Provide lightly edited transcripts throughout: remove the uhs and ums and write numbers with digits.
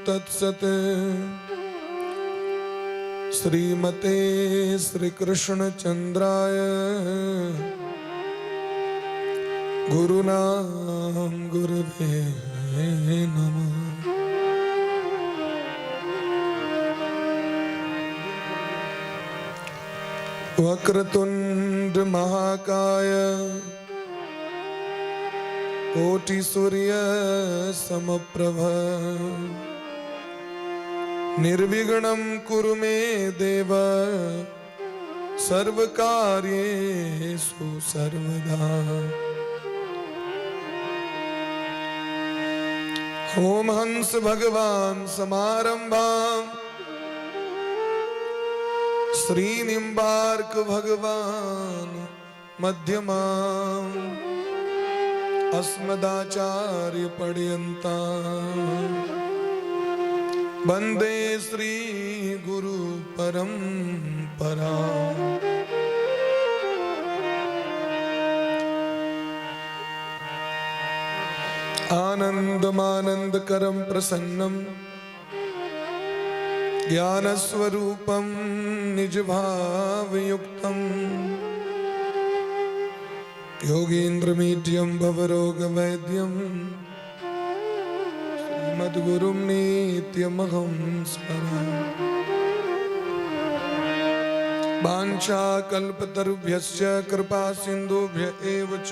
तत्सत। श्रीमते श्री कृष्ण चंद्राय गुरुनाम गुरुवे नमः। वक्रतुंड महाकाय कोटि सूर्य समप्रभ निर्विघ्नं कुरु मे देव सर्वकार्येषु सर्वदा। ओम हंस भगवान समारंभां श्री निम्बार्क भगवान मध्यमां अस्मदाचार्य पर्यन्तां वंदे श्री गुरु परंपरा। आनंदमानंदकरं प्रसन्नं ज्ञानस्वरूपं निजभावयुक्तं योगीन्द्रमीड्यं भवरोगवैद्यं श्रीमद्गुरुं नित्यमहं स्मरामि। वाञ्छाकल्पतरुभ्यश्च कृपा सिन्धुभ्य एव च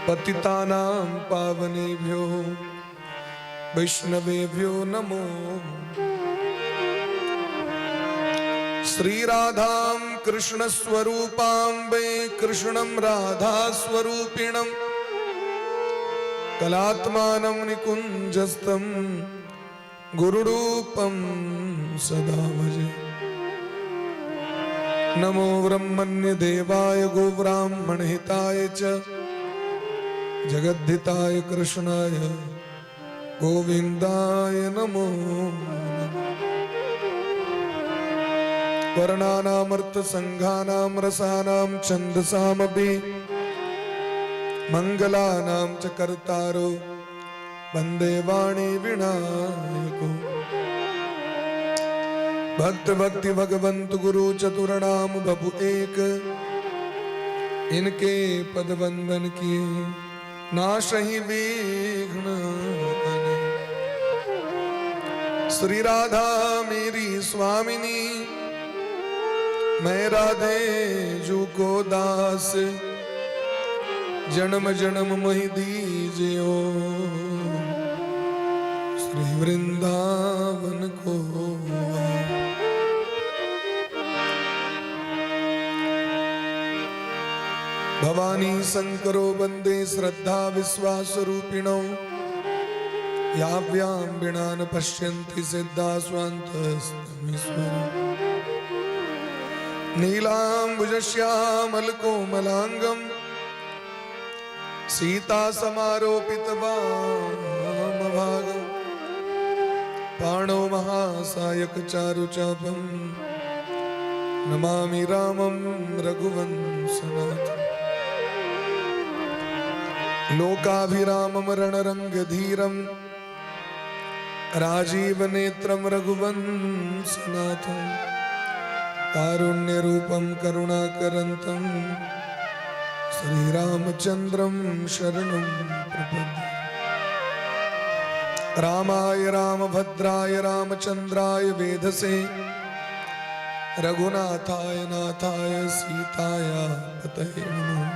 पतितानां पावनेभ्यो वैष्णवेभ्यो नमो। श्री राधां कृष्ण स्वरूपां वै कृष्णं राधा स्वरूपिणं कलात्मानं निकुञ्जस्थं गुरुरूपं सदा भजे। नमो ब्रह्मण्य देवाय गोब्राह्मणहिताय च जगद्धिताय कृष्णाय गोविन्दाय नमो नमः। वर्णानामर्थसङ्घानां रसानां छन्दसामपि मंगलानां च कर्तारो वंदे वाणी विनायको। भक्त भक्ति भगवंत गुरु चतुर नाम बबु एक, इनके पद वंदन किए नाशहि विघ्न अनेक। श्री राधा मेरी स्वामिनी, मैं राधे जू को दास, जन्म जन्म मोहि दीजियो श्री वृंदावन को वास। भवानी शंकरो वंदे श्रद्धा विश्वास रूपिणौ, याभ्यां विना न पश्यन्ति सिद्धा स्वान्तस्तमीश्वरम्। नीलाम्बुजश्यामलकोमलाङ्गं सीता समारोपित वामभागं पाणौ महासायक चारुचापं नमामि रामं रघुवंशनाथम्। लोकाभिरामं रणरङ्गधीरं राजीवनेत्रं रघुवंशनाथं कारुण्यरूपं करुणाकरन्तं श्रीरामचन्द्रं शरणं प्रपद्ये। रामाय रामभद्राय रामचंद्राय वेधसे रघुनाथाय नाथाय सीताया पतये नमः।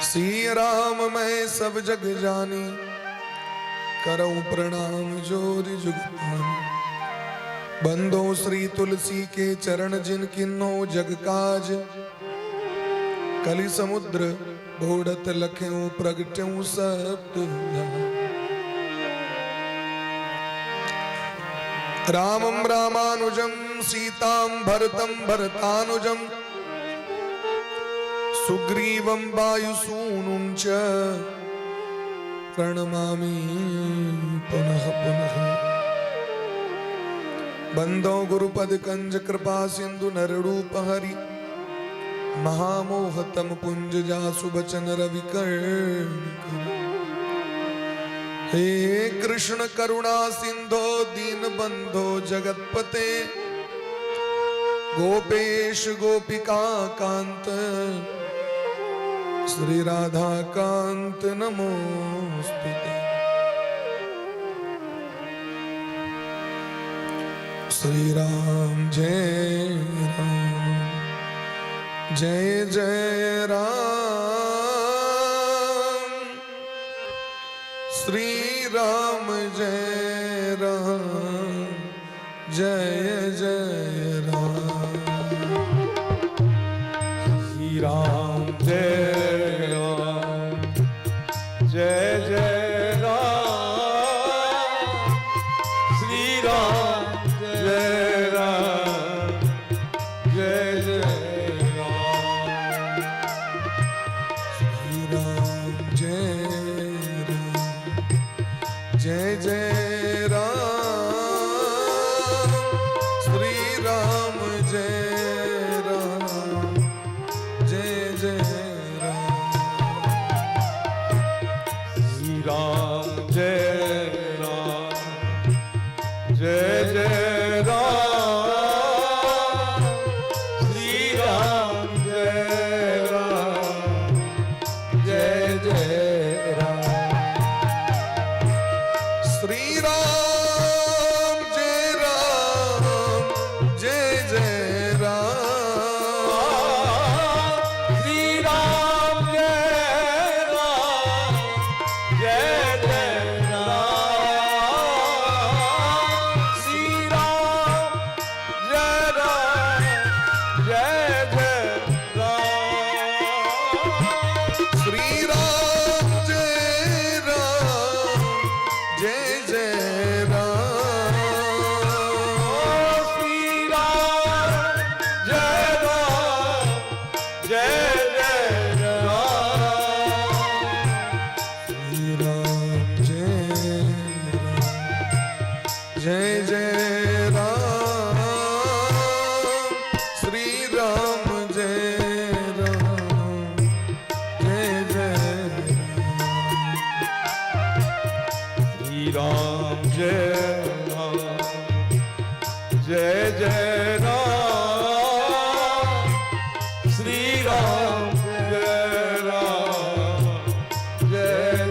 सिय राम मैं सब जग जानी, करऊं प्रणाम जोरि जुग पानी। बंदो श्री तुलसी के चरण जिन किन्नो जग काज, कलि समुद्र बोड़त लख्यऊ प्रगट्यऊ सप्त। रामं रामानुजं सीतां भरतं भरतानुजं सुग्रीवं वायुसूनुं च प्रणमामि पुनः पुनः। बंदो गुरुपद कंज कृपा सिंधु नर रूप हरि, महामोह तम पुंज जासु बचन रवि कर्ण। हे कृष्ण करुणा सिंधो दीन बंधो जगतपते, गोपेश गोपिका कांत श्री राधा कांत नमोस्तुते। श्री राम जय राम जय जय राम, श्री राम जय राम जय जय राम। श्री राम जय राम जय जय राम, श्री राम जय राम जय जय राम। श्री राम जय राम जय जय राम, श्री राम जय राम जय जय राम। श्री राम जय राम जय जय राम, श्री राम जय राम जय जय राम। श्री राम जय राम जय जय राम, श्री राम जय राम जय जय राम, श्री राम जय राम जय जय राम। श्री राम जय राम जय जय राम, श्री राम जय राम जय जय राम। श्री राम जय राम जय जय राम, श्री राम जय राम जय जय राम। श्री राम जय राम जय जय राम, श्री राम जय राम जय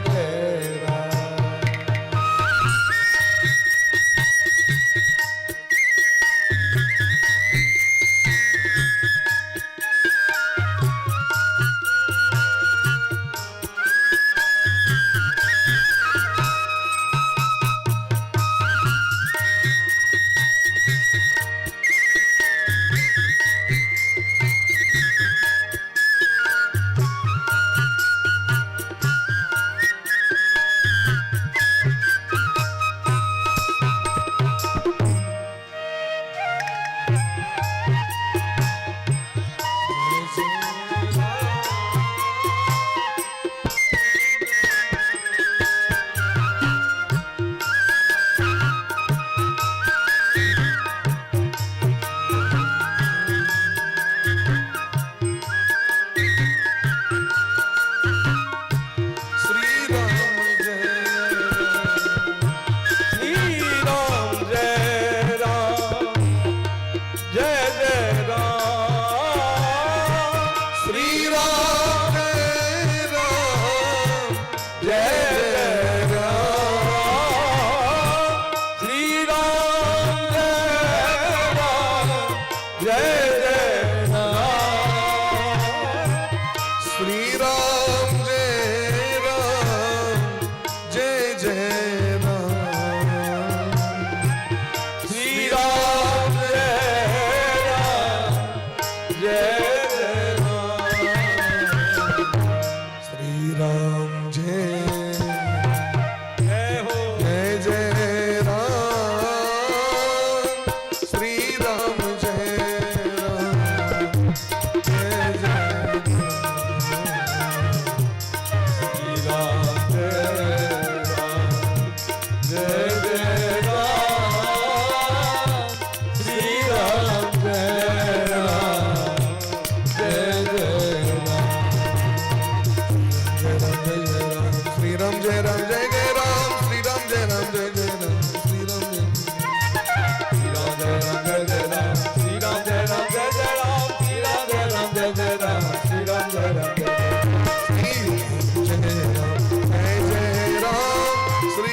जय राम।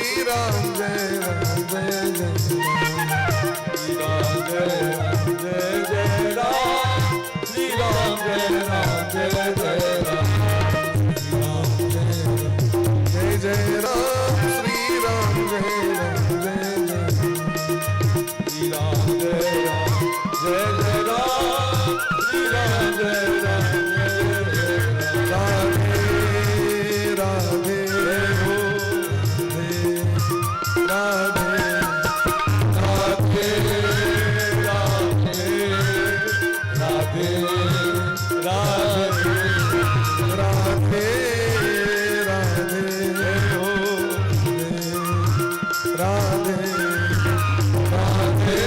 श्री राम जय राम जय जय राम जय राम जय जय राम, श्री राम जय राम जय जय राम, जय जय राम, श्री राम जय राम जय जय, श्री राम जय राम जय जय राम, श्री राम जय राम जय जय राम। राधे राधे हो राधे राधे राधे राधे राधे राधे राधे हो राधे राधे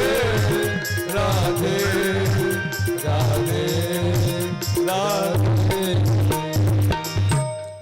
राधे राधे राधे।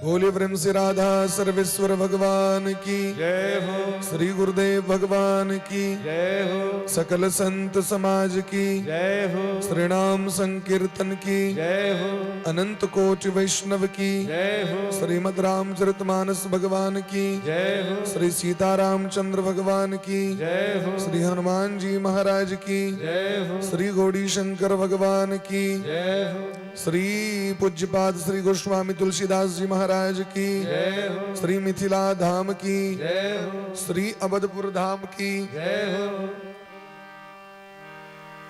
बोले प्रेम से राधा सर्वेश्वर भगवान की जय हो। श्री गुरुदेव भगवान की जय हो। सकल संत समाज की जय हो। श्री नाम संकीर्तन की जय हो। अनंत कोटि वैष्णव की जय हो। श्रीमद रामचरितमानस भगवान की जय हो। श्री सीतारामचंद्र भगवान की जय हो। श्री हनुमान जी महाराज की जय हो। श्री गौरी शंकर भगवान की जय हो। श्री पूज्यपाद श्री गोस्वामी तुलसीदास जी महाराज की जय हो। श्री मिथिला धाम की जय हो। श्री अवधपुर धाम की जय हो।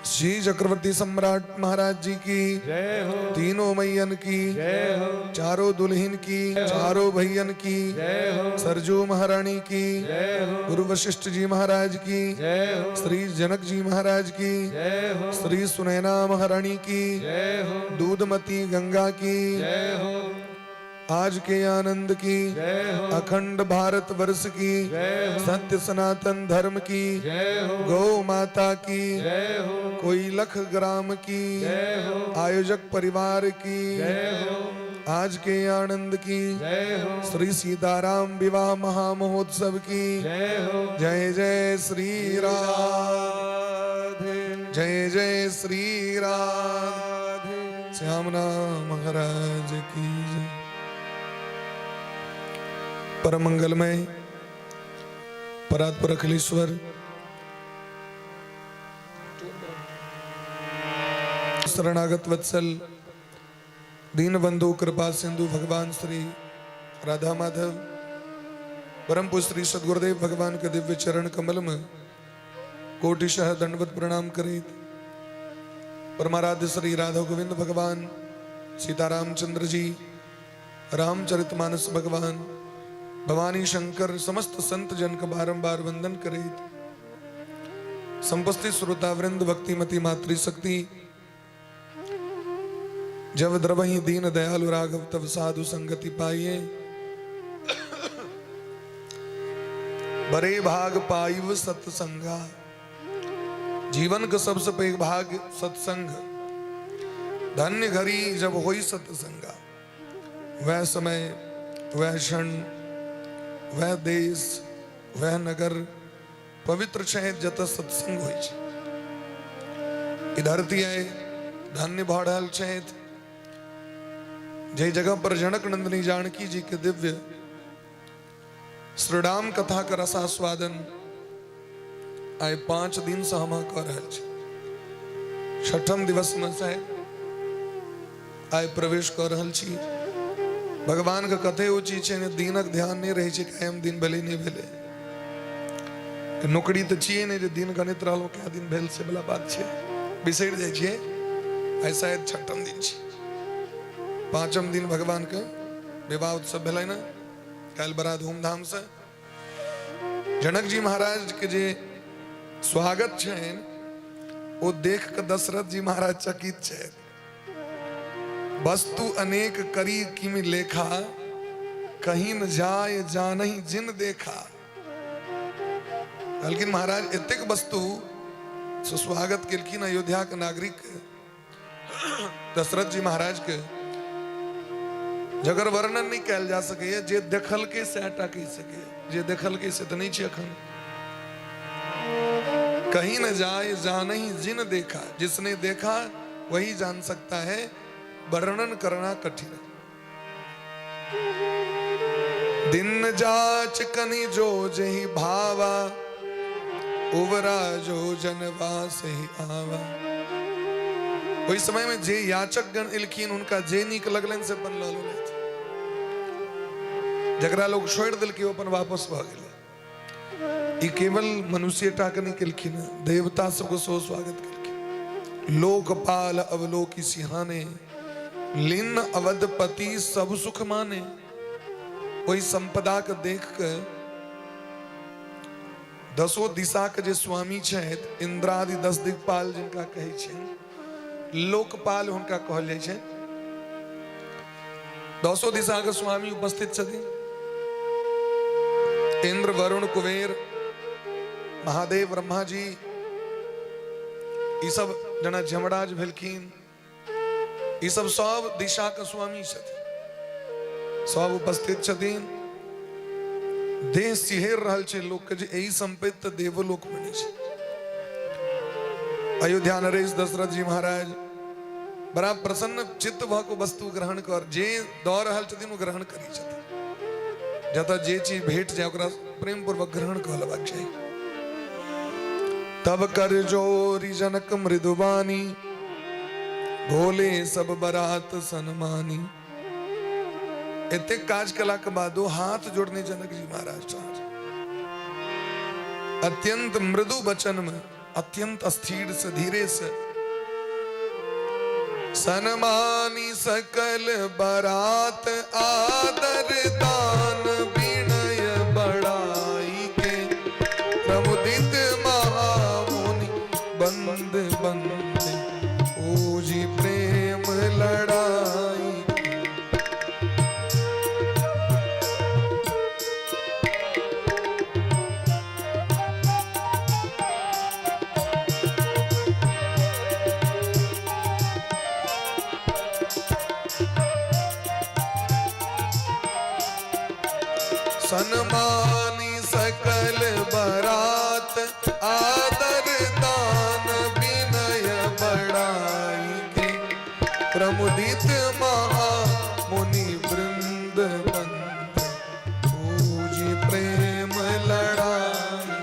श्री चक्रवर्ती सम्राट महाराज जी की जय हो। तीनों मैयन की जय हो। चारों दुल्हन की चारों भैयन की जय हो। सरजू महारानी की जय हो। गुरु वशिष्ठ जी महाराज की जय हो। श्री जनक जी महाराज की जय हो। श्री सुनैना महारानी की जय हो। दूधमती गंगा की जय हो। आज के आनंद की जय हो। अखंड भारत वर्ष की जय हो। सत्य सनातन धर्म की जय हो। गौ माता की जय हो। कोई लख ग्राम की जय हो। आयोजक परिवार की जय हो। आज के आनंद की जय हो। श्री सीताराम विवाह महामहोत्सव की जय हो। जय जय श्री राम राधे जय जय श्री राम राधे। श्याम नाम महाराज की जय। परम मंगलमय परात्पर अखिलेश्वर शरणागत वत्सल दीन बंधु कृपा सिंधु भगवान श्री राधा माधव परम पूज्य श्री सदगुरुदेव भगवान के दिव्य चरण कमल में कोटिशः दंडवत प्रणाम करेत परमाराध्य श्री राधा गोविंद भगवान सीताराम चंद्र जी रामचरितमानस भगवान भवानी शंकर समस्त संत जन का बारंबार वंदन करेत संपस्थित श्रोतावृंद भक्तिमती मातृशक्ति जब द्रवहि दीन दयालु राघव तब साधु संगति पाइए बड़े भाग पाइव सत्संगा। जीवन का सबसे पैघ भाग सत्संग। धन्य घड़ी जब होई सत्संगा, वह समय वह क्षण वह देश वह नगर पवित्र छै जत सत्संग होइ छै। ई धरती है धन्य भऽ रहल छथि जे जगह पर जनक नंदिनी जानकी जी के दिव्य श्री राम कथा के रसास्वादन आइ 5 दिन से हम कऽ रहल छी। छठम दिवस में से आइ प्रवेश कऽ रहल छी। भगवान के कते ओ चीज छै ने, दिनक ध्यान नहीं रहै छै कायम दिन भेलै नहीं भेलै। नौकरी तऽ छियै नहि जे दिन गणित रहलहुँ कए दिन भेल से वाला बात छै, बिसरि जाइ छियै। आइ शायद छठम दिन छै। पांचम दिन भगवान के विवाह उत्सव भेलै ने काल्हि बड़ा धूमधाम से। जनक जी महाराज के जे स्वागत छनि ओ देख के दशरथ जी महाराज चकित छथि। वस्तु अनेक करी किम लेखा, कहीं न जाय जानही जिन देखा। कहलखिन महाराज एतेक वस्तु से स्वागत केलखिन अयोध्या के नागरिक दशरथ जी महाराज के, जकर वर्णन नहीं कयल जा सकैए। जे देखलकै सएह कहि सकैए, जे देखलकै से तऽ नहीं छै अखन। कहीं न जाय जानही जिन देखा, जिसने देखा वही जान सकता है, वर्णन करना कठिन है। दिन जाच कनि जो जही भावा, उबरा जो जनवास ही आवा। ओहि समय में जे याचक गण एलखिन हुनका जे नीक लगलनि से अपन लऽ लेलथि, जकरा लोग छोड़ि देलकै ओ अपन वापस भऽ गेलै। ई केवल मनुष्य टा के नहि केलखिन, देवता सबके सेहो स्वागत केलखिन। लोकपाल अवलोकी सिहाने, लीन अवधपति सब सुख माने। ओहि संपदा के देख के दसो दिशा के जे स्वामी छथि, इंद्रादि 10 दिक्पाल जिनका कहै छै, लोकपाल हुनका कहल जाइ छै, दसो दिशा के स्वामी उपस्थित छथिन। इंद्र, वरुण, कुबेर, महादेव, ब्रह्मा जी, ई सब जेना जमराज भेलखिन, ई सब सब दिशा के स्वामी छथिन, सब उपस्थित छथिन। देह सिहेर रहल छै लोक के जे एहि संपत्ति तऽ देवलोक में नहि छै। अयोध्या नरेश दशरथ जी महाराज बड़ा प्रसन्न चित्त भऽ कऽ वस्तु ग्रहण कर, जे दऽ रहल छथिन ओ ग्रहण करै छथिन। जतऽ जे चीज भेट जाय ओकरा प्रेम पूर्वक ग्रहण कऽ लेबाक चाही। तब कर जोरी जनक मृदुबानी, भोले सब बरात सनमानी। एतेक काज कला के बादो हाथ जोड़ने जनक जी महाराज ठाढ़, अत्यंत मृदु वचन में, अत्यंत स्थिर से, धीरे से, सनमानी सकल बरात आदर दान विनय बढ़ाई के, प्रमुदित महामुनि बंद बंद पूजी प्रेम लड़ाई। सनमानी सकल बरात आदर दान विनय बढ़ाई के, प्रमुदित महा मुनि वृंद बंद पूजी प्रेम लड़ाई।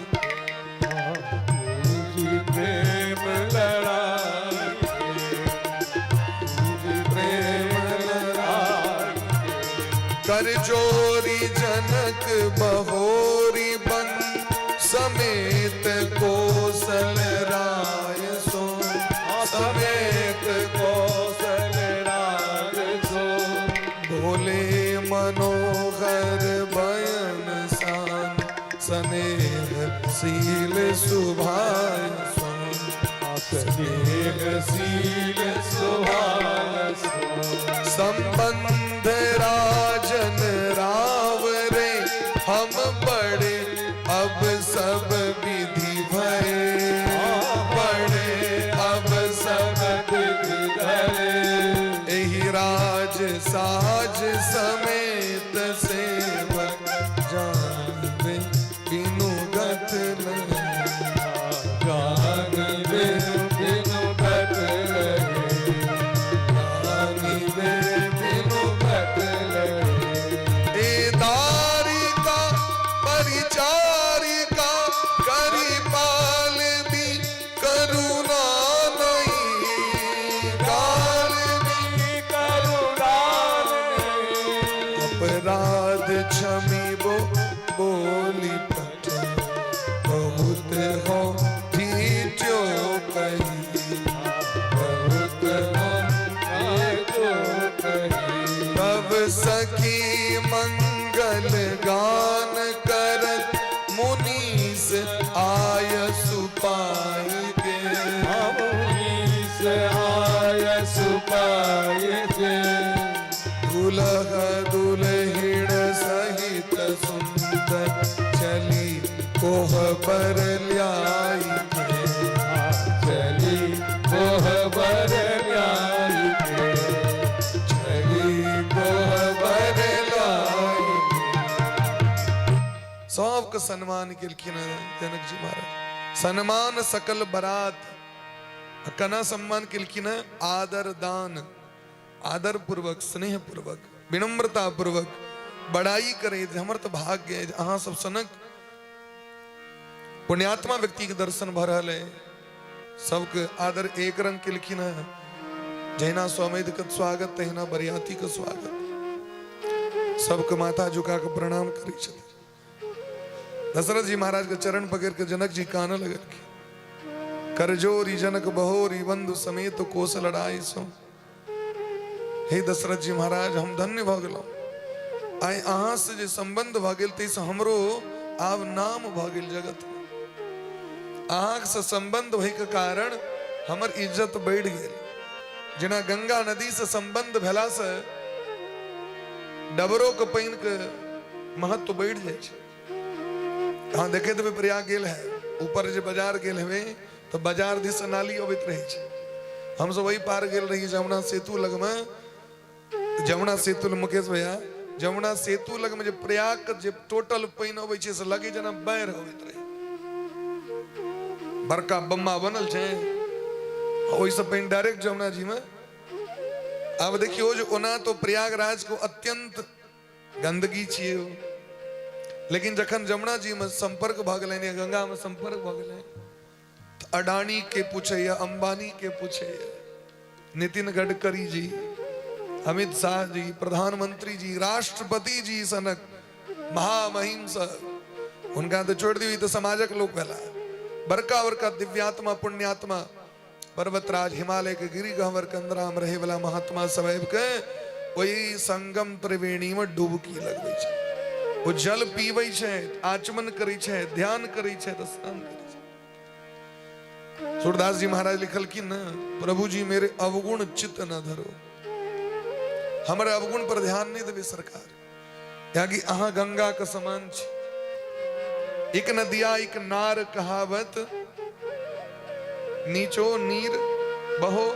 पूजी प्रेम लड़ाई, पूजी प्रेम लड़ाई। कर जोरी जनक बहोरी बन समेत कौशल राय सो, समेत कौशल राय सो। भोले मनोहर बयन सान, स्नेह शील सुभाय सो, स्नेह शील सुभाय सो। संबंध राजन राव रे हम बड़े, अब सब विधि भय, बड़े अब सब विधि भय। एहि राज साज समेत सेवक जान बिनु गत लगे, जान बिनु गत लगे, जान बिनु गत लगे। ए दारिका परिचारिका करी पाल दी करुणा नहीं, काल दी करुणा नहीं। अपराध क्षमी बो बोली पठ, बहुत हो ठीठो कही, बहुत हो ठीठो कही। तब सखी मंगल गान करत मुनीस आय सुपाई के, मुनीस आय सुपाई के। दुलह दुलहिण सहित सुंदर चली कोह पर ल्याई के, चली कोह पर ल्याई के, चली कोह पर ल्याई के। सबके सम्मान केलखिन जनक जी महाराज। सम्मान सकल बरात, कना सम्मान केलखिन? आदर दान, आदर पूर्वक, स्नेह पूर्वक, विनम्रता पूर्वक। बड़ाई करैत, हमर तऽ भाग्य अइ जे अहाँ सब सनक पुण्यात्मा व्यक्ति के दर्शन भऽ रहल अइ। सबके आदर एक रंग केलखिन हेँ, जहिना स्वमेध के स्वागत तहिना बरियाती के स्वागत। सबके माथा झुका के प्रणाम करै छथिन। दशरथ जी महाराज के चरण पकड़ के जनक जी कानऽ लगलखिन, करजोरी जनक बहोरी बंधु समेत कोसल राय सो। हे दशरथ जी महाराज, हम धन्य भऽ गेलहुँ, आइ अहाँ से जे संबंध भऽ गेल ताहिसँ हमरो आब नाम भऽ गेल जगत में। अहाँ से संबंध होइके कारण हमर इज्जत बढ़ि गेल। जेना गंगा नदी से संबंध भेला से डबरो के पानि के महत्व बढ़ि जाइ छै। अहाँ देखैत हेबै प्रयाग गेल है, ऊपर जे बाजार गेल हेबै तऽ बाजार दिस से नाली अबैत रहै छै। हमसब ओहि पार गेल रही जमुना सेतु लगमे, जमुना सेतु मुकेश भैया, जमुना सेतु लगमे जे प्रयाग के जे टोटल पानि अबै छै से लगे जेना बाढ़ि अबैत रहै। बड़का बम्मा बनल छै, ओहिसँ पानि डायरेक्ट जमुना जी में। आब देखियौ जे ओना तो प्रयागराज को अत्यंत गंदगी छियै, लेकिन जखन जमुना जी में संपर्क भऽ गेलनि या गंगा में संपर्क भऽ गेलनि, तऽ अडानी के पूछैया, अंबानी के पूछैया, नितिन गडकरी जी, अमित शाह जी, प्रधानमंत्री जी, राष्ट्रपति जी सनक महामहिम सर, हुनका तऽ छोड़ि दियौ, ई तऽ समाजक लोक भेला। बड़का बड़का दिव्यात्मा पुण्यात्मा पर्वतराज हिमालय के गिरि गहवर के अंदरा में रहे वाला महात्मा सब आबि के ओहि संगम त्रिवेणी में डुबकी लगबै छै, ओ जल पीबै छै, आचमन करै छै, ध्यान करै छै, तऽ स्नान करै छै। सूरदास जी महाराज लिखलखिन ने, प्रभु जी मेरे अवगुण चित्त न धरो, हमर अवगुण पर ध्यान नहीं देबै सरकार, कियाकि अहाँ गंगा के समान छी। एक नदिया एक नार कहावत, नीचो नीर बहो,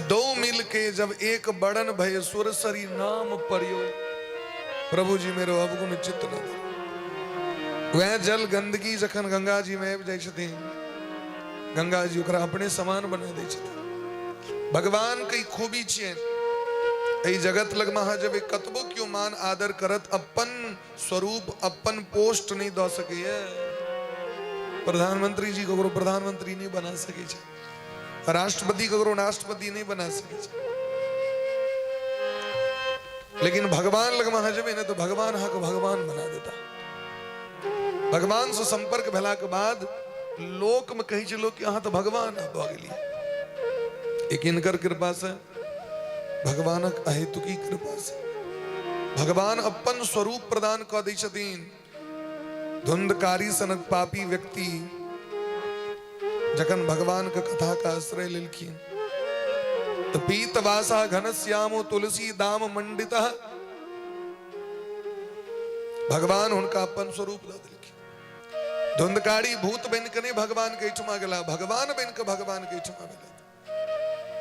दो मिल के जब एक बड़न भय सुरसरी नाम परियो, प्रभु जी मेरो अवगुण चित्त न धरो। वएह जल गंदगी जखन गंगा जी में आबि जाइ छथिन, गंगा जी ओकरा अपने समान बना दै छथिन। भगवान के खूबी छियनि, एहि जगत लगमे अहाँ जेबै कतबो केओ मान आदर करत, अपन स्वरूप अपन पोस्ट नहि दऽ सकैए। प्रधानमंत्री जी ककरो प्रधानमंत्री नहि बना सकै छै, राष्ट्रपति ककरो राष्ट्रपति नहि बना सकै छै, लेकिन भगवान लगमे अहाँ जेबै ने तऽ भगवान अहाँके भगवान बना देता। भगवान से संपर्क भेला के बाद लोक में कहै छै लोक कि अहाँ तऽ भगवान भऽ गेलियै। एक हिनकर कृपा से, भगवानक अहेतुकी कृपा से भगवान अपन स्वरूप प्रदान कऽ दै छथिन। धुंधकारी सनक पापी व्यक्ति जखन भगवान के कथा का आश्रय लेलखिन तऽ पीत वासा घनश्यामो तुलसी दाम मंडित, भगवान हुनका अपन स्वरूप दऽ देलखिन। धुंधकारी भूत बनि कऽ नहि भगवान के एहिठुमा गेला, भगवान बनि कऽ भगवान के एहिठुमा भेलै।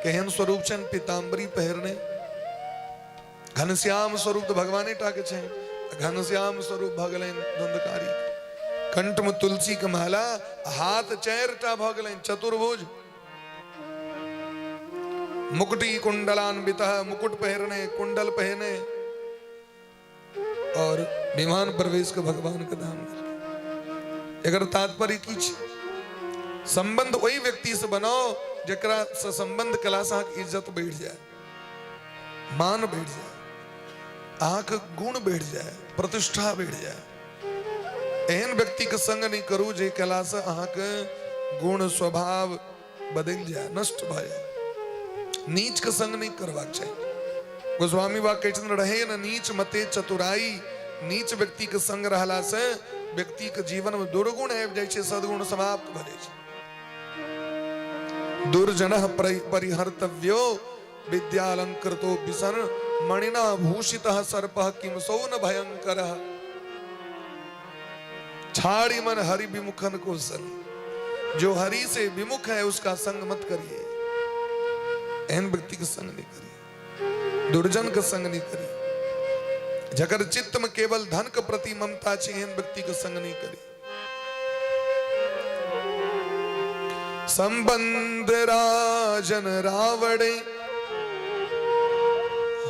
केहन स्वरूप छनि, पीताम्बरी पहिरने घनश्याम स्वरूप तऽ भगवाने टा के छनि, घनश्याम स्वरूप भऽ गेलनि धुंधकारी। कंठ में तुलसी के माला, हाथ चारि टा भऽ गेलनि चतुर्भुज, मुकुटी कुंडलान्वित, मुकुट पहिरने कुंडल पहिरने, और विमान प्रवेश के भगवान के धाम गेल। एकर तात्पर्य की छै? संबंध ओहि व्यक्ति से बनाओ जकरा से संबंध कला से अहाँके इज्जत बढ़ि जाए, मान बढ़ि जाए, अहाँके गुण बढ़ि जाए, प्रतिष्ठा बढ़ि जाए। एहन व्यक्ति के संग नहीं करू जे कला से अहाँके गुण स्वभाव बदलि जाए, नष्ट भऽ जाए। नीच के संग नहीं करबाक चाही। गोस्वामी बा कहै छथिन, रहे न नीच मते चतुराई। नीच व्यक्ति के संग रहला से व्यक्ति के जीवन में दुर्गुण आबि जाइ छै, सद्गुण समाप्त भऽ जाइ छै। दुर्जन परिहर्तव्यो विद्यालंकृतो विसन मणिना भूषित सर्प किम सौ न भयंकर। छाड़ी मन हरि विमुखन को संग, जो हरि से विमुख है उसका संग मत करिए। एहन व्यक्ति के संग नहीं करिए, दुर्जन के संग नहीं करिए, जकर चित्त में केवल धन के प्रति ममता छै एहन व्यक्ति के संग नहीं करिए। संबंध राजन रावणे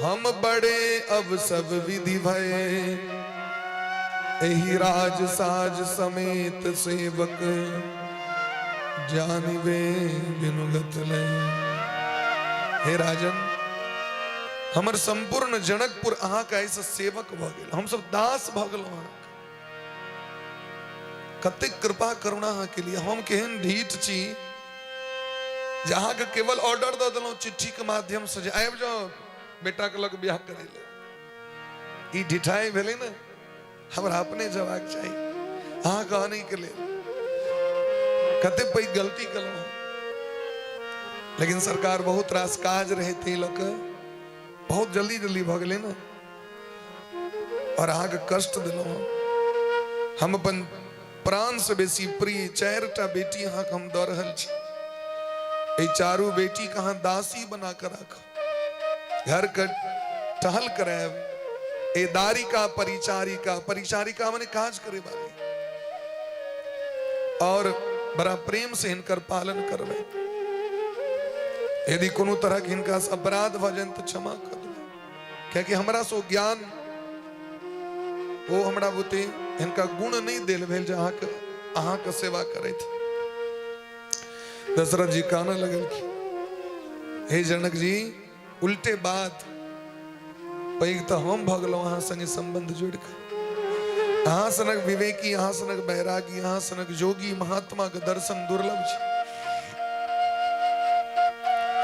हम बड़े अब सब विधि भये, एहि राज साज समेत सेवक जानिबे बिनु गत लय। हे राजन, हमर संपूर्ण जनकपुर अहाँके एहिसँ सेवक भऽ गेल, हमसब दास भऽ गेलहुँ अहाँके। कतेक कृपा करुणा अहाँके लिए। हम केहन ढीठ छी जे अहाँके केवल ऑर्डर दऽ देलहुँ चिट्ठीके माध्यमसँ जे आबि जाउ बेटाके लग बियाह करै लए। ई ढिठाई भेलै ने, हमरा अपने जबाक चाही अहाँके आनैके लेल। कते पैघ गलती केलहुँ। लेकिन सरकार बहुत रास काज रहै ताहि लऽ कऽ बहुत जल्दी जल्दी भऽ गेलै ने, और अहाँके कष्ट देलहुँ हम। अपन प्राण से बेसी प्रिय 4टा बेटी अहाँके हम दऽ रहल छी। एहि चारू बेटीके अहाँ दासी बना कऽ राखब, घर के टहल करायब। ए दारिका परिचारिका, परिचारिका माने काज करे वाली, और बड़ा प्रेम से हिनकर पालन करबै। यदि कोनो तरह के हिनका से अपराध भऽ जानि तऽ क्षमा कर देबै, कियाकि हमरा से ओ ज्ञान ओ हमरा बुते हिनका गुण नहि देल भेल जे अहाँके सेवा करैत। दशरथ जी कानऽ लगलखिन, हे जनक जी, उल्टे बात, पैघ तऽ हम भऽ गेलहुँ अहाँ संगे संबंध जोड़ि कऽ। अहाँ सनक विवेकी, अहाँ सनक बैरागी, अहाँ सनक जोगी महात्मा के दर्शन दुर्लभ छै।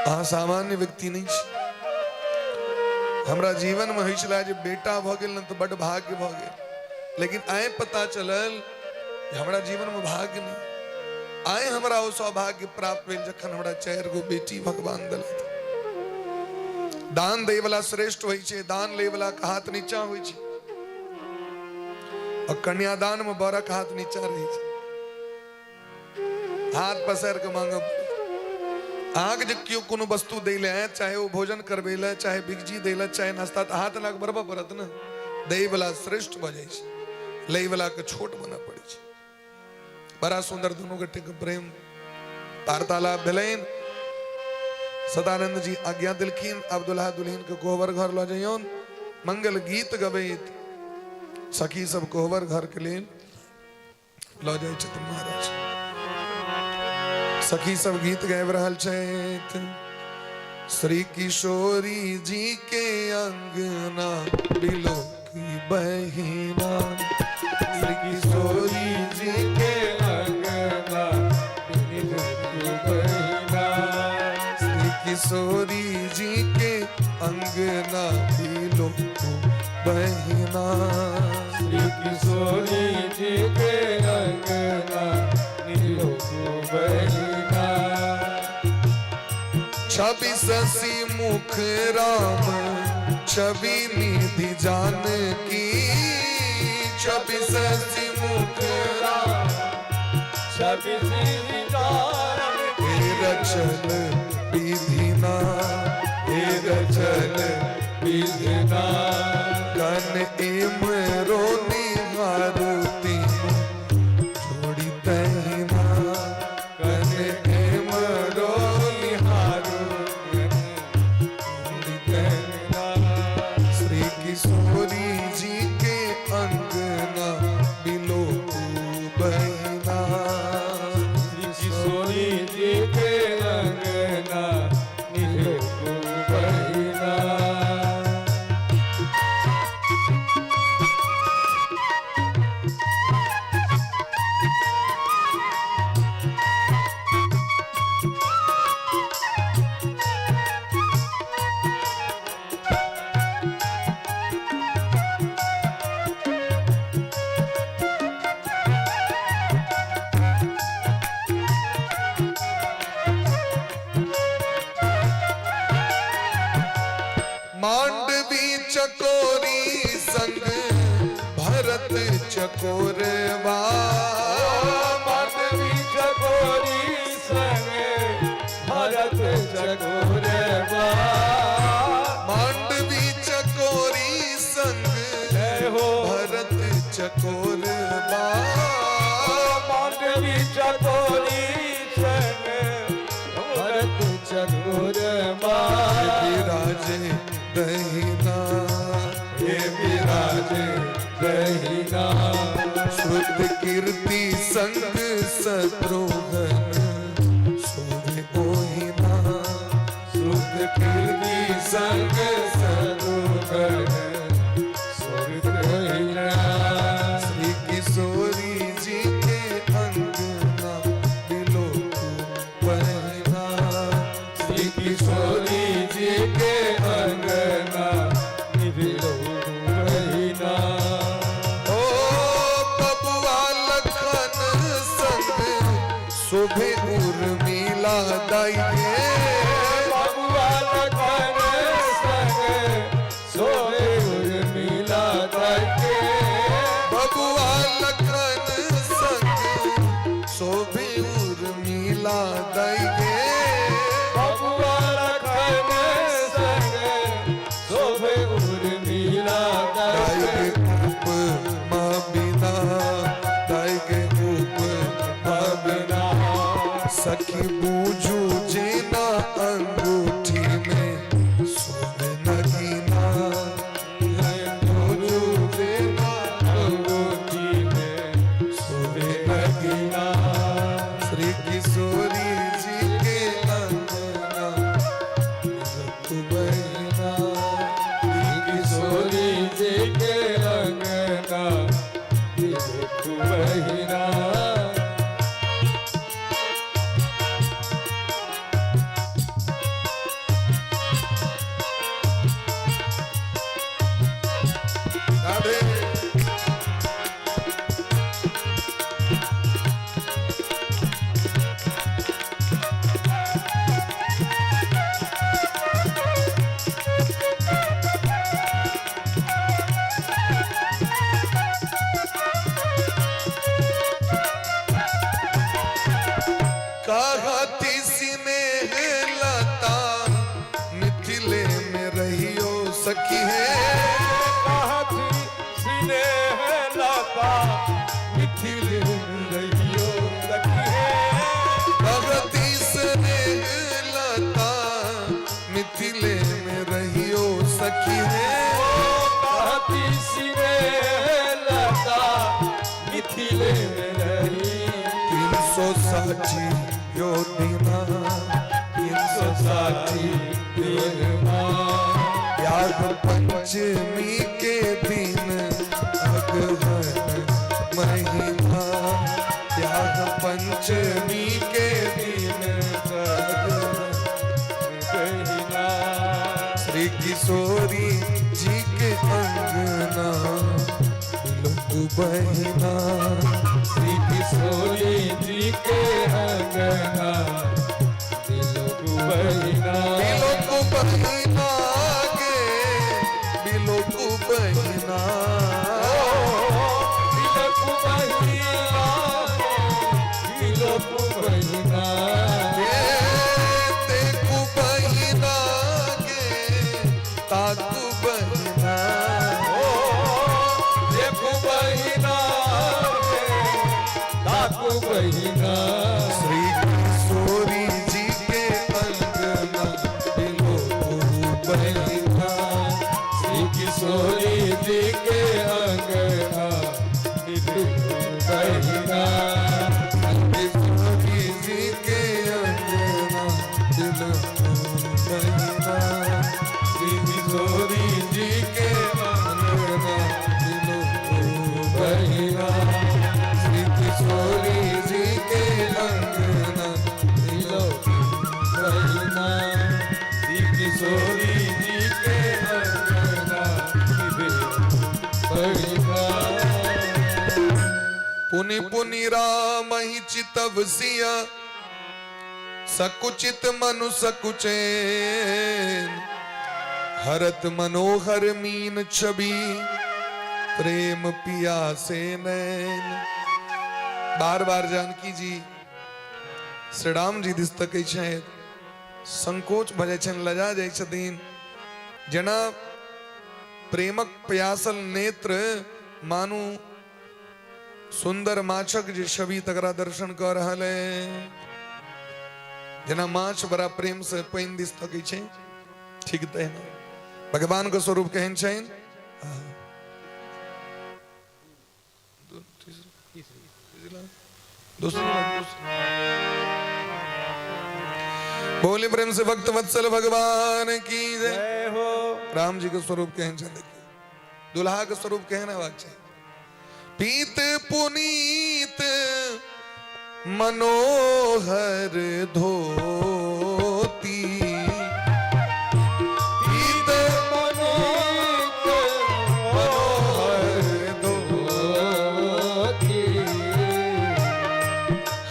अहाँ सामान्य व्यक्ति नहि छी। हमरा जीवन में होइ छलै जे बेटा भऽ गेल ने तऽ बड्ड भाग्य भऽ गेल, लेकिन आइ पता चलल जे हमरा जीवन में भाग्य नहि। आइ हमरा ओ सौभाग्य प्राप्त भेल जखन हमरा 4 गो बेटी भगवान देलथि। दान दै वाला श्रेष्ठ होइ छै, दान लै वाला के हाथ नीचा होइ छै, और कन्यादान में बरक हाथ नीचा रहै छै, हाथ पसारि के मांगब। अहाँके जे केओ कोनो वस्तु दै लए आयत, चाहे ओ भोजन करबै लए, चाहे बिगजी दै लए, चाहे नाश्ता, तऽ हाथ लग बढ़बऽ पड़त ने। दै वाला श्रेष्ठ भऽ जाइ छै, लै वाला के छोट बनऽ पड़ै छै। बड़ा सुंदर दुनू गोटे के प्रेम वार्तालाप भेलनि। सदानंद जी आज्ञा देलखिन, आब दुल्हा दुल्हिन के कोहबर घर लऽ जइयौन। मंगल गीत गबैत सखी सब कोहबर घर के लेल लऽ जाइ छथिन महाराज। सखी सब गीत गाबि रहल छथि। श्री किशोरी जी के अंगना बिलो की बहिना, श्री किशोरी जी के अंगना बिलो की बहिना, श्री किशोरी जी के अंगना बिलो की बहिना, श्री किशोरी जी के अंगना बिलो की बहिना। छवि शशि मुख राम छवि निधि जानकी, छवि शशि मुख राम छवि निधि जानकी, हे रचल विधिना, हे रचल विधिना, कन इमरो निहारू तीनू जोड़ी तहिना, कन इमरो निहारू जोड़ी तहिना। श्री किशोरी जी के अंगना बिलो बहिना, श्री किशोरी जी के अंगना बिलो बहिना। मांडवी चकोरी संग भरत चकोरवा, मांडवी चकोरी संग भरत चकोरवा, मांडवी चकोरी संग जय हो भरत चकोरवा, मांडवी चकोरी संग भरत चकोरवा। विराजे दहिना बहिना। श्रुत कीर्ति संग शत्रुघ्न शोभे ओहिना। श्रुत कीर्ति संग शत्रुघ्न शोभे ओहिना। श्री किशोरी जी के अंगना बिलोकु बहिना। श्री किशोरी जी के अंगना बिलोकु बहिना। ओ बबुआ लखन संग शोभे उर्मिला दाई गे। बबुआ लखन संग शोभे उर्मिला दाई गे। बबुआ लखन संग शोभे उर्मिला दाई गे। बबुआ लखन संग शोभे उर्मिला दाई दाई गे। के उपमा बिना, दाई के उपमा बिना। सखी बूझू जेना अंगूठी में शोभे नगीना। बूझू जेना अंगूठी में शोभे शोभे नगीना। नगीना। श्री किशोरी जी के अंगना बिलखु बहिना। श्री किशोरी जी के अंगना बिलखु बहिना। राधे। कहती स्नेह लता मिथिले में रहियो सखी है। कहती स्नेह लता मिथिले में रहियो सखी है। कहती स्नेह लता मिथिले में रहियो सखी है। कहती स्नेह लता मिथिले में रही। 360 यो दिना, 360 दिनमा। त्याग पंचमी के दिन अगहन महीना। त्याग पंचमी के दिन अगहन महीना। श्री किशोरी जी के अंगना बिलखु बहिना। श्री किशोरी जी के अंगना बिलखु बहिना। बिलखु बहिना गे, बिलखु बहिना। बिलखु बहिना, बिलखु बहिना। गे देखु बहिना गे, ताकु बहिना। देखु बहिना गे, ताकु बहिना। श्री किशोरी जी के अंगना बिलखु बहिना। श्री किशोरी जी के अंगना बिलखु बहिना। किशोरी जी के अंगना बिलखु बहिना। श्री किशोरी जी के अंगना बिलखु बहिना। श्री किशोरी जी के अंगना बिलखु बहिना। श्री किशोरी जी के अंगना बिलखु बहिना। पुनि पुनि राम ही चितव सिया, सकुचित मनु सकुचैन। हरत मनोहर मीन छवि, प्रेम पिया से नैन। बार बार जानकी जी श्री राम जी दिस तकै छथि, संकोच भऽ जाइ छनि, लजा जाइ छथिन। जेना प्रेमक प्यासल नेत्र मानू सुंदर माछक जे छवि तकरा दर्शन कऽ रहल है। जेना माछ बड़ा प्रेम से पानि दिस तकै छै, ठीक तहिना भगवान के स्वरूप केहन छनि। तीसरी लाइन दूसरी लाइन दूसरी। बोले प्रेम से भक्त वत्सल भगवान की जय। जय हो। राम जी के स्वरूप केहन छै देखियौ, दुल्हा के स्वरूप केहन हेबाक चाही। पीत पुनीत मनोहर धोती, पीत पुनीत मनोहर धोती, धोती,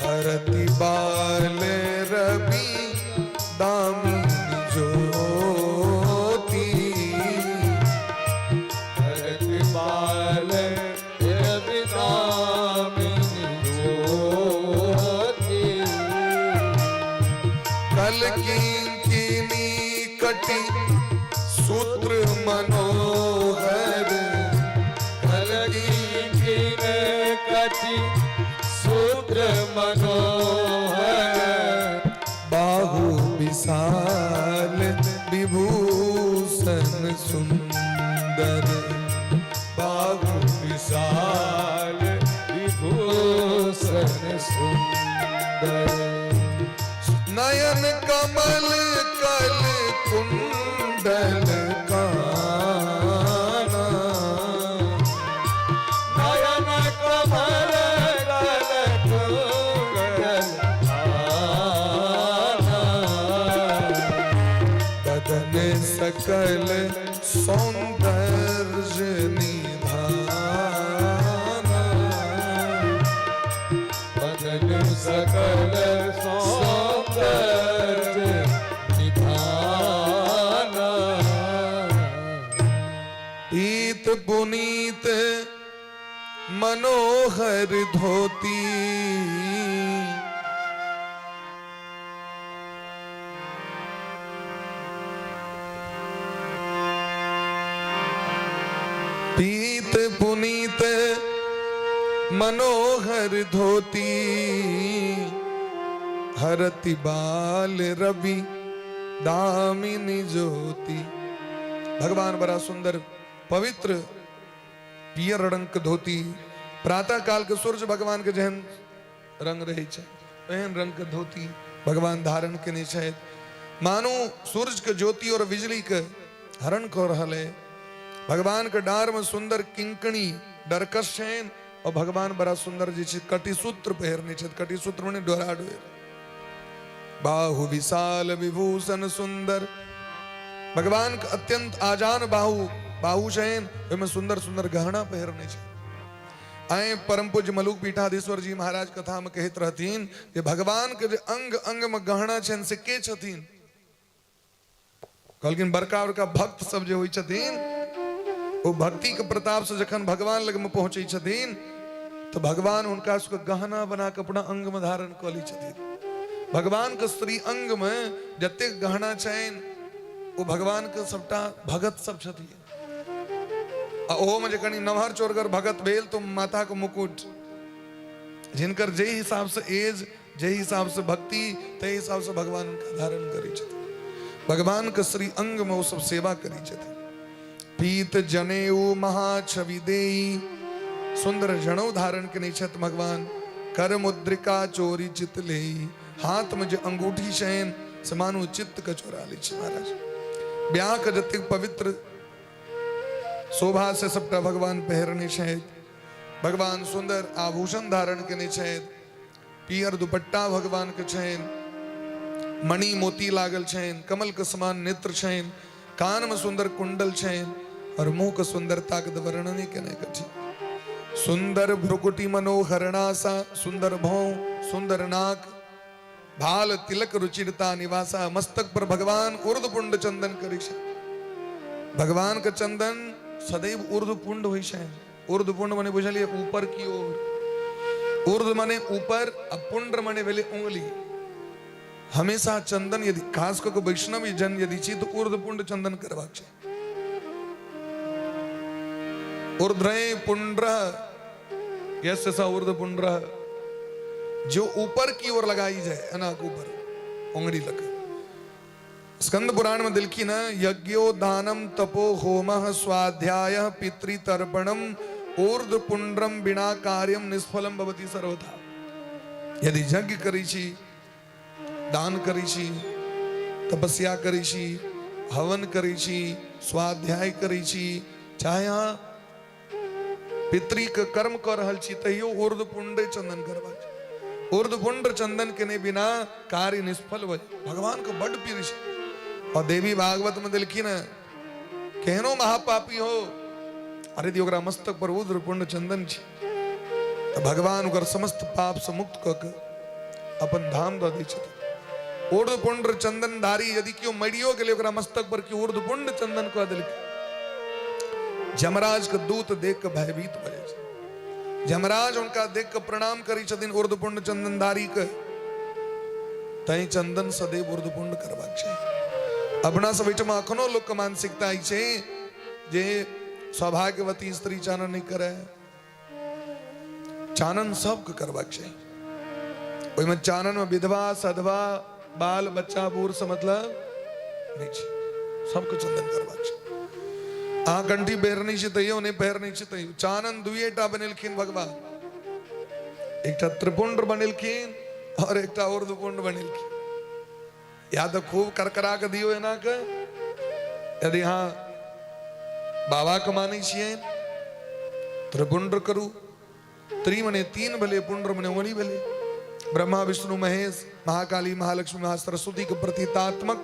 हरति बाल रवि दामिनी ज्योति, हरति बाल रवि दामिनी ज्योति, कल किंकिनी कटि सूत्र मनोहर, कल किंकिन कटि सूत्र मनोहर, बाहु विशाल विभूषण सुंदर, बाहु विशाल विभूषण सुंदर, नयन कमल कल कुंडल काना, नयन कमल कल कुंडल काना, बदन सकल सौंदर्य निधाना, बदन सकल सौंदर्य निधाना, पीत पुनीत मनोहर धोती, पीत पुनीत मनोहर धोती, हरति बाल रवि दामिनी ज्योति। भगवान बड़ा सुंदर पवित्र पियर रंग के धोती, प्रातः काल के सूर्य भगवान के जेहन रंग रहै छै ओहन रंग के धोती भगवान धारण केने छथि, मानू सूर्य के ज्योति और बिजली के हरण कऽ रहल है। भगवान के डार में सुंदर किंकणी डरकस छनि और भगवान बड़ा सुंदर जे छै कटिसूत्र पहिरने छथि, कटिसूत्र मने डोरा डोर, बाहु विशाल विभूषण सुंदर, भगवान के अत्यंत आजान बाहु बाहु छनि, ओहिमे सुंदर सुंदर गहना पहिरने छथि। आए परम पूज्य मलुक पीठाधीश्वर जी महाराज कथा में कहैत रहथिन जे भगवान के जे अंग अंग में गहना छनि से के छथिन? कहलखिन बड़का बड़का भक्त सब जे होइ छथिन ओ भक्ति के प्रताप से जखन भगवान लग में पहुंचै छथिन तो भगवान हुनका सबके गहना बना के अपना अंग में धारण कऽ लै छथिन। भगवान के स्त्री अंग में जतेक गहना छनि ओ भगवान के सबटा भगत सब छथिन। आ ओहो में जे कनि नमहर चोरगर भगत भेल तो माथा के मुकुट, जिनकर जे हिसाब से एज, जे हिसाब से भक्ति, ते हिसाब से भगवान हुनका धारण करै छथिन। भगवान के श्री अंग में ओ सब सेवा करै छथिन। पीत जनेऊ महाछवि देई, सुंदर जनेऊ धारण केने छथि भगवान। कर मुद्रिका चोरी चित लेई, हाथ में जे अंगूठी छनि से मानू चित्त के चोरा लै छै महाराज। ब्याह के जतेक पवित्र शोभा से सबटा भगवान पहिरने छथि। भगवान सुंदर आभूषण धारण केने छथि, पियर दुपट्टा भगवान के छनि, मणि मोती लागल छनि, कमल के समान नेत्र छनि, कान में सुंदर कुंडल छनि और मुंह के सुंदरता के वर्णन ही केनाइ कठिन। सुंदर भ्रुकुटी मनोहरणासा, सुंदर भौं, सुंदर नाक, भाल तिलक रुचिरता निवासा, मस्तक पर भगवान ऊर्ध्वपुंड चंदन करै छै। भगवान के चंदन सदैव ऊर्ध्वपुंड होइ छै। ऊर्ध्वपुंड मने बुझलियै ऊपर की ओर, ऊर्ध्व मने ऊपर आ पुंड मने भेलै उंगली। हमेशा चंदन यदि खास कऽ के वैष्णव जन यदि छी तऽ ऊर्ध्वपुंड चंदन करबाक छै। ऊर्ध्वे पुंड्र यस्य स ऊर्ध्वपुंड्र, जो ऊपर की ओर लगाई जाए एना के ऊपर उंगली लग। स्कंद पुराण में दिलखी न, यज्ञो दानम तपो होमः स्वाध्याय पितृतर्पणम ऊर्ध्व पुंड्रम बिना कार्यम निष्फलम भवति सर्वथा। यदि यज्ञ करै छी, दान करै छी, तपस्या करै छी, हवन करै छी, स्वाध्याय करै छी, चाहे अहाँ पितृके कर्म कऽ रहल छी, तैयो ऊर्ध्व पुंडे चंदन करबाक छै। ऊर्ध्व पुंड चंदन केने बिना कार्य निष्फल भऽ जाय। भगवान के बड्ड प्रिय छै। और देवी भागवत में देलखिन हँ, केहनो महापापी हो, अरे यदि ओकरा मस्तक पर ऊर्ध्व पुंड चंदन छै तऽ भगवान ओकर समस्त पाप से मुक्त कऽ के अपन धाम दऽ दै छथिन। ऊर्ध्व पुंड चंदनधारी यदि केओ मरियो गेलै, ओकरा मस्तक पर केओ ऊर्ध्व पुंड चंदन कऽ देलकै, यमराज के दूत देख के भयभीत भऽ जाइ छै। यमराज हुनका देख के प्रणाम करै छथिन ऊर्ध्व पुंड चंदनधारी के। तैं चंदन सदैव ऊर्ध्व पुंड करबाक चाही। अपना सब एहिठाम अखनो लोक के मानसिकता ई छै जे सौभाग्यवती स्त्री चानन नहि करे। चानन सबके करबाक चाही। ओहिमे चानन में विधवा सधवा बाल बच्चा बूढ़ से मतलब नहि छै, सबके चंदन करबाक छै। अहाँ कंठी पहिरने छी तैयो, नहि पहिरने छी तैयो। चानन दुइएटा बनेलखिन भगवान, एकटा त्रिपुंड बनेलखिन और एकटा ऊर्ध्वपुंड बनेलखिन। या तऽ खूब करकरा के दियौ एना के, यदि अहाँ बाबा के मानै छियै त्रिपुंड करू। त्रि मने तीन भेलै, पुंड्र मने उंगली भेलै। ब्रह्मा विष्णु महेश महाकाली महालक्ष्मी महासरस्वती के प्रतीकात्मक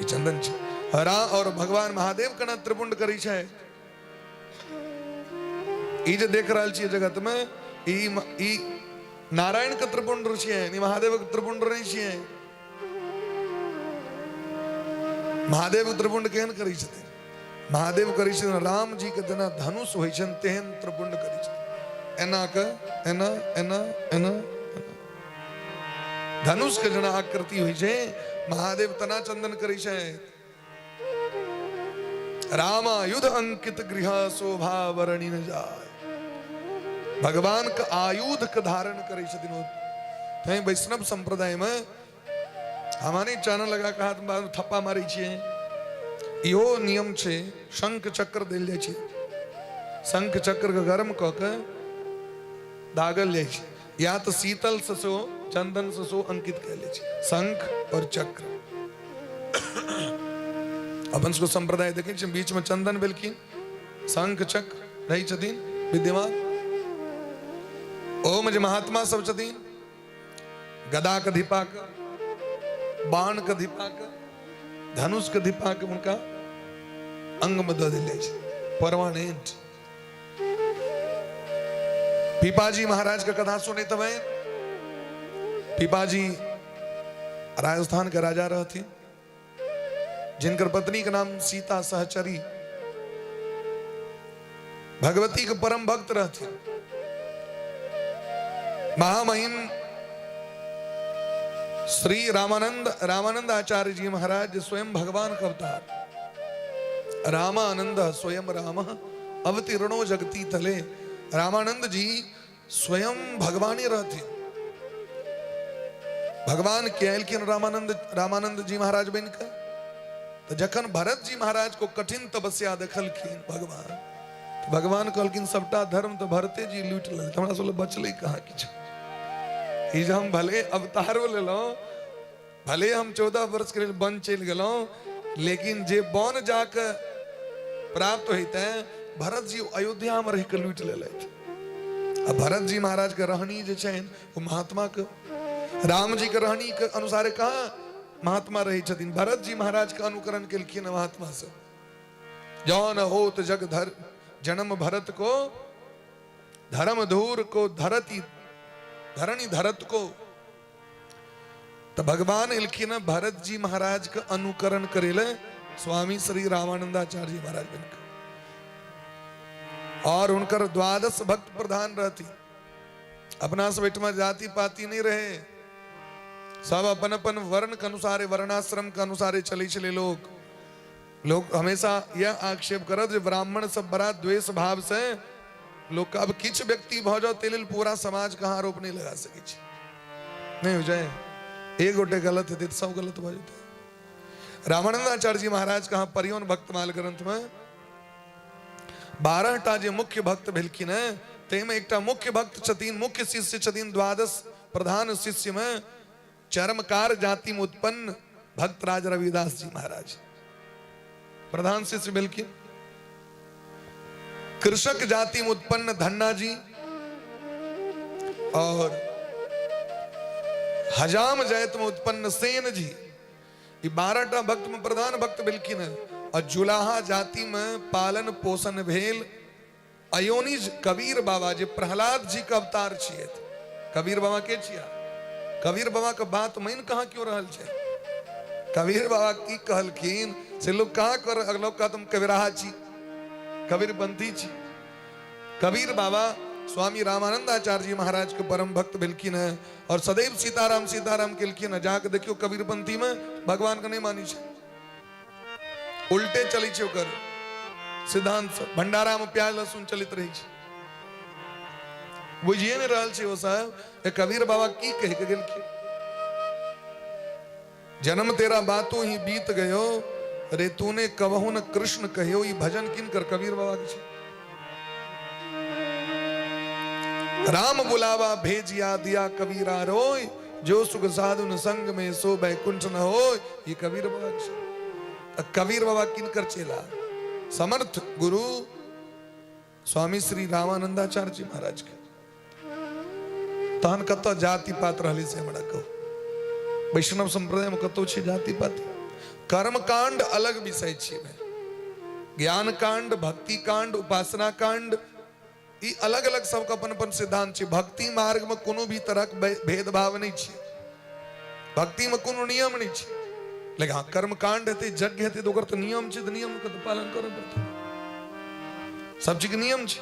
ई चंदन छै। हरा और भगवान महादेव केना त्रिपुंड करै छै, ई जे देख रहल छियै जगत में, ई नारायण के त्रिपुंड छियै, ई महादेव के त्रिपुंड नहीं छियै। महादेव के त्रिपुंड केहन करै छथिन? महादेव करै छथिन राम जी के जेना धनुष होइ छनि तेहन त्रिपुंड करै छथिन। एना के एना एना एना धनुष के जेना आकृति होइ छै, महादेव तना चंदन करै छै। रामायुध अंकित गृह शोभा वर्णि न जाय। भगवान के आयुध के धारण करै छथिन ओ। तैं वैष्णव संप्रदाय में हमारे चानन लगा के हाथ में थप्पा मारै छियै, इहो नियम छै। शंख चक्र देल जाइ छै, शंख चक्र के गर्म कऽ के दागल जाइ छै, या तऽ शीतल से सेहो चंदन से सेहो अंकित कयल जाइ छै शंख और चक्र। अपन सबके संप्रदाय देखै छियै, बीच में चंदन भेलखिन, शंख चक्र रहै छथिन विद्यमान। ओहोमे जे महात्मा सब छथिन, गदा के धिपा के, बाण के धिपा के, धनुष के धिपा के हुनका अंग में दऽ देल जाइ छै परमानेंट। पीपाजी महाराज के कथा सुनैत हेबै। पीपाजी राजस्थान के राजा रहथिन, जिनकर पत्नी के नाम सीता सहचरी, भगवती के परम भक्त रहथिन। महामहिम श्री रामानंद रामानंद आचार्य जी महाराज स्वयं भगवान का अवतार, रामानंद स्वयं राम अवतीर्णो जगती तले। रामानंद जी स्वयं भगवान ही रहथिन। भगवान के एलखिन रामानंद रामानंद जी महाराज बन के, तो जखन भरत जी महाराज को कठिन तपस्या देखलखिन भगवान, तो भगवान कहलखिन सबटा धर्म तो भरते जी लूट लेलथि, हमरा सब बचलै कहाँ किछु। ई जे हम भले अवतारो लेलहुँ, भले हम 14 वर्ष के लेल वन चलि गेलहुँ, लेकिन जे वन जाके प्राप्त होइते भरत जी अयोध्या में रहि के लूटि लेलथि। आ भरत जी महाराज के रहनी जे छनि ओ महात्मा के, राम जी के रहनी के अनुसार कहाँ महात्मा रहै छथिन। भरत जी महाराज के अनुकरण केलखिन महात्मा सब। जौन होत जग धर जन्म भरत को, धर्म धूर को धरती धरणी धरत को। तो भगवान एलखिन भरत जी महाराज के अनुकरण करेले स्वामी श्री रामानंदाचार्य जी महाराज बनकर, और उनकर द्वादश भक्त प्रधान रहती। अपना सब एहिठमा जाति पाति नहीं रहे, सब अपन अपन वर्ण के अनुसार वर्णाश्रम के अनुसार चले छले लोग। लोग हमेशा यह आक्षेप करत जे ब्राह्मण सब बड़ा द्वेष भाव से लोग, अब किछु व्यक्ति भऽ जाओ ते लेल पूरा समाज कहाँ आरोप नहीं लगा सकै छै, नहीं हो जाए। एक गोटे गलत हेतै तऽ सब गलत भऽ जेतै। रामानंदाचार्य जी महाराज कहाँ परियोन भक्तमाल ग्रंथ में 12टा जे मुख्य भक्त भेलखिन हेँ ताहिमे एकटा मुख्य भक्त छथिन, मुख्य शिष्य छथिन, द्वादश प्रधान शिष्य में चर्मकार जाति में उत्पन्न भक्तराज रविदास जी महाराज प्रधान शिष्य भेलखिन। कृषक जाति में उत्पन्न धन्ना जी और हजाम जाति में उत्पन्न सेन जी, ई 12टा भक्त में प्रधान भक्त भेलखिन हैं। और जुलाहा जाति में पालन पोषण भेल अयोनिज कबीर बाबा जे प्रहलाद जी के अवतार छियै। कबीर बाबा के छिया? कबीर बाबा के बात मान कहाँ क्यों रहल छै? कबीर बाबा की कहलखिन से लोग कहाँ कर, लोग कहत हम कबीराहा छी, कबीरपंथी छी। कबीर बाबा स्वामी रामानंद आचार्य जी महाराज के परम भक्त भेलखिन हैं और सदैव सीताराम सीताराम केलखिन हैं। जाके देखियो कबीरपंथी में भगवान के नहीं मानी छै, उल्टे चलै छै ओकर सिद्धांत सब, भंडारा में प्याज लहसुन चलैत रहै छै। बुझिए नहीं रहल छै ओ साहब कबीर बाबा की कह के गेलखिन। जन्म तेरा बातों ही बीत गयो रे तूने कबहु न कृष्ण कह्यो, ई भजन किनकर? कबीर बाबा के छै। राम बुलावा भेजिया दिया कबीरा रोय, जो सुख साधुन संग में सो बैकुंठ न होय, ये कबीर बाबा के छै। कबीर बाबा किनकर चेला? समर्थ गुरु स्वामी श्री रामानंदाचार्य जी महाराज के। तहन कतऽ जाति पात रहलै से हमरा कहू? वैष्णव संप्रदाय में कतौ छै जाति पात? कर्म कांड अलग विषय छै भाई, ज्ञान कांड, भक्ति कांड, उपासना कांड, ई अलग अलग सबके अपन अपन सिद्धांत छै। भक्ति मार्ग में कोनो भी तरह के भेदभाव नहीं छै, भक्ति में कोनो नियम नहीं छै। लेकिन हाँ, कर्म कांड हेतै, यज्ञ हेतै, तऽ ओकर तऽ नियम छै, तऽ नियम के तऽ पालन करऽ पड़तै, सब चीज के नियम छै।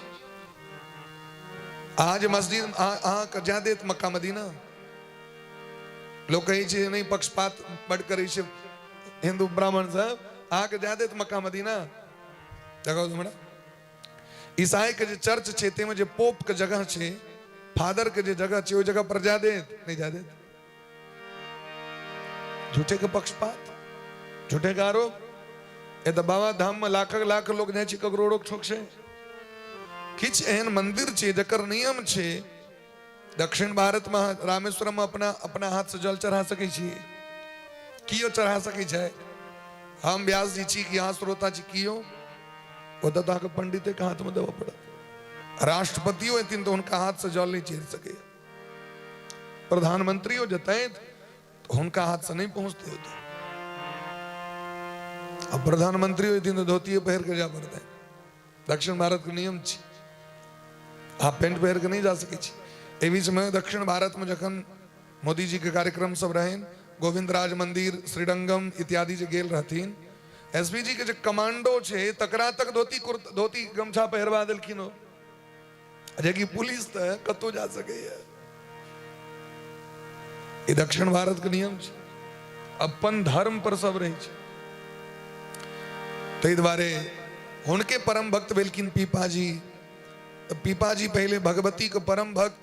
अहाँ जे मस्जिद अहाँके जा देत मक्का मदीना, लोक कहै छै नहि पक्षपात बड करै छै हिंदू ब्राह्मण सब, अहाँके जा देत मक्का मदीना? देखो हमरा ईसाई के जे चर्च छै ताहिमे जे पोप के जगह छै, फादर के जे जगह छै, ओहि जगह पर जा देत? नहि जा देत। झूठे के पक्षपात, झूठे के आरोप। ए तऽ बाबा धाम में लाखक लाख लोग जाइ छै, ककरो रोक ठोक छै? किछु एहन मंदिर छै जकर नियम छै। दक्षिण भारत में रामेश्वरम में अपना अपना हाथ से जल चढ़ा सकै छी? कियो चढ़ा सकै छै? हम व्यास जी छी कि अहाँ श्रोता छी, कियो? ओतऽ तऽ अहाँके पंडिते के हाथ में देबऽ पड़त। राष्ट्रपतियो एथिन तऽ हुनका हाथ से जल नहि चढ़ि सकैया, प्रधानमंत्रियो जेतथि तऽ हुनका हाथ से नहि पहुँचतै ओतऽ। आ प्रधानमंत्रियो एथिन तऽ धोतिए पहिर के जाय पड़तै। दक्षिण भारत के नियम छै, अहाँ पेंट पहिर के नहि जा सकै छी। एहि बीचमे दक्षिण भारत में जखन मोदी जी के कार्यक्रम सब रहनि, गोविंद राज मंदिर, श्रीरंगम इत्यादि जे गेल रहथिन, एसपीजी के जे कमांडो छै तकरा तक धोती कुर्ता धोती गमछा पहिरवा देलखिन ओ, जेकि पुलिस तऽ कतौ जा सकैया। ई दक्षिण भारत के नियम छै, अपन धर्म पर सब रहै छै। ताहि दुआरे हुनके परम भक्त भेलखिन पीपाजी। तऽ पीपाजी पहिले भगवती के परम भक्त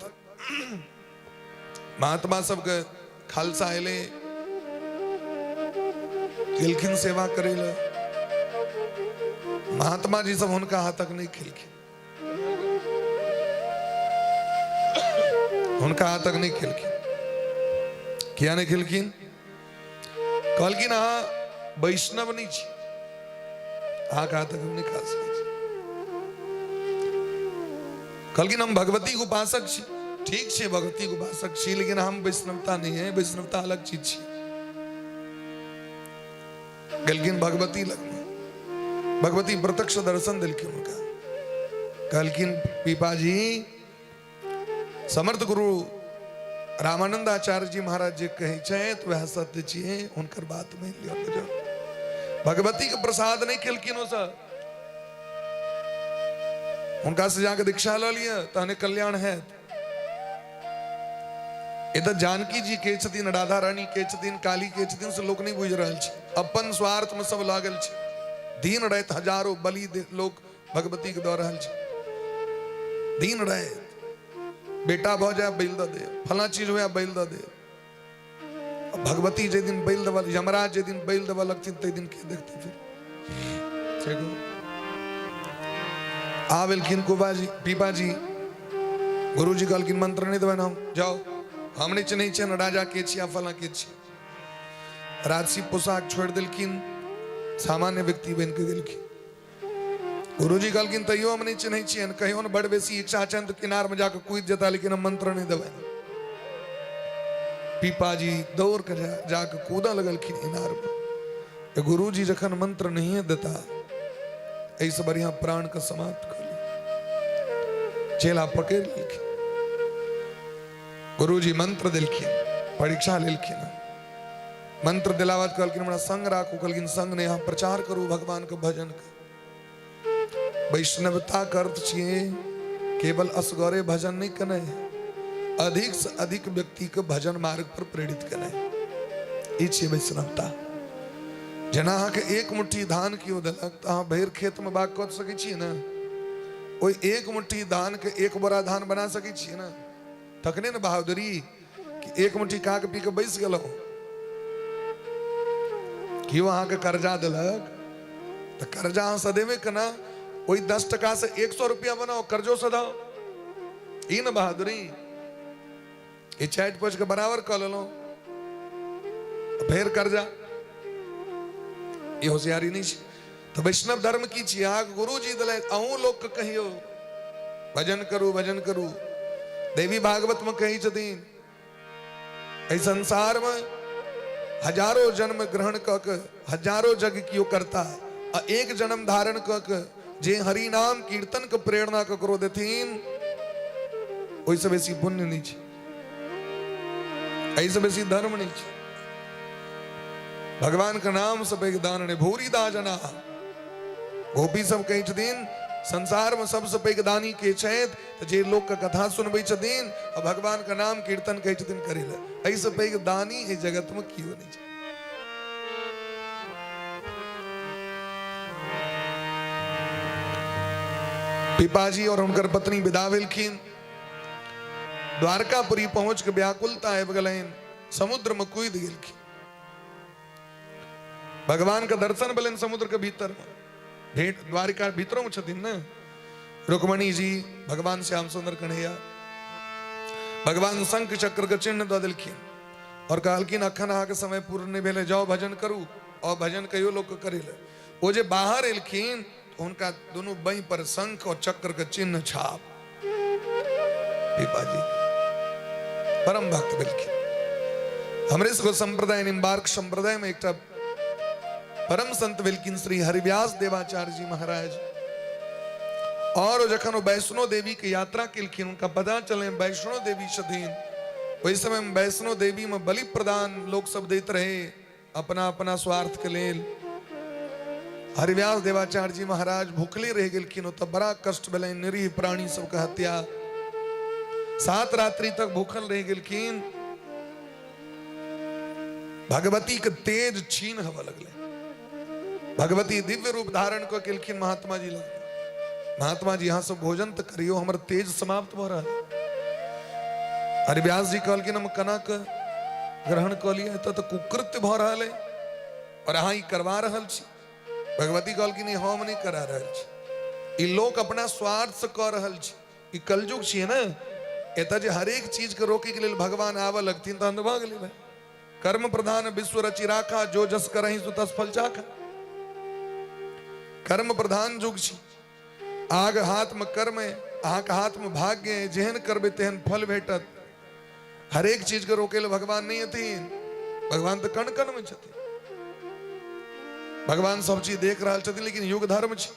महात्मा सबके खालसा एलै, गेलखिन सेवा करै लए। महात्मा जी सब हुनका हाथक नहि खेलखिन, हुनका हाथक नहि खेलखिन। किया नहि खेलखिन? कहलखिन अहाँ वैष्णव नहि छी, अहाँके हाथक हम नहि खा सकै छी। कहलखिन हम भगवती के उपासक छी। ठीक छै, भगवती के उपासक छी, लेकिन हम वैष्णवता नहीं है, वैष्णवता अलग चीज छी। गेलखिन भगवती लगमे, भगवती प्रत्यक्ष दर्शन देलखिन हुनका। कहलखिन पीपाजी, समर्थ गुरु रामानंद आचार्य जी महाराज जे कहै छथि वएह सत्य छियै, हुनकर बात मानि लिअ। जाउ। भगवती के प्रसाद नहि खेलखिन ओ सब, हुनका से जाके दीक्षा लऽ लिअ तहने कल्याण हैत। एतऽ जानकी जी के छथिन, राधा रानी के छथिन, काली के छथिन, से लोक नहि बुझि रहल छै। अपन स्वार्थ में सब लागल छै। दिन राति हजारों बलि लोक भगवती के दऽ रहल छै। दिन राति बेटा भऽ जाय बलि दऽ दे, फला चीज हुए बलि दऽ दे। भगवती जे दिन बलि देबऽ, यमराज जे दिन बलि देबऽ लगथिन ताहि दिन के देखते फिर। आब एलखिन कुबाजी पीपाजी। गुरुजी कहलखिन मंत्र नहि देबनि हम, जाओ, हम नहि चिन्है छियनि, राजा के छी आ फलां के छी। राजसी पोशाक छोड़ि देलखिन, सामान्य व्यक्ति बनि कऽ गेलखिन। गुरुजी कहलखिन तैयो हम नहि चिन्है छियनि, कहियो ने बड़ बेसी इच्छा छनि तऽ किनारमे जाकऽ कूदि जेता, लेकिन हम मंत्र नहि देबनि। पीपाजी दौड़ कऽ जाकऽ कूदऽ लगलखिन इनारमे। तऽ गुरुजी जखन मंत्र नहिए देता, एहिसँ बढ़िआँ प्राणके समाप्त कऽ ली। चेला पकड़ि लेलखिन, गुरुजी मंत्र देलखिन, परीक्षा लेलखिन। मंत्र देला बाद कहलखिन हमरा संग राखू। कहलखिन संग नहि, अहाँ प्रचार करू भगवान के भजन के। वैष्णवता के अर्थ छियै केवल असगरे भजन नहीं केनाइ, अधिक से अधिक व्यक्ति के भजन मार्ग पर प्रेरित केनाइ, ई छियै वैष्णवता। जेना अहाँके एक मुट्ठी धान केओ देलक तऽ अहाँ भरि खेतमे बाग कऽ सकै छियै ने? ओहि एक मुट्ठी धान के एक बोरा धान बना सकै छियै ने? तखने ने बहादुरी कि एक मुट्ठी खा के पी के बैस गेलहुँ। केओ अहाँके कर्जा देलक तऽ कर्जा अहाँ सदेबै केना? ओहि 10 टका से 100 रुपया बनाओ, कर्जो सदाओ, ई ने बहादुरी। ई चाटि पोछि के बराबर कऽ लेलहुँ, फेर कर्जा, ई होशियारी नहि छै। तऽ वैष्णव धर्म की छी? अहाँके गुरुजी देलथि, अहूँ लोकके कहियौ भजन करू, भजन करू। देवी भागवत में कहै छथिन एहि संसार में हजारों जन्म ग्रहण कऽ के हजारों यज्ञ कियो करता आ एक जन्म धारण कऽ के जे हरि नाम कीर्तन के प्रेरणा ककरो देथिन, ओहिसँ बेसी पुण्य नहि छै, एहिसँ बेसी धर्म नहि छै। भगवान के नाम से पैघ दान नहि। भूरी दाजना गोपी सब कहै छथिन संसार में सबसे पैघ दानी के छथि? तऽ जे लोक के कथा सुनबै छथिन आ भगवान के नाम कीर्तन कहै छथिन करै लए, एहिसँ पैघ दानी एहि जगत में केओ नहि छै। पिताजी और हुनकर पत्नी विदा भेलखिन। द्वारकापुरी पहुंच के व्याकुलता आबि गेलनि, समुद्र में कूदि गेलखिन। भगवान के दर्शन भेलनि समुद्र के भीतर में। भेंट द्वारिका भीतरों में छथिन ने रुक्मणी जी, भगवान श्याम सुंदर कन्हैया। भगवान शंख चक्र के चिन्ह दऽ देलखिन और कहलखिन अखन अहाँके समय पूर्ण नहि भेलै, जाओ भजन करू और भजन कहियो लोक के करै लए। ओ जे बाहर एलखिन हुनका दुनू बाँहि पर शंख और चक्र के चिन्ह छाप। पिताजी परम भक्त भेलखिन। हमरे सबके संप्रदाय निम्बार्क संप्रदाय में एकटा परम संत भेलखिन श्री हरिव्यास देवाचार्य जी महाराज। और जखन ओ वैष्णो देवी के यात्रा केलखिन, उनका पता चले वैष्णो देवी छथिन। ओहि समय में वैष्णो देवी में बलि प्रदान लोक सब दैत रहे अपना अपना स्वार्थ के लेल। हरिव्यास देवाचार्य जी महाराज भूखले रह गेलखिन। ओतऽ बड़ा कष्ट भेलनि, निरीह प्राणी सबके हत्या। 7 रात्रि तक भूखल रह गेलखिन। भगवती के तेज छीन हवा लगले। भगवती दिव्य रूप धारण कऽ केलखिन महात्मा जी लग। महात्मा जी, अहाँ सब भोजन तऽ करियौ, हमर तेज समाप्त भऽ रहल। हरिव्यास जी कहलखिन हम केना कऽ ग्रहण कऽ लिअ, एतऽ तऽ कुकृत्य भऽ रहल है और अहाँ ई करवा रहल छी। भगवती कहलखिन ई हम नहि करा रहल छी, ई लोक अपना स्वार्थ से कऽ रहल छी। ई कलयुग छियै ने, एतऽ जे हरेक चीज के रोकै के लेल भगवान आबऽ लगथिन तहन तऽ भऽ गेलै भाई। कर्म प्रधान विश्व रचि राखा, जो जस करही सो तस फल चाखा। कर्म प्रधान युग छी। अहाँके हाथ में कर्म है, अहाँके हाथ में भाग्य है, जेहन करबै तेहन फल भेटत। हरेक चीज के रोके लए भगवान नहीं हथिन, भगवान तऽ कण कण में छथिन। भगवान सब चीज देख रहल छथिन, लेकिन युग धर्म छै।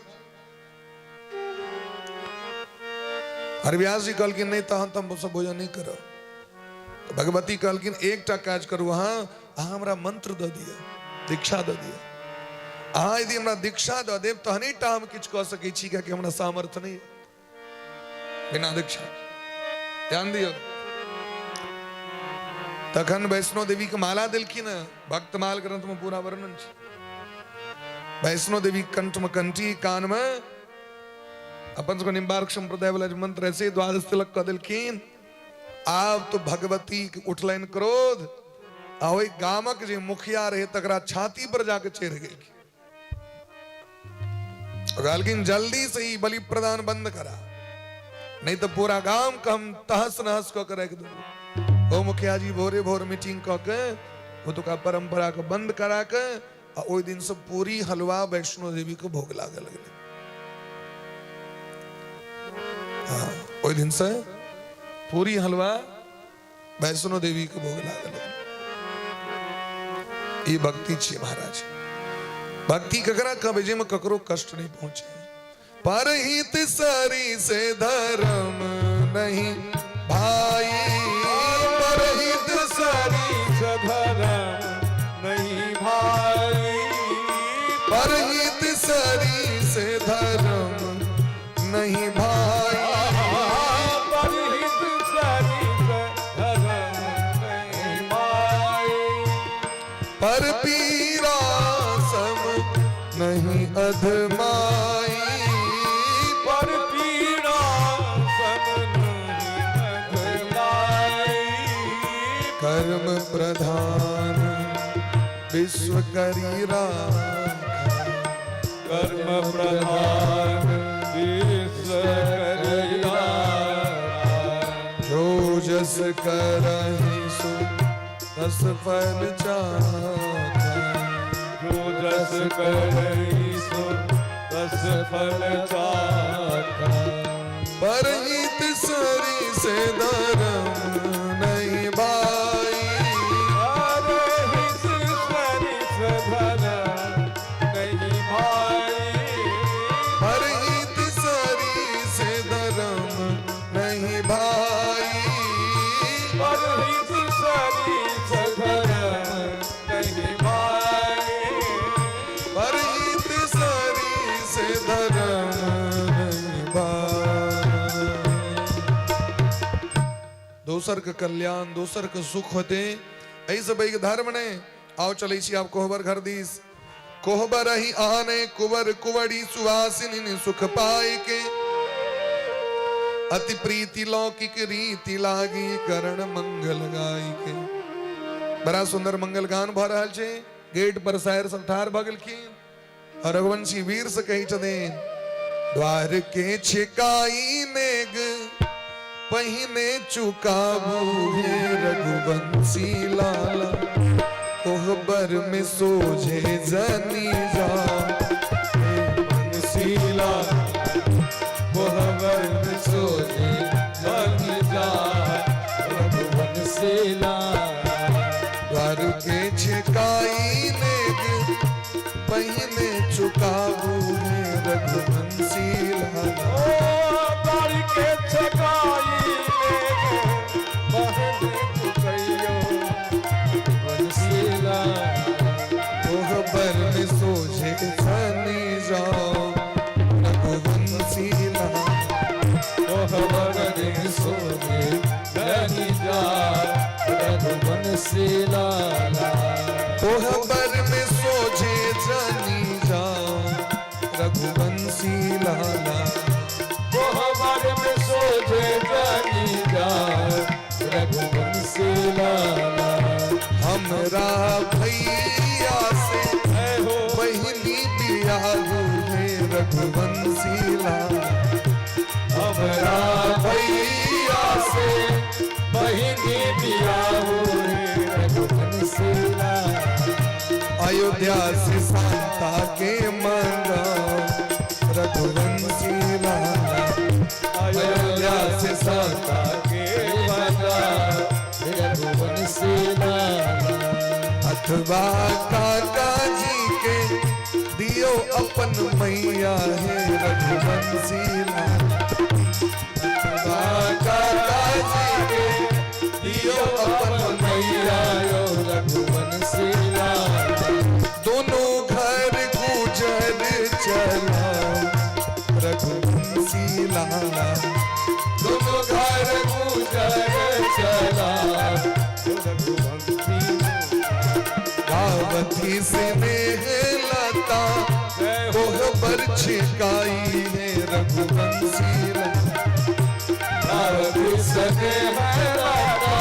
हरिव्यास जी कहलखिन नहीं तहन तऽ हम सब भोजन नहीं करब। तऽ भगवती कहलखिन एकटा काज करू, अहाँ अहाँ हमरा मंत्र दऽ दिअ, दीक्षा दऽ दिअ। अहाँ यदि हमरा दीक्षा दऽ देब तहने टा हम किछु कऽ सकै छी, कियाकि हमरा सामर्थ्य नहीं बिना दीक्षा। ध्यान दियौ। तखन वैष्णो देवी के माला देलखिन। भक्तमाल ग्रंथ में पूरा वर्णन छै। वैष्णो देवी कंठ में कंठी, कान में अपन सबके निम्बार्क संप्रदाय वाला जे मंत्र है से द्वादश तिलक कऽ देलखिन। आब तो भगवती के उठलनि क्रोध आ ओहि गामक जे मुखिया रहे तकरा छाती पर जाके चढ़ि गेलखिन। कहलखिन जल्दी से ई बलि प्रदान बंद करा, नहीं तो पूरा गाम के हम तहस नहस कऽ के राखि देबो। ओ मुखिया जी भोरे भोर मीटिंग कऽ के ओतुका परंपरा के बंद करा के आ ओहि दिन से पूरी हलवा वैष्णो देवी के भोग लागल गेलै। हाँ, ओहि दिन से पूरी हलवा वैष्णो देवी के भोग लागल गेलै। ई भक्ति छियै महाराज। भक्ति ककरा कहबै जाहिमे ककरो कष्ट नहीं पहुंचे। परहित सरी से धर्म नहीं भाई, परहित सरी से धर्म नहीं भाई, परहित सरी से धर्म नहीं भाई, परहित सरी से धर्म नहीं भाई, पर पीरा सम नहीं अधमाई, पर पीड़ा सम नहीं अधमाई, कर्म प्रधान विश्व करी राखा, कर्म प्रधान विश्व करी राखा, जो जस करहि सो तस फल चाखा, जो जस करहि सो तस फल चाखा, परहित सरी से धर्म नहीं भाई, परहित सरी से धर्म नहीं भाई, परहित सरी से धर्म नहीं भाई, परहित सरी से धर्म नहीं भाई, परहित सरी से धर्म नहीं भाई। दोसर के कल्याण दोसर के सुख होते एहि से पैघ धर्म नहीं। आओ चलै छी आब कोहबर घर दिस। कोहबर ही आने कुंवर कुंवरी सुवासिनी सुख पाए के, अति प्रीति लौकिक रीति लागी करण मंगल गाय के। बड़ा सुंदर मंगल गान भऽ रहल छै। गेट पर सायर सब ठाढ़ भऽ गेलखिन और रघुवंशी वीर से कहै छथिन, द्वार के छिकाई नेग पहिने चुकाबू हे रघुवंशी लाला, कोहबर में सोझे जनी जा बंसी लाला, कोहबर में सोझे जनी जा रघुवंशी लाला, द्वार के छिकाई नेग पहिने चुकाबू हे रघुवंशी लाला, ओ द्वार के छिकाई नेग पहिने चुकैयो बंसी लाला, कोहबर में सोझे जनी जाओ रघुवंशी लाला, कोहबर में सोझे जनी जा रघुवंशी लाला, कोहबर में सोझे जनी जाओ रघुवंशी लाला, कोहबर में सोझे जनी जा रघुवंशी लाला, हमरा भैया से बहिनी बियाहू हे रघुवंशी लाला, हमरा भैया से बहिनी बियाहू हे रघुवंशी लाला, अयोध्या से शांता के मंगाओ रघुवंशी लाला, अयोध्या से शांता के मंगाओ रघुवंशी लाला, अथवा काका जी के दियो अपन मैया हे रघुवंशी लाला, अथवा काका जी के दियो अपन मैया यो रघुवंशी लाला, दोनों घर गुजर चला रघुवंशी लाला, दोनों घर गुजर चला रघुवंशी, गावती से नेह लता कोहबर छिकाई है रघुवंशी लाला, गावती से नेह लता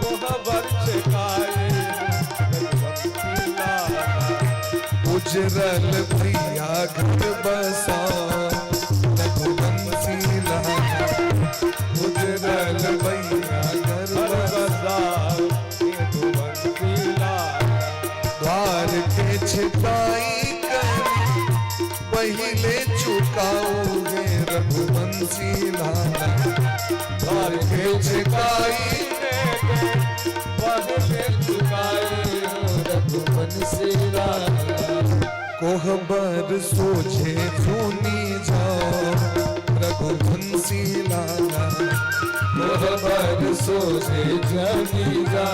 कोहबर छिकाई रघुवंशी लाला, उजरल भैया घर बसा रघुवंशी लाला, गुजरल भैया घर बसा। रघुवंशी लाला। द्वार के छिपाई कर पहले चुकाओगे रघुवंशी लाला, द्वार के छिपाई पहले चुकाए रघुवंशी लाला। कोहबर सोझे सुनी जाओ रघुवंशी लाला, कोहबर सोझे जनी जा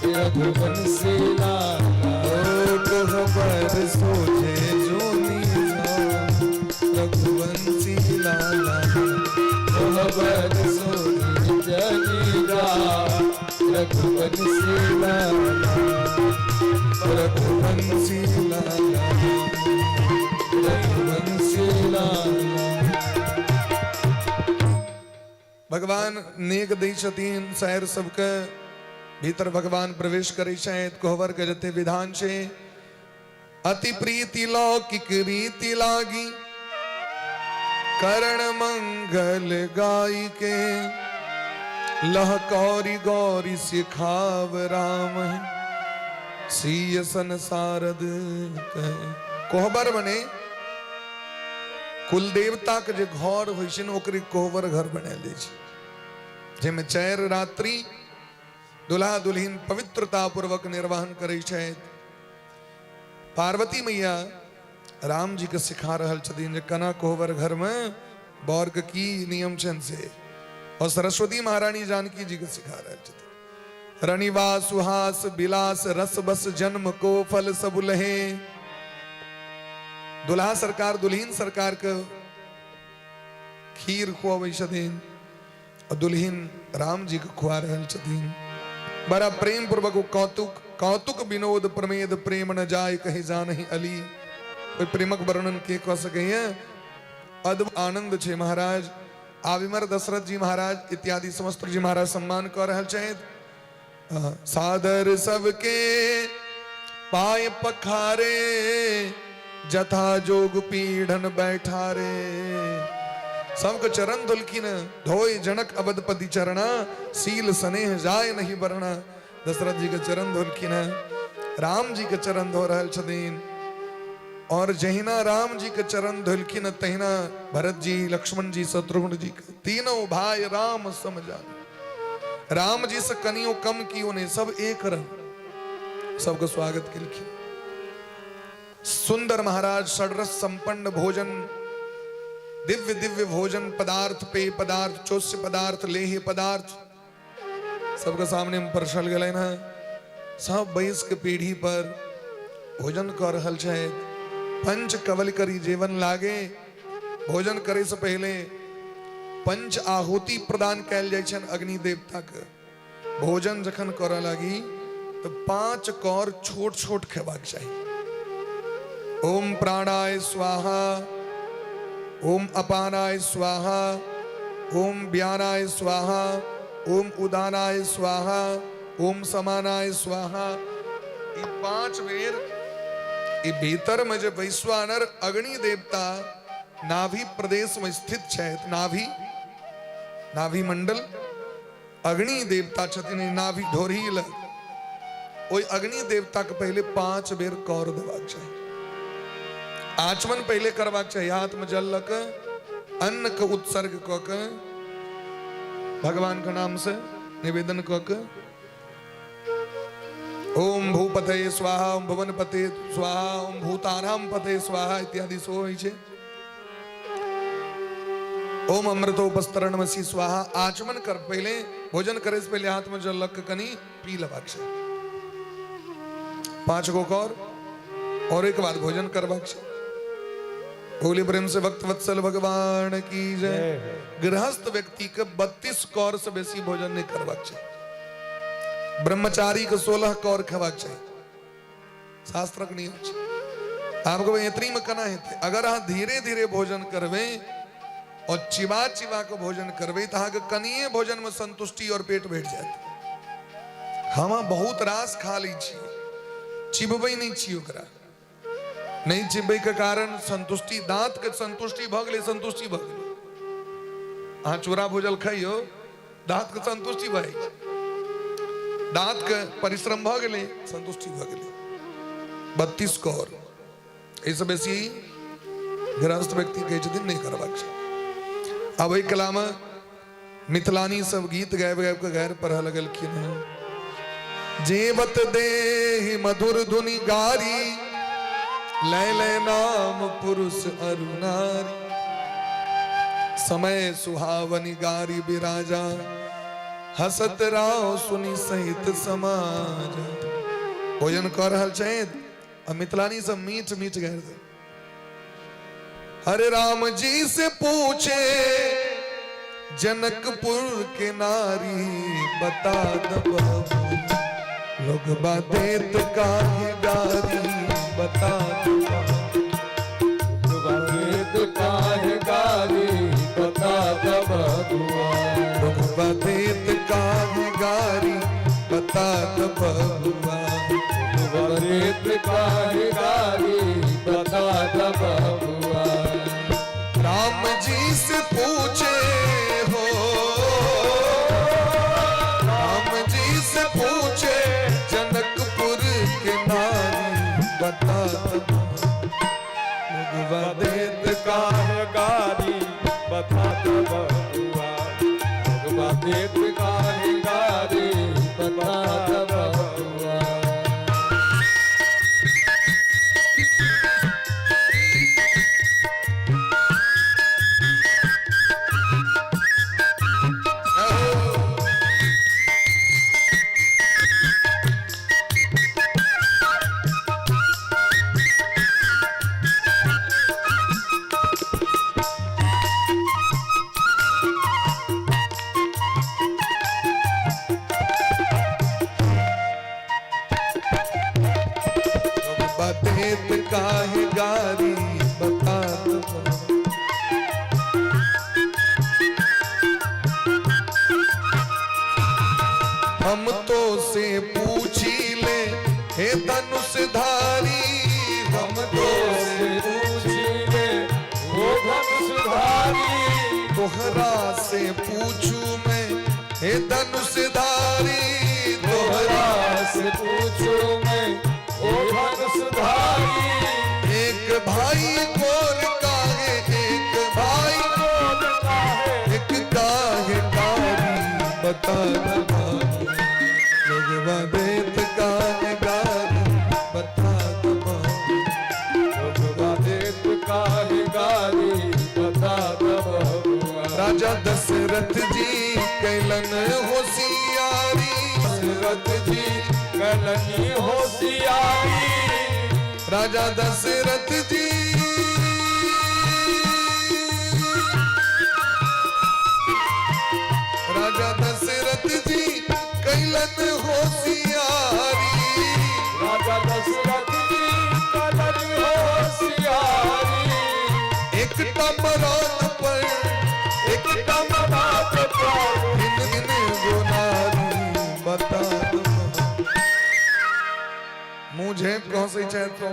रघुवंशी लाला। ओ कोहबर सोझे सुनी जाओ रघुवंशी लाला, कोहबर सोझे जनी जा रघुवंशी लाला, रघुवंशी लाला, रघुवंशी लाला। भगवान नेक दै छथिन शहर सबके भीतर भगवान प्रवेश करै छथि। कोहबर के जते विधान छै, अति प्रीति लौकिक रीति लागी करण मंगल गाई के, लह कौरी गौरी सिखाव राम है सीय संसारद कहे। कोहबर बने कुल देवता के जे घर होइ छै ने, ओकरे कोहबर घर बनायल जाइ छै, जाहिमे 4 रात्रि दुल्हा दुल्हिन पवित्रता पूर्वक निर्वहन करै छथि। पार्वती मैया राम जी के सिखा रहल छथिन जे केना कोहबर घर में बर के की नियम छनि से, और सरस्वती महारानी जानकी जी के सिखा रहल छथिन। रनिवा सुहास विलास रस बस जन्म को फल सब लहे। दुल्हा सरकार दुल्हिन सरकार के खीर खुआबै छथिन और दुल्हिन राम जी के खुआ रहल छथिन। बड़ा प्रेम पूर्वक कौतुक कौतुक विनोद प्रमेद प्रेम न जाय कहे जानहि अली। ओहि प्रेमक वर्णन के कऽ सकैया? अद्भुत आनंद छै महाराज। आविमर दशरथ जी महाराज इत्यादि समस्त जी महाराज सम्मान कऽ रहल छथि। सादर सबके पाय पखारे जथा जोग पीढ़न बैठारे। सबके चरण धुलखिन धोय जनक अवधपति चरणा, सील स्नेह जाय नहीं बरना। दशरथ जी के चरण धोलखिन, राम जी के चरण धो रहल छथिन, और जहिना राम जी के चरण धोलखिन तहिना भरत जी लक्ष्मण जी शत्रुघ्न जी के तीनों भाई राम समझा। राम जी से कनियो कम कियो नहीं, सब एक रंग सबके स्वागत केलखिन। सुंदर महाराज षडरस संपन्न भोजन, दिव्य दिव्य भोजन पदार्थ, पेय पदार्थ, चोष्य पदार्थ, लेह्य पदार्थ सबके सामने में परसल गेलनि हँ। सब बैस के पीढ़ी पर भोजन कऽ रहल छथि। पंच कवल करी जीवन लागे। भोजन करे से पहले पंच आहुति प्रदान कयल जाइ छनि अग्नि देवता के। भोजन जखन करऽ लागी तऽ 5 कौर छोट छोट खेबाक चाही। ओम प्राणाय स्वाहा, ओम अपानाय स्वाहा, ओम व्यानाय स्वाहा, ओम उदानाय स्वाहा, ओम समानाय स्वाहा। ई 5 बेर ई भीतर में जे वैश्वानर अग्नि देवता नाभि प्रदेश में स्थित छथि, नाभि नाभि मंडल अग्नि देवता छथिन, ई नाभि ढोरी लग, ओहि अग्नि देवता के पहले 5 बेर कौर देबाक चाही। आचमन पहले करबाक चाही, हाथ में जल लऽ कऽ अन्न के उत्सर्ग कऽ के भगवान के नाम से निवेदन कऽ के ओम भूपते स्वाहा, ओम भुवनपते स्वाहा, ओम भूतानाम पते स्वाहा इत्यादि सेहो होइ छै। ओम अमृतोपस्तरणमसि स्वाहा। आचमन कर पहले, भोजन करे से पहले हाथ में जल लग के कनी पी लेबाक छै 5 गो कौर, और एक बाद भोजन करबाक छै। बोले प्रेम से भक्त वत्सल भगवान की जय। गृहस्थ व्यक्ति के 32 कौर से बेसी भोजन नहीं करबाक छै। ब्रह्मचारी के 16 कौर खेबाक छै, शास्त्रक नियम छै। आपको एतनी में केना हेतै? अगर अहाँ धीरे धीरे भोजन करबै और चिबा चिबा के भोजन करबै तऽ अहाँके कनिए भोजन में संतुष्टि और पेट भरि जायत। हम बहुत रास खा लै छी, चिबबै नहि छी ओकरा। नहि चिबैके कारण संतुष्टि, दांत के संतुष्टि भऽ गेलै, संतुष्टि भऽ गेलै। अहाँ चूड़ा भूजल खइयौ, दांत के संतुष्टि भऽ जाइ छै, दांत के परिश्रम भऽ गेलै, संतुष्टि भऽ गेलै। 32 कौर, एहिसँ बेसी गृहस्थ व्यक्ति कहै छथिन नहि करबाक छै। आब ओहि कलामे मिथिलानी सब गीत गाबि गाबि कऽ गारि पढ़ऽ लगलखिन हँ। जेवत देहि मधुर धुनि गारी, लय लय नाम पुरुष अरु नारी। समय सुहावनी गारी बिराजा, हसत राव सुनि सहित समाज। भोजन कऽ रहल छथि आ मिथिलानी सब मीठ मीठ गारि दे। हरे राम जी से पूछे जनकपुर के नारी, बता दब लोग देत काहे गारी, बता देत काहे गारी, बता दब लोग देत काहे गारी, बता दब देत काहे गारी, बता दब। राम जी से पूछे हो, राम जी से पूछे जनकपुर के नारी, बता दब देत काहे गारी, बता दब देत काहे गारी, बता दब। देत काहे गारी, बता दब। हम तो से पूछी ले हे धनुषधारी, हम तो से पूछी ले वो धनुषधारी, तोहरा से पूछू मैं हे धनुषधारी, तोहरा से पूछू मैं ओ धनुषधारी। एक भाई गोर काहे, एक भाई गोर काहे, एक काहे कारी, बता लोगवा देत काहे गारी, बता लोगवा देत काहे गारी, बता दब। राजा दशरथ जी कैलन होशियारी, दशरथ जी कैलनी होशियारी, राजा दशरथ जी, राजा दशरथ जी कैलन होशियारी, राजा दशरथ जी कैलन होशियारी। एकटा मरद पर, एकटा मरद पर भिन्न भिन्न गो नारी, बता मुँह झाँपि कऽ हँसै छथि तो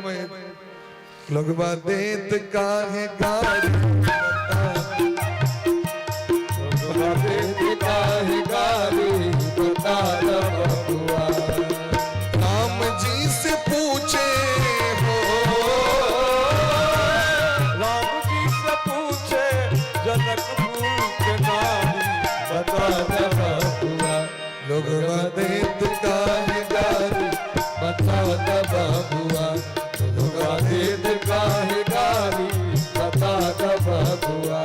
लोगबा देत काहे गारी, लोगबा देत काहे गारी, बता दब बबुआ। राम जी से पूछे हो, राम जी से पूछे जनकपुर के नारी, बता दब बबुआ। लोगबा देत काहे गारी, बता दब बबुआ। लोगबा देत काहे गारी, बता दब बबुआ।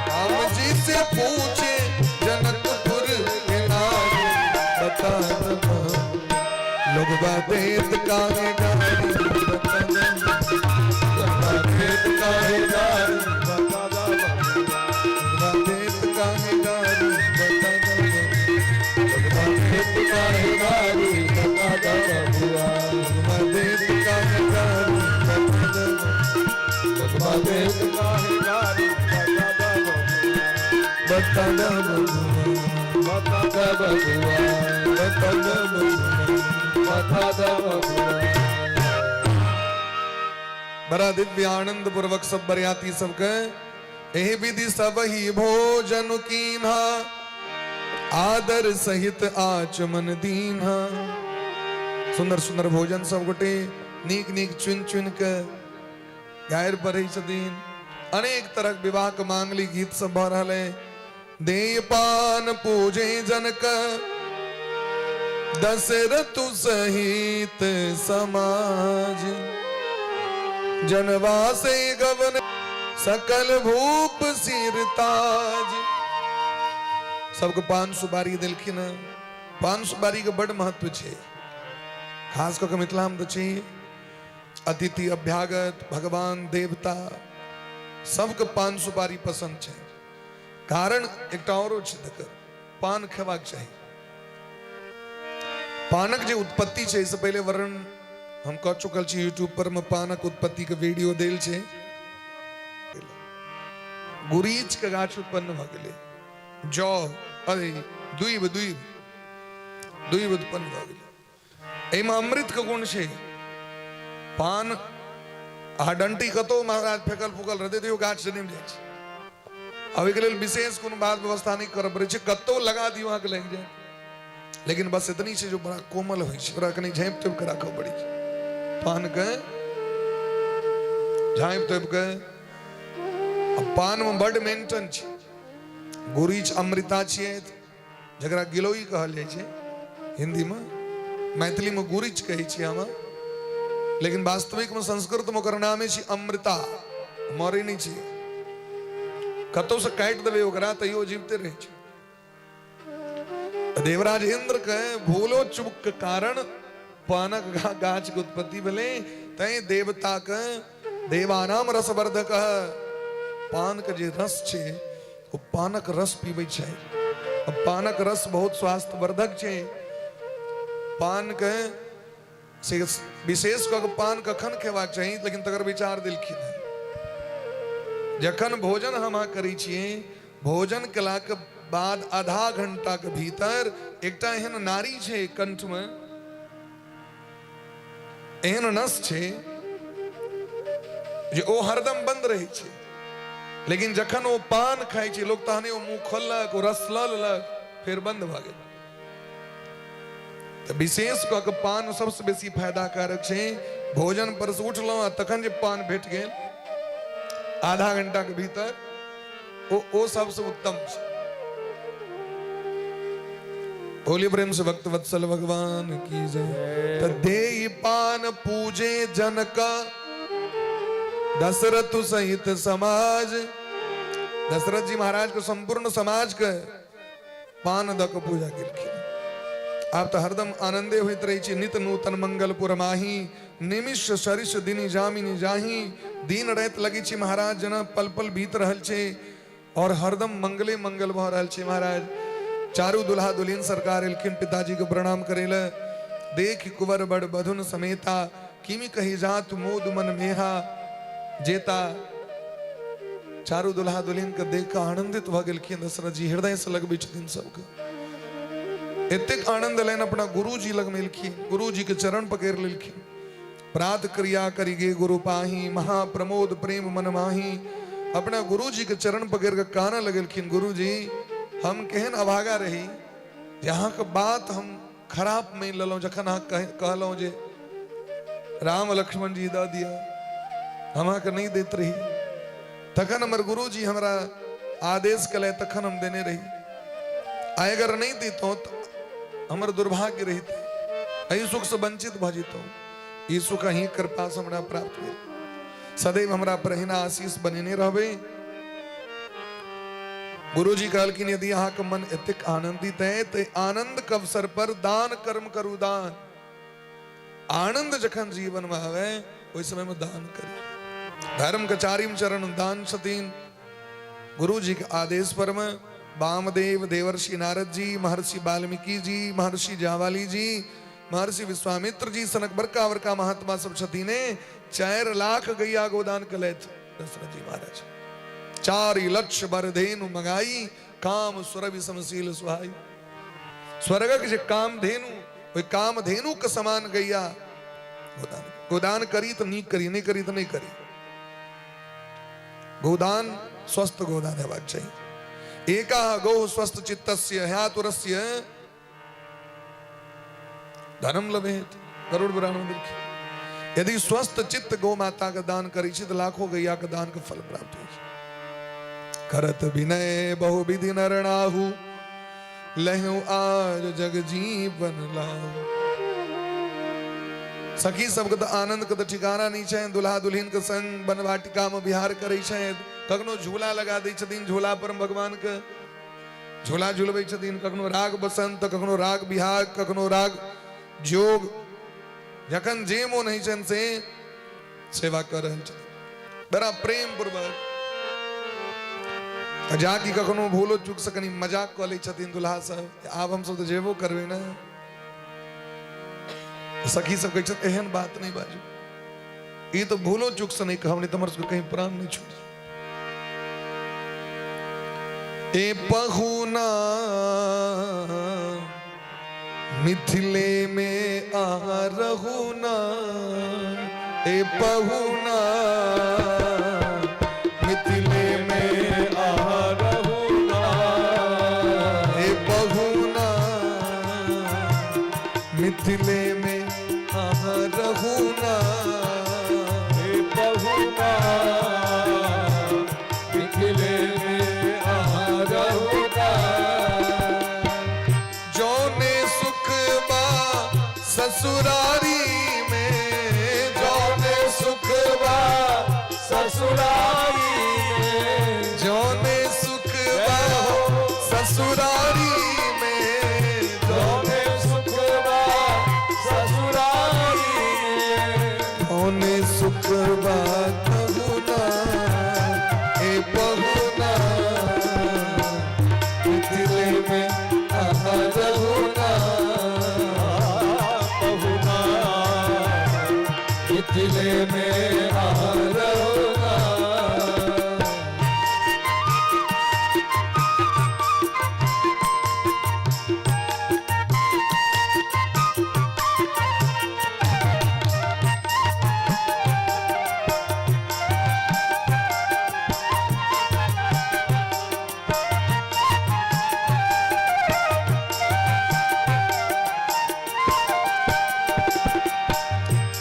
राम जी से पूछे जनकपुर के नारी, बता दब लोगबा देत काहे गारी, बता दब। लोगबा देत काहे गारी, बता दब। लोगबा देत काहे गारी, बता दब। लोगबा देत काहे गारी, बता दब बबुआ। लोगबा देत काहे गारी, बता दब। लोगबा देत काहे गारी, बता दब बबुआ। बता दब बबुआ। माथा द बबुआ, माथा द बबुआ, माथा द बबुआ। बड़ा दिव्य आनंद पूर्वक सब बरियाती सबके एहि विधि सब ही भोजन कीन्हा, आदर सहित आचमन दीन्हा। सुंदर सुंदर भोजन सब गोटे नीक नीक चुनि चुनि के गारि पढ़ै छथिन। अनेक तरहक विवाह के मांगलिक गीत सब भऽ रहल है। देय पान पूजे जनक दशरथ सहित समाज, जनवासे गवन सकल भूप सिर ताज। सबके पान सुपारी देलखिन हँ। पान सुपारी के बड महत्व छै, खास कऽ के मिथिला में तऽ छै। अतिथि अभ्यागत भगवान देवता सबके पान सुपारी पसंद छै। कारण एकटा औरो छै, तकर पान खेबाक चाही। पानक जे उत्पत्ति छै, एहिसँ पहिले वर्णन हम कऽ चुकल छी, यूट्यूब पर में पानक उत्पत्ति के वीडियो देल छै। गुरीच के गाछ उत्पन्न भऽ गेलै, जौ अरे दुइब दुइब दुइब उत्पन्न भऽ गेलै। एहिमे अमृत के गुण छै। पान आ डंटी कतौ महाराज फेकल फूकल रहतै तैयो गाछ जनमि जाइ छै। अब ओहिके लेल विशेष कोनो बात व्यवस्था नहि करऽ पड़ै छै, कतौ लगा दियौ अहाँके लागि जायत। लेकिन बस एतनी छै जो बड़ा कोमल होइ छै, ओकरा कनि झाँपि तोपि कऽ राखऽ पड़ै छै। पानके झाँपि तोपि कऽ, आ पानमे बड्ड मेंटन छै। गुरीच अमृता छियै, जकरा गिलोई कहल जाइ छै हिन्दीमे, मैथिलीमे गुरीच कहै छियै हम, लेकिन वास्तविकमे संस्कृतमे ओकर नामे छै अमृता। मरै नहि छै, कतौसँ काटि देबै ओकरा तैयो जीविते रहै छै। देवराज इंद्र के भूलो चूक के कारण पानक गाछ के उत्पत्ति भेलै, तैं देवता के देवानाम रसवर्धक पान के जे रस छै ओ पानक रस पीबै छै। पानक रस बहुत स्वास्थ्यवर्धक छै। पान के से विशेष कऽ के पान कखन खेबाक चाही, लेकिन तकर विचार देलखिन हेँ। जखन भोजन हम अहाँ करै छियै, भोजन केलाके बाद आधा घंटा के भीतर एकटा एहन नारी छै कंठमे, एहन नस छै जे ओ हरदम बंद रहै छै, लेकिन जखन ओ पान खाइ छै लोक तहने ओ मुंह खोललक, ओ रस लऽ लेलक, फेर बंद भऽ गेल। तऽ विशेष कऽ के पान सबसँ बेसी फायदा कारक छै। भोजन पर से उठलहुँ आ तखन जे पान भेट गेल आधा घंटा के भीतर, ओ सबसँ उत्तम छै। बोलिए प्रेम से भक्त वत्सल भगवान की जय। तो देई पान पूजे जनक दशरथ सहित समाज। दशरथ जी महाराज के संपूर्ण समाज के पान द के पूजा केलखिन। आब तऽ हरदम आनंदे होइत रहै छै। नित नूतन मंगलपुर माही, निमिष सरिष दिन जामिनी जाही। दिन राति लगै छै महाराज जेना पल पल बीत रहल छै और हरदम मंगले मंगल भऽ रहल छै महाराज। चारू दुल्हा दुल्हिन सरकार एलखिन पिताजी के प्रणाम करै लए। देख कुंवर बड़ बधुन समेता, किमि कही जात मोद मन मेहा जेता। चारू दुल्हा दुल्हिन के देख कऽ आनंदित भऽ गेलखिन दशरथ जी, हृदय से लगबै छथिन सबके। एतेक आनंद एलनि, अपना गुरुजी लगमे एलखिन, गुरुजी के चरण पकड़ि लेलखिन। प्रात क्रिया करी गे गुरु पाही, महाप्रमोद प्रेम मन माही। अपना गुरुजी के चरण पकड़ के कानऽ लगेलखिन, गुरुजी हम केहन अभागा रही जे अहाँके बात हम खराब मानि लेलहुँ जखन अहाँ कहलहुँ जे राम लक्ष्मण जी दऽ दिअ, हम अहाँके नहि दैत रही। तखन हमर गुरुजी हमरा आदेश केलथि, तखन हम देने रही। आ अगर नहि दितहुँ तऽ हमर दुर्भाग्य रहितै, एहि सुखसँ वंचित भऽ जैतहुँ। ई सुख अहीं कृपासँ हमरा प्राप्त भेल। सदैव हमरा पर एहिना आशीष बनेने रहबै। गुरुजी कहलखिन यदि अहाँके मन एतेक आनंदित है तऽ आनंद के अवसर पर दान कर्म करू। दान आनंद जखन जीवन में आवे ओहि समय में दान करी। धर्म के चारिम चरण दान छथिन। गुरुजी के आदेश पर में वामदेव देवर्षि नारद जी, महर्षि वाल्मीकि जी, महर्षि जावाली जी, महर्षि विश्वामित्र जी सनक बड़का बड़का महात्मा सब छथिन, 4 लाख गैया गोदान कलथि दशरथ जी महाराज। 4 लक्ष बरधेनु मंगाई, काम सुरभि समशील सुहाई। स्वर्गक जे कामधेनु, ओहि कामधेनुके समान गैया गोदान। गोदान करी तऽ नीक करी, नहि करी तऽ नहि करी। गोदान स्वस्थ गोदान हेबाक चाही। एका गौ स्वस्थ चित्तस्य ह्यातुरस्य धनम लभेत। गरुड़ पुराण में देखिए, यदि स्वस्थ चित्त गौ माता के दान करै छी तऽ लाखों गैया के दान के फल प्राप्त होइ छै। करत विनय बहुविधि नरणाहु, लहु आज जग जीवन लाहु। सखी सबके तऽ आनंद के तऽ ठिकाना नहीं छै। दुल्हा दुल्हिन के संग बनवाटिका में विहार करै छै, कखनो झूला लगा दै छथिन, झूला पर भगवान के झूला झुलबै छथिन, कखनो राग बसंत, कखनो राग बिहाग, कखनो राग जोग, जखन जे मोन होइ छनि से सेवा कऽ रहल छथिन बड़ा प्रेम पूर्वक। जाकि कखनो भूलो चूक से कनि मजाक कऽ लै छथिन दुल्हा सब, आब हमसब तऽ जेबो करबै ने। सखी सब कहै छथिन एहन बात नहि बाजू, ई तऽ भूलो चूक से नहि कहब, नहि तऽ हमर सबके कहीं प्राण नहि छूट। ए पहुना मिथिले में आ रहू ना, ए पहुना मिथिले में आ रहू ना, ए पहुना मिथिले में आ रहू ना, ए पहुना मिथिले में आ रहू ना। जौने सुख बा ससुरारी में, जौने सुख बा ससुरारी में, जौने सुख बा ससुरारी में, जौने सुख बा ससुरारी में, जौने सुख बा कहू ना, ए पहुना मिथिले में आहा रहू ना, पहुना मिथिले में आहा रहू ना।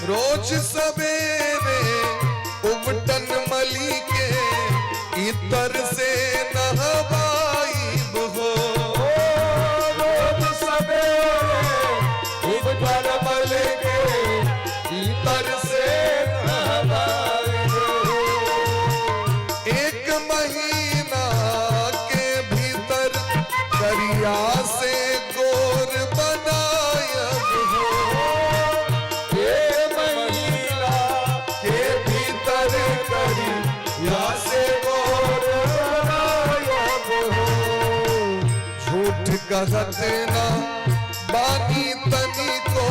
रोज सवेरे उबटन मली के इतर से नहबाइब हो, रोज सवेरे उबटन मली के इतर से नहबाइब हो। एक महीना के भीतर करिया से गोर बनायब हो, एक महीना के भीतर करिया से गोर बनायब हो। झूठ कहत ना बानी तनी को,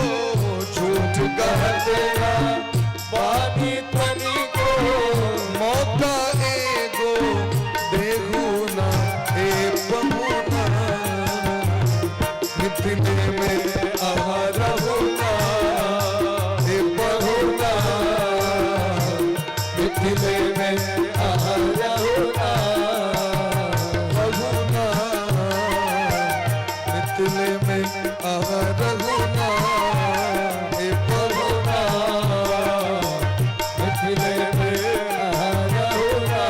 झूठ कहत ना बानी तनी को, मौका एगो देहू ना, ए पहुना मिथिले में आहा रहू ना, ए पहुना मिथिले में आहा रहू ना, पहुना मिथिले में आहा रहू ना, ए पहुना मिथिले में आहा रहू ना।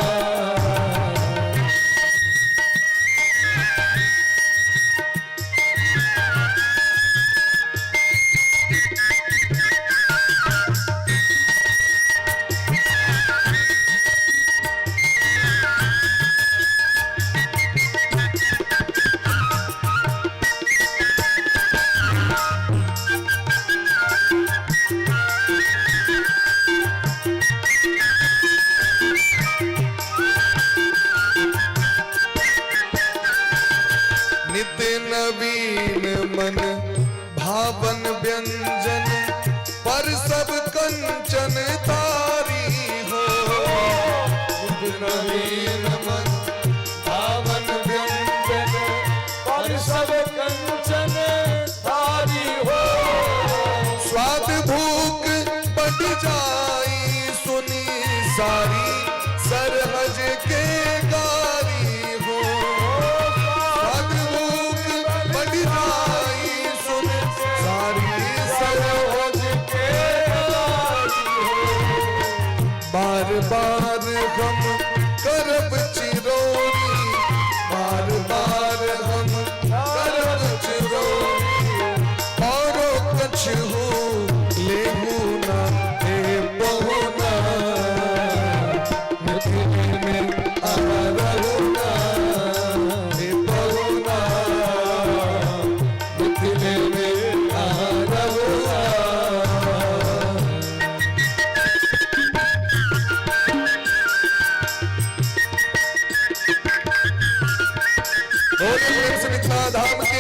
नित नवीन मन भावन व्यंजन पर सब कंचन तारी हो, नित नवीन मन भावन व्यंजन पर सब कंचन सारी सरहज के गारी हो। साध भूख बढ़ जाई सुन सारी सरहज के गारी हो। बार बार हम करब चिरौरी, बार बार हम करब चिरौरी, औरो कछु लेहु ना हे पहुना, मिथिले में अहाँ रहुना हे पहुना, मिथिले में अहाँ रहुना। बोलिए प्रेम से मिथिला धाम की।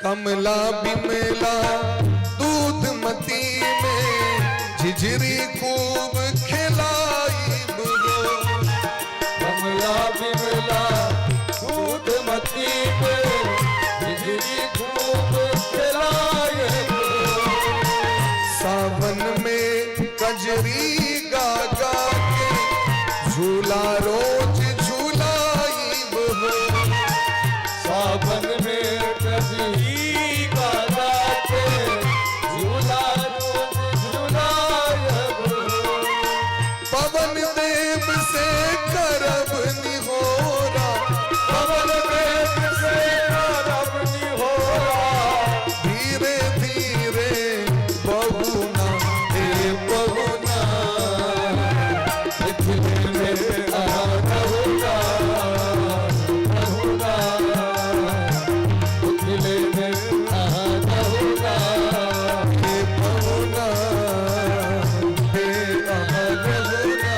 कमला बिमला दूधमती में झिझरी खूब खिलाई हो। कमला बिमला दूधमती में झिझरी खूब खिलाई हो। सावन में कजरी गा गा के झूला रोज झूलाई हो। सावन में कजरी गा गा के झूला रोज झूलाई हो। पवन देव से करब निहोरा, पवन देव से करब निहोरा, धीरे धीरे बहुना हे बहुना, मिथिले में अहाँ रहुना, रहुना, मिथिले में अहाँ रहुना, हे बहुना, हे अहाँ रहुना,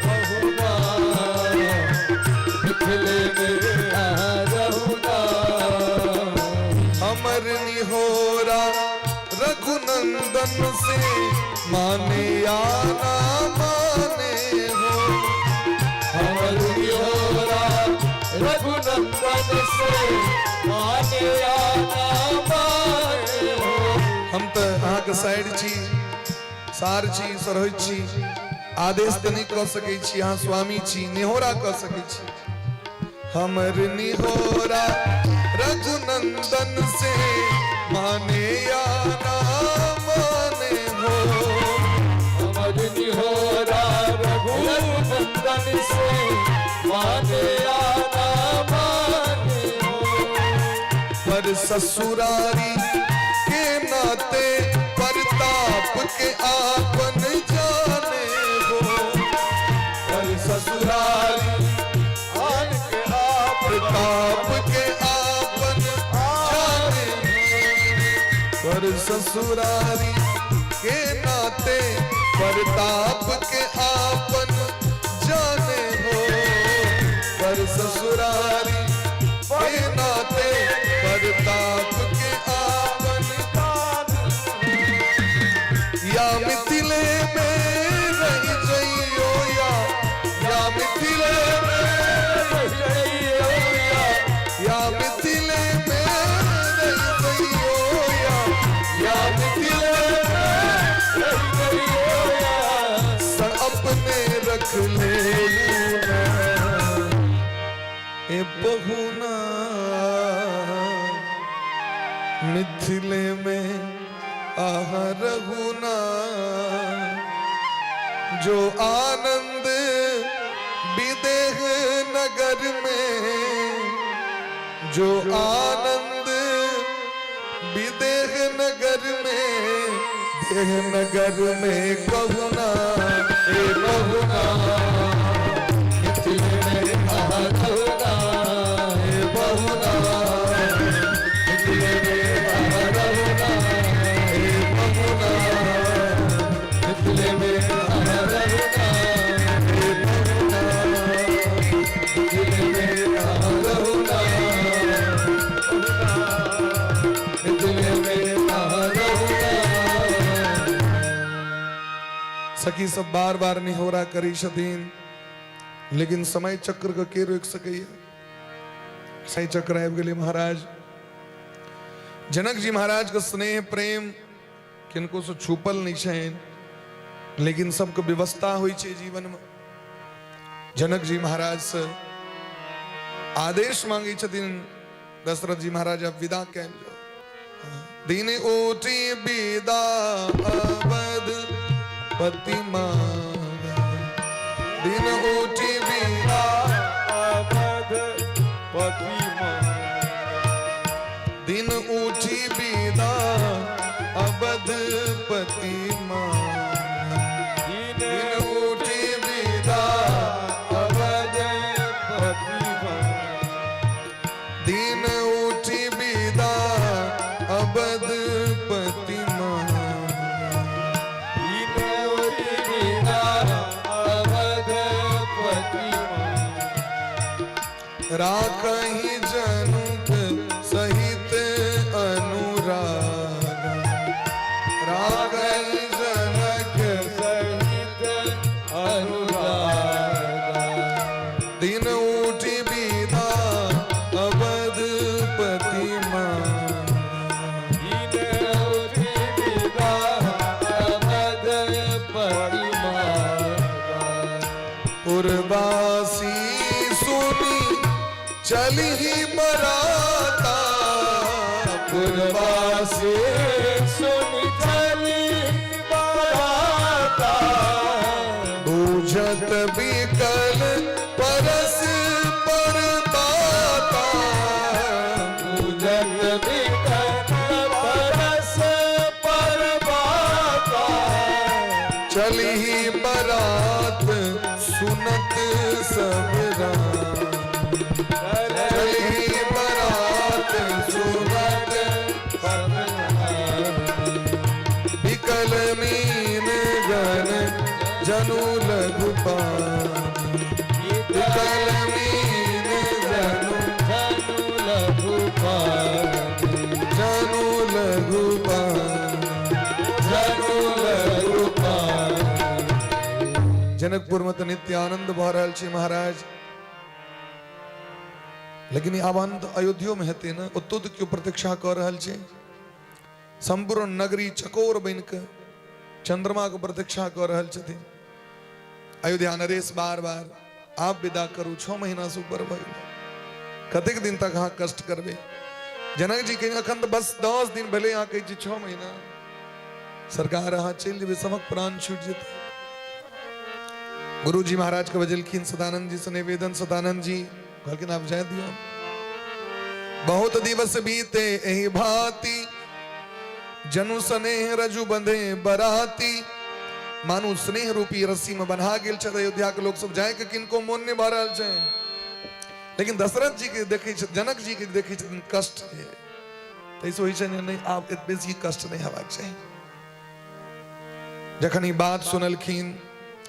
बहुना, मिथिले में अहाँ रहुना। अमर निहोरा रघुनंदन से माने या ना माने हो। अमर निहोरा रघुनंदन से माने या ना माने हो। हम तो अहाँके साइड छी, सार छी, सरहज छी, आदेश तऽ नहि कऽ सकै छी, अहाँ स्वामी छी, निहोरा कऽ सकै छी। हमर निहोरा रघुनंदन से माने या ना माने हो। अमर निहोरा रघुनंदन से माने या ना माने हो। पर ससुरारी के नाते प्रताप के आपन जाने हो। पर ससुरारी आन के आप प्रताप के आपन जाने हो। पर ससुरारी के नाते प्रताप के आपन जाने हो। पर ससुरारी के नाते प्रताप के आपन या मिथिले में रह जइयो या मिथिले में रह जइयो या मिथिले में रह जइयो या मिथिले में रह जइयो या सण अपने रख ले ए बहुना, मिथिले में आहा रघुना। जो आनंद विदेह नगर में, जो आनंद विदेह नगर में, देह नगर में कहुना ए बहुना, मिथिले में अहाँ रहुना, ए बहुना, मिथिले में अहाँ रहुना, ए बहुना, मिथिले में अहाँ रहुना, ए बहुना, मिथिले में अहाँ रहुना, सखी सब बार बार निहोरा करै छथिन, लेकिन समय चक्र के के रोकि सकैया? समय चक्र आबि गेलै महाराज। जनक जी महाराज के स्नेह प्रेम किनको से छुपल नहीं छनि, लेकिन सबके व्यवस्था होइ छै जीवन में। जनक जी महाराज से आदेश मांगे छथिन दशरथ जी महाराज, अब विदा कैल जाओ। दिन उठी विदा अवध पति मांगा, दिन उठी विदा अवध पति मांगा, दिन उठी विदा अवध पति मांगा, दिन दिन उठी विदा अवध पति मांगा, दिन उठी विदा अवध पति मांगा, दिन उठी विदा अवध पति मांगा, राखहि जनुक सहित अनुराग, राखहि जनक सहित अनुराग, दिन उठी विदा अवध पति मांगा, दिन उठी विदा अवध पति मांगा, पुरवासी सुनी चली बराता, पुरवासी पुरवासी सुनि चली बराता, बूझत बिकल परस पर बाता, पूजत बिकल परस पर बाता, चली बरात सुनत सब राम, चली बरात सुनत बिकल मीन गन जनु लघु पानी, बिकल मीन जनु जनु लघु पानी, जनु लघु पानी, जनु लघु पानी। जनकपुर में तऽ नित्य आनंद भऽ रहल छै महाराज, लेकिन ई आनंद अयोध्यो में हेतै ने, ओतौ तऽ केओ प्रतीक्षा कऽ रहल छै। सम्पूर्ण नगरी चकोर बनि कऽ चंद्रमा के प्रतीक्षा कऽ रहल छथिन। अयोध्या नरेश बार बार आप विदा करू, 6 महीना से ऊपर भऽ गेल, कतेक दिन तक अहाँ कष्ट करबै? जनक जी के अखन तऽ बस 10 दिन भेलै, अहाँ कहै छी 6 महीना। सरकार अहाँ चलि जेबै, सबक प्राण छूटि जेतै। गुरुजी महाराज के बजेलखिन सदानंद जी से निवेदन, सदानंद जी कहलखिन आब जाय दियौ। बहुत दिवस बीते एहि भांति, जनु स्नेह रजु बंधे बराती। मानू स्नेह रूपी रस्सी में बन्हा गेल छथि अयोध्या के लोक सब, जाय के किनको मोन नहि भऽ रहल छै। लेकिन दशरथ जी के देखै छथि, जनक जी के देखै छथिन कष्ट छै, ताहिसँ होइ छै नहि आब एत बेसी कष्ट नहि हेबाक चाही। जखन ई बात सुनलखिन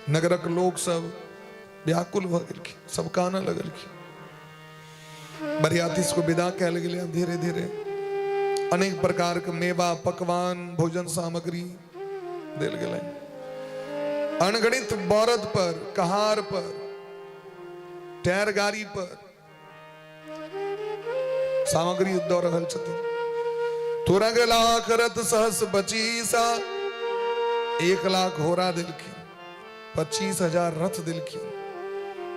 नगरक लोक सब व्याकुल भऽ गेलखिन, सब कानऽ लगलखिन। बरियाती सबके विदा कयल गेलै। आब धीरे धीरे अनेक प्रकार के मेवा पकवान भोजन सामग्री देल गेलै। अनगणित बरद पर, कहार पर, टायर गाड़ी पर सामग्री दऽ रहल छथिन। तुरंग लाख रथ सहस 25, 1 लाख घोड़ा देलखिन, 25,000 रथ देलखिन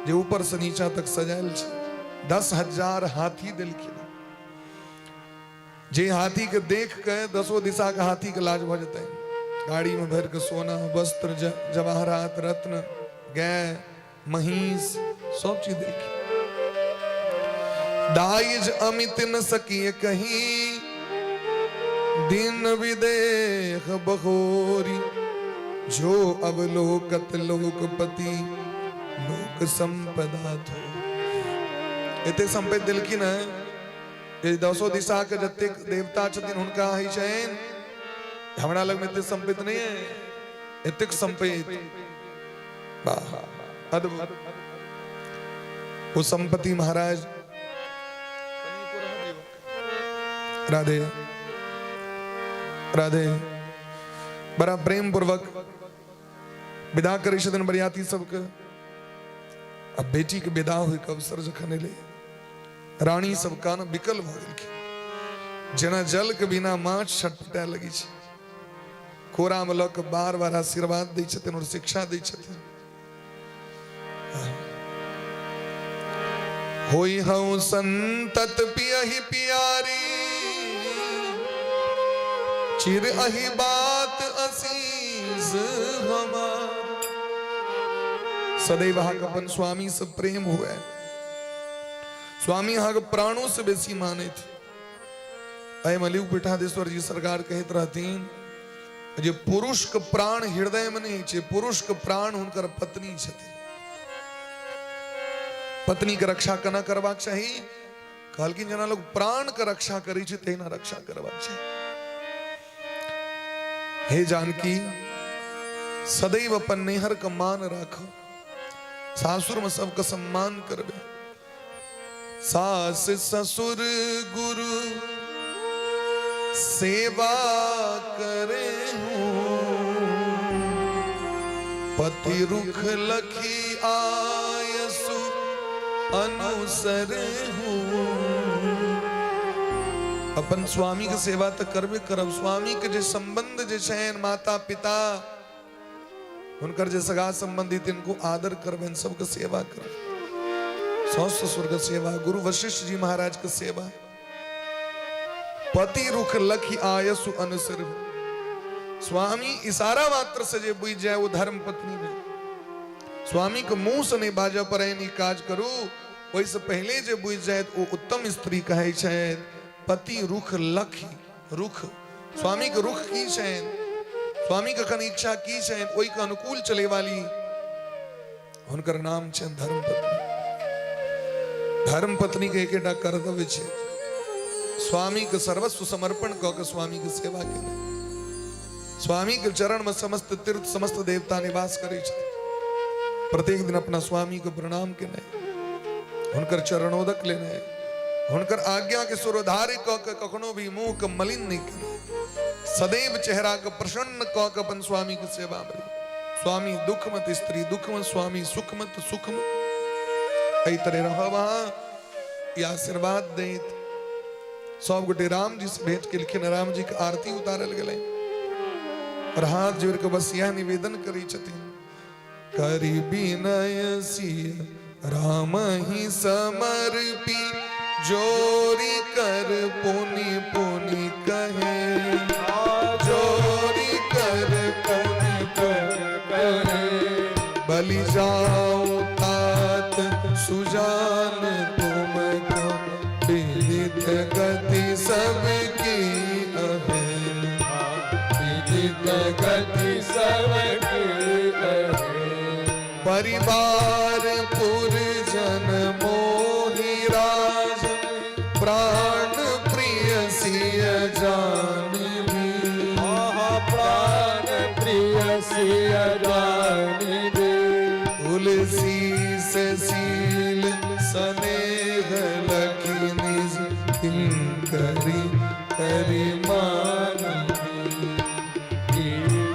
जे ऊपर से नीचा तक सजायल छै, 10,000 हाथी देलखिन, जे हाथी के देख के दसो दिशा के हाथी के लाज भऽ जेतै। गाड़ी में भरि के सोना, वस्त्र, जवाहरात, रत्न, गाय, महींस सब चीज देलखिन। दाइज अमित न सकिए कहीं, दिन विदेह बहोरी, जो अवलोकत लोकपति लोक संपदा थो। एते संपत्ति देलखिन है जे दसो दिशा के जतेक देवता छथिन हुनका होइ छनि, हमरा लग में एते संपत्ति नहीं है, एतेक संपत्ति, वाह अद्भुत। वो संपत्ति महाराज राधे राधे बड़ा प्रेम पूर्वक विदा करै छथिन बरियाती सबके। अब बेटी के विदा होइके अवसर जखन एलै, रानी सब कान विकल भऽ गेलखिन, जेना जल के बिना माछ छटपटाए लगै छै। कोरा में लऽ के बार बार आशीर्वाद दै छथिन और शिक्षा दै छथिन। होई हूँ संतत पियहि पियारी, चिर अहि बात असीस हमार। सदैव अहाँके अपन स्वामी से प्रेम हुए, स्वामी अहाँके प्राणों से बेसी मानैत। एहि मलिक पीठाधीश्वर जी सरकार कहैत रहथिन जे पुरुष के प्राण हृदय में नहीं छै, पुरुष के प्राण हुनकर पत्नी छथिन। पत्नी के रक्षा केना करबाक चाही? कहलखिन जेना लोग प्राण के रक्षा करै छै तहिना रक्षा करबाक चाही। हे जानकी, सदैव अपन नैहर के मान राख, सासुर में सबके सम्मान करबे। सास ससुर गुरु सेवा करे हूँ, पति रुख लखी आयसु अनुसरे हूँ। अपन स्वामी के सेवा तो करबे करब, स्वामी के जे संबंध जे छनि माता पिता हुनकर जे सगा संबंधी तिनको आदर करबनि, सबके सेवा करब, सास ससुर के सेवा, गुरु वशिष्ठ जी महाराज के सेवा। पति रुख लखी आयसु अनुसर, स्वामी इशारा मात्र से जे बुझि जाए वो धर्म पत्नी में। स्वामी के मुंह से नहीं बाजऽ पड़े ई काज करू, ओहिसँ पहिले जे बुझि जाए ओ उत्तम स्त्री कहै छै। पति रुख लखी, रुख स्वामी के रुख की छनि, स्वामी के कन इच्छा की छनि, ओहि के अनुकूल चले वाली हुनकर नाम छनि धर्मपत्नी। धर्मपत्नी के एकेटा कर्तव्य छै, स्वामी के सर्वस्व समर्पण कऽ के स्वामी के सेवा केनाइ। स्वामी के चरण में समस्त तीर्थ समस्त देवता निवास करै छथिन। प्रत्येक दिन अपना स्वामी के प्रणाम केनाइ, हुनकर चरणोदक लेनाइ, हुनकर आज्ञा के सुरधार्य कऽ के कखनो भी मुंह के मलिन नहि केनाइ, सदैव चेहरा के प्रसन्न कऽ के अपन स्वामी के सेवा में। स्वामी दुख मत स्त्री दुख मत, स्वामी सुख मत सुख मत, एहि तरह रहब अहाँ। ई आशीर्वाद दैत सब गोटे राम जी से भेंट केलखिन, राम जी के आरती उतारल गेलै और हाथ जोड़ के बस यह निवेदन करै छथिन, करी विनय सिय राम ही समर्पी, जोरी कर पुनि पुनि कहे, जोरी कर पुनि पुनि कहे, बलि जाओ तात सुजान तुमको, विदित गति सबकी अहे, विदित गति सबकी अहे। परिवार पुरजन मोहि राज, प्राण प्रिय सिय जान भी, प्राण प्रिय सिय जान भी। तुलसी से सील स्नेह लखि निज किंकरी करि मान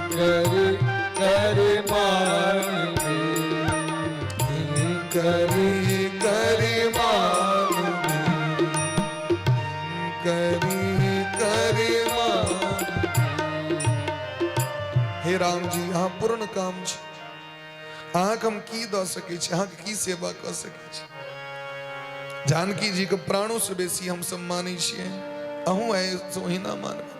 करि करि मान, करी करि मान, करी करि मान। हे राम जी, अहाँ पूर्ण काम छी, अहाँके हम की दऽ सकै छी, अहाँके की सेवा कऽ सकै छी। जानकी जी के प्राणों से बेसी हम सब मानै छियै, अहूँ ओहिना मानबै।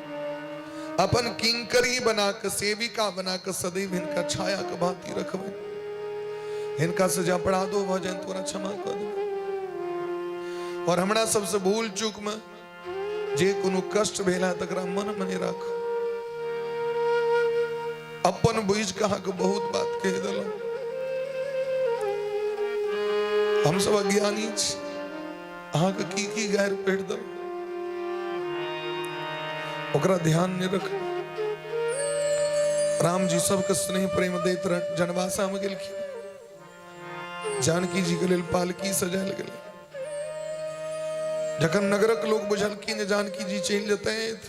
अपन किंकरी बना के सेविका बना के सदैव हिनका छाया के भांति रखबै। हिनका से जे अपराधो भऽ जाए तोरा क्षमा कऽ देबै। और हमरा सबसे भूल चूक में जे कोनो कष्ट भेल है तकरा मन में नहीं राख। अपन बुझि के अहाँके बहुत बात कहि देलहुँ, हम सब अज्ञानी छी, अहाँके की की गारि पढ़ि देलहुँ ओकरा ध्यान नहीं रख। राम जी सबके स्नेह प्रेम दैत जनवासा में गेलखिन, जानकी जी के लेल पालकी सजायल गेलै। जखन नगरक लोग बुझलखिन जे जानकी जी चलि जेतैथ,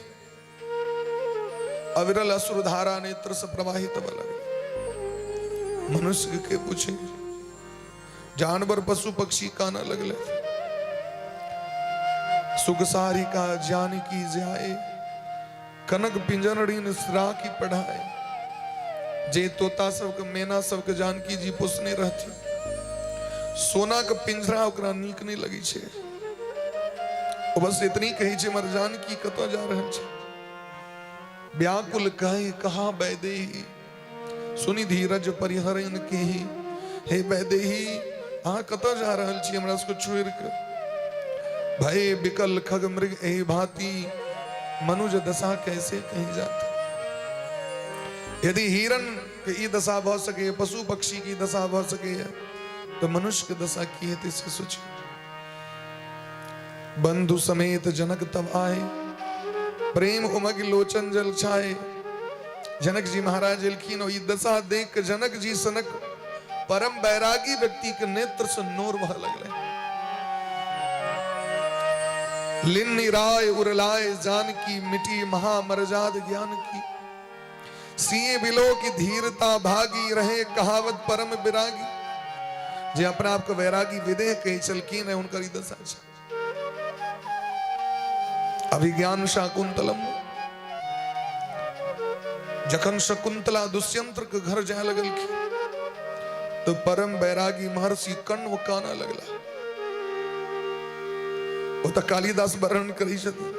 अविरल अश्रुधारा नेत्र से प्रवाहित होबय लगलै। मनुष्य के पूछे, जानवर पशु पक्षी काना लगले। सुख सारिका जानकी जाए, कनक पिंजरड़ी राखी पढ़ाए। जे तोता सबके मेना सबके जानकी जी पोसने रहथिन, सोना के पिंजरा ओकरा नीक नहीं लगे छै। ओ बस इतनी कहै छै, हमर जानकी कतऽ जा रहल छै। व्याकुल कहे कहा वैदेही, सुनि धीरज परिहरन केही। हे वैदेही, अहाँ कतऽ जा रहल छी हमरा सबके छोड़ि कऽ? भय विकल खग मृग एहि भांति, मनुज दशा कैसे कही जाती। यदि हिरण के ई दशा भऽ सकैए, पशु पक्षी की दशा भऽ सकैए, तऽ मनुष्य के दशा की हेतै से सोची। बंधु समेत जनक तब आए, प्रेम उमग लोचन जल छाए। जनक जी महाराज एलखिन, ई दशा देख के जनक जी सनक परम बैरागी व्यक्ति के नेत्र से नोर बह लगले। लिन्नी राय उरलाए जानकी, मिटी महामरजाद ज्ञान की। सिए बिलो की धीरता भागी, रहे कहावत परम विरागी। जे अपना आपके वैरागी विदेह कहै छलखिन है, हुनकर ई दशा छै। अभिज्ञान शाकुंतलम, जखन शकुंतला दुष्यंत के घर जाय लगलखिन तो परम बैरागी महर्षि कण्व काना लगला। ओ तऽ कालिदास वर्णन करै छथिन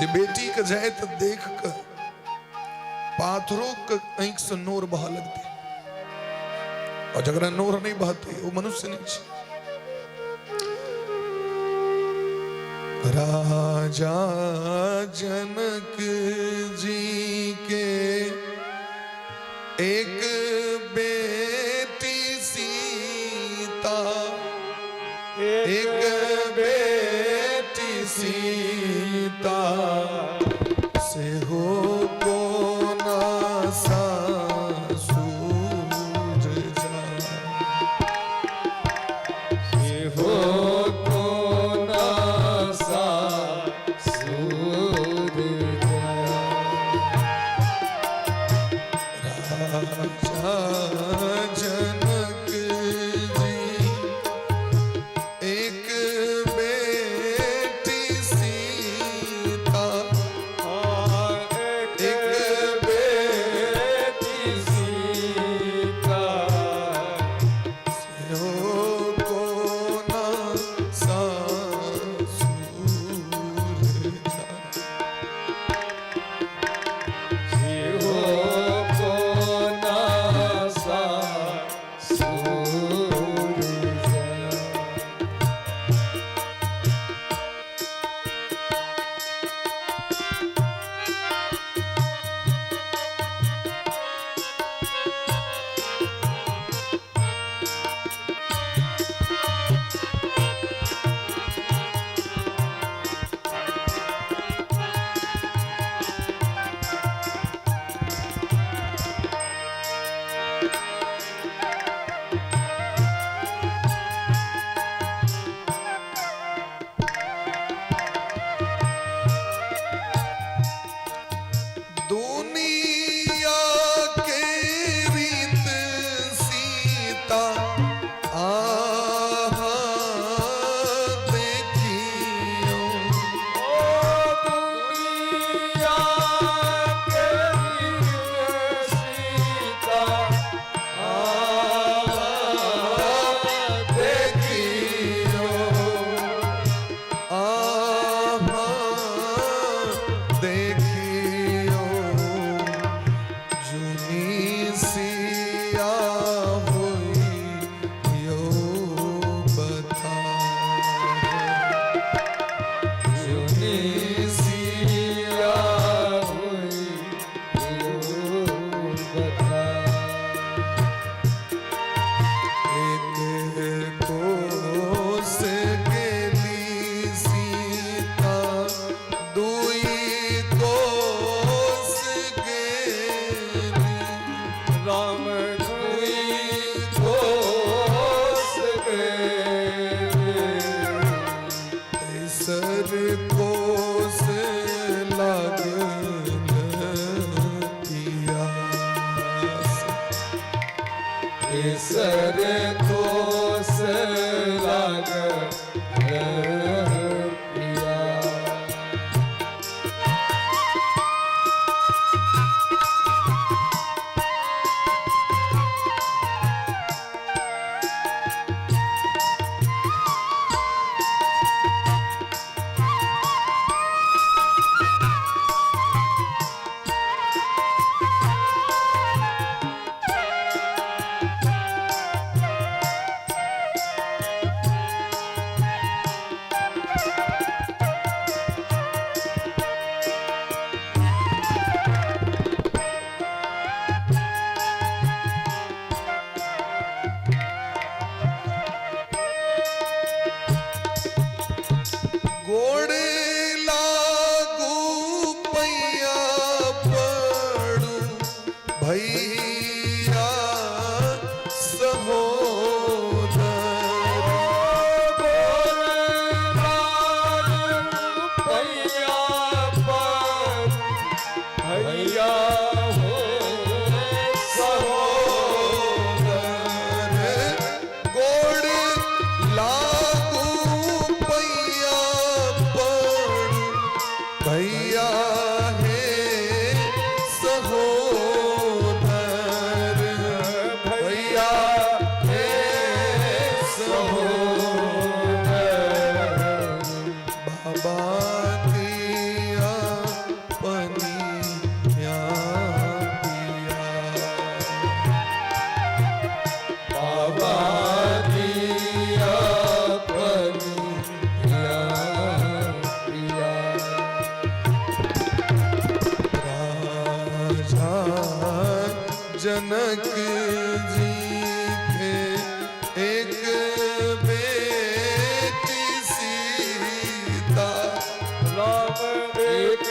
जे बेटी के जाइत देख के पाथरों के आँखि से नोर बह लगते, और जकरा नोर नहीं बहते वो मनुष्य नहीं छै। राजा जनक जी के एक बेटी सीता, एक बेटी सीता, से हो कोना सासुर जा। सेहो कोना सासुर जा। राजा भैया हे सहोदर, भैया हे सहोदर, बाबा दिया पनिया पिया, बाबा दिया पनिया पिया। राजा जनक जी के एक बेटी सीता, राम एक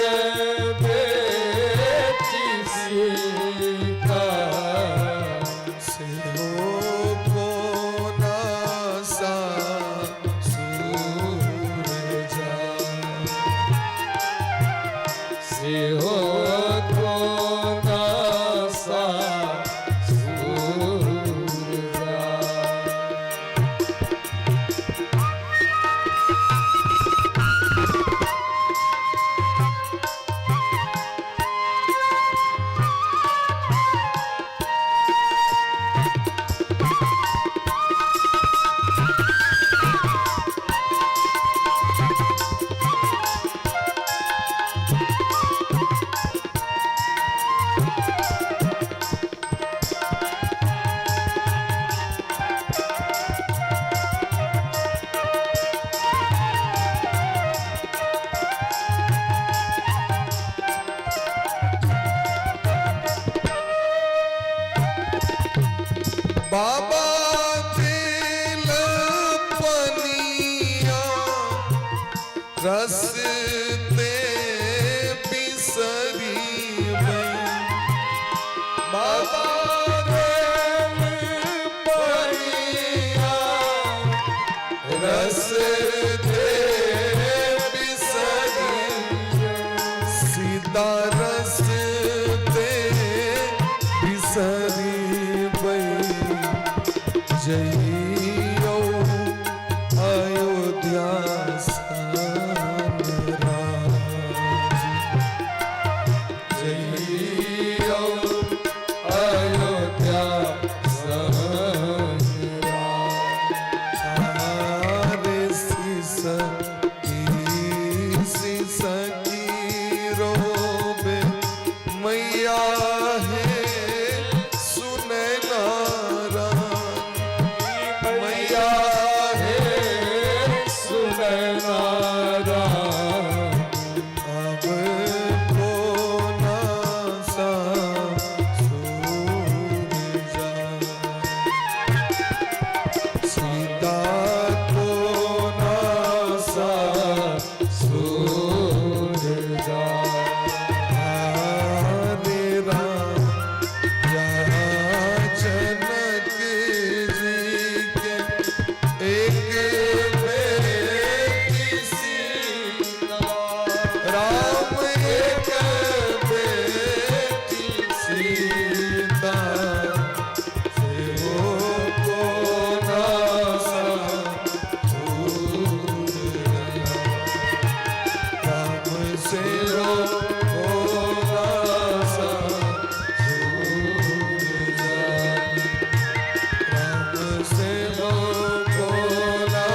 बेटी सीता, से हो को ना सासुर जा, से हो को ना सासुर जा। बाबा तेल पनिया रसते बिसरी गई, बाबा तेल पनिया रसते बिसरी, सीता रसते बिसरी गई, जइयो अयोध्या सन राज, जइयो अयोध्या सन राज। आरे सिसकी रोबे मैया है सुनैना राम, मैया हे सुनैना राम, अब को ना सासुर जा, सीता को ना सासुर जा। हरे राम जनक जी के एक बेटी सीता, राम एक बेटी सीता, से हो को ना सासुर जा, राम से हो को ना सासुर जा, राम से हो को ना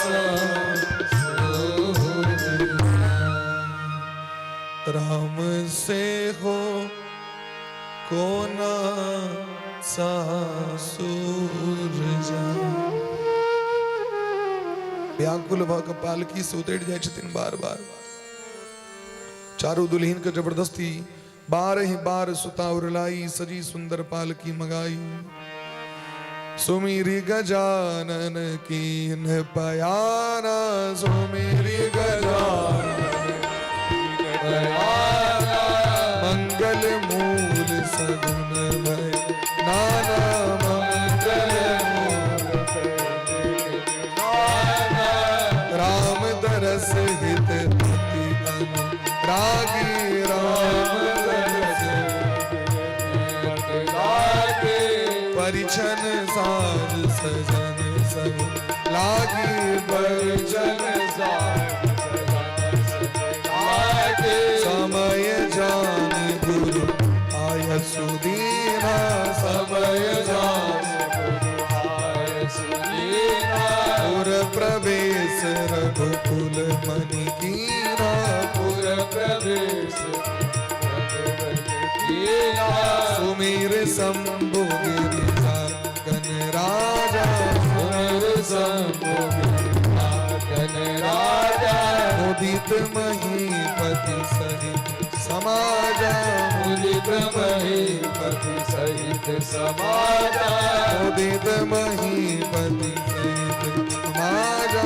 सासुर जा, राम से हो को ना सासुर जा। व्याकुल भऽ कऽ पालकी से उतरि जाइ छथिन बार बार। चारू दुल्हन के जबरदस्ती बारह बार सुताउर लाई, सजी सुंदर पालकी मंगाई। सुमिरी गजानन कीन पयाना, सुमिरी गजानन पयाना, मंगल मूल सगुन भय नाना, मंगल मूल नाना, राम दरस हित अति अनुरागी, राम दरस लागे, परिछन साज सजन सब लागी, परिछन परिछन साज सजन सब लागे। सुदीना। समय जान गुरु आए सुदीना। पुर प्रवेश रघुकुल मनि कीना। पुर प्रवेश रघुवर कीना। सुमेर शंभु गिरिजा गण राजा। सुमेर शंभु गिरिजा गण राजा। मुदित महीपति सहित समाजा। मुदित महीपति सहित समाजा। मुदित महीपति सहित समाजा।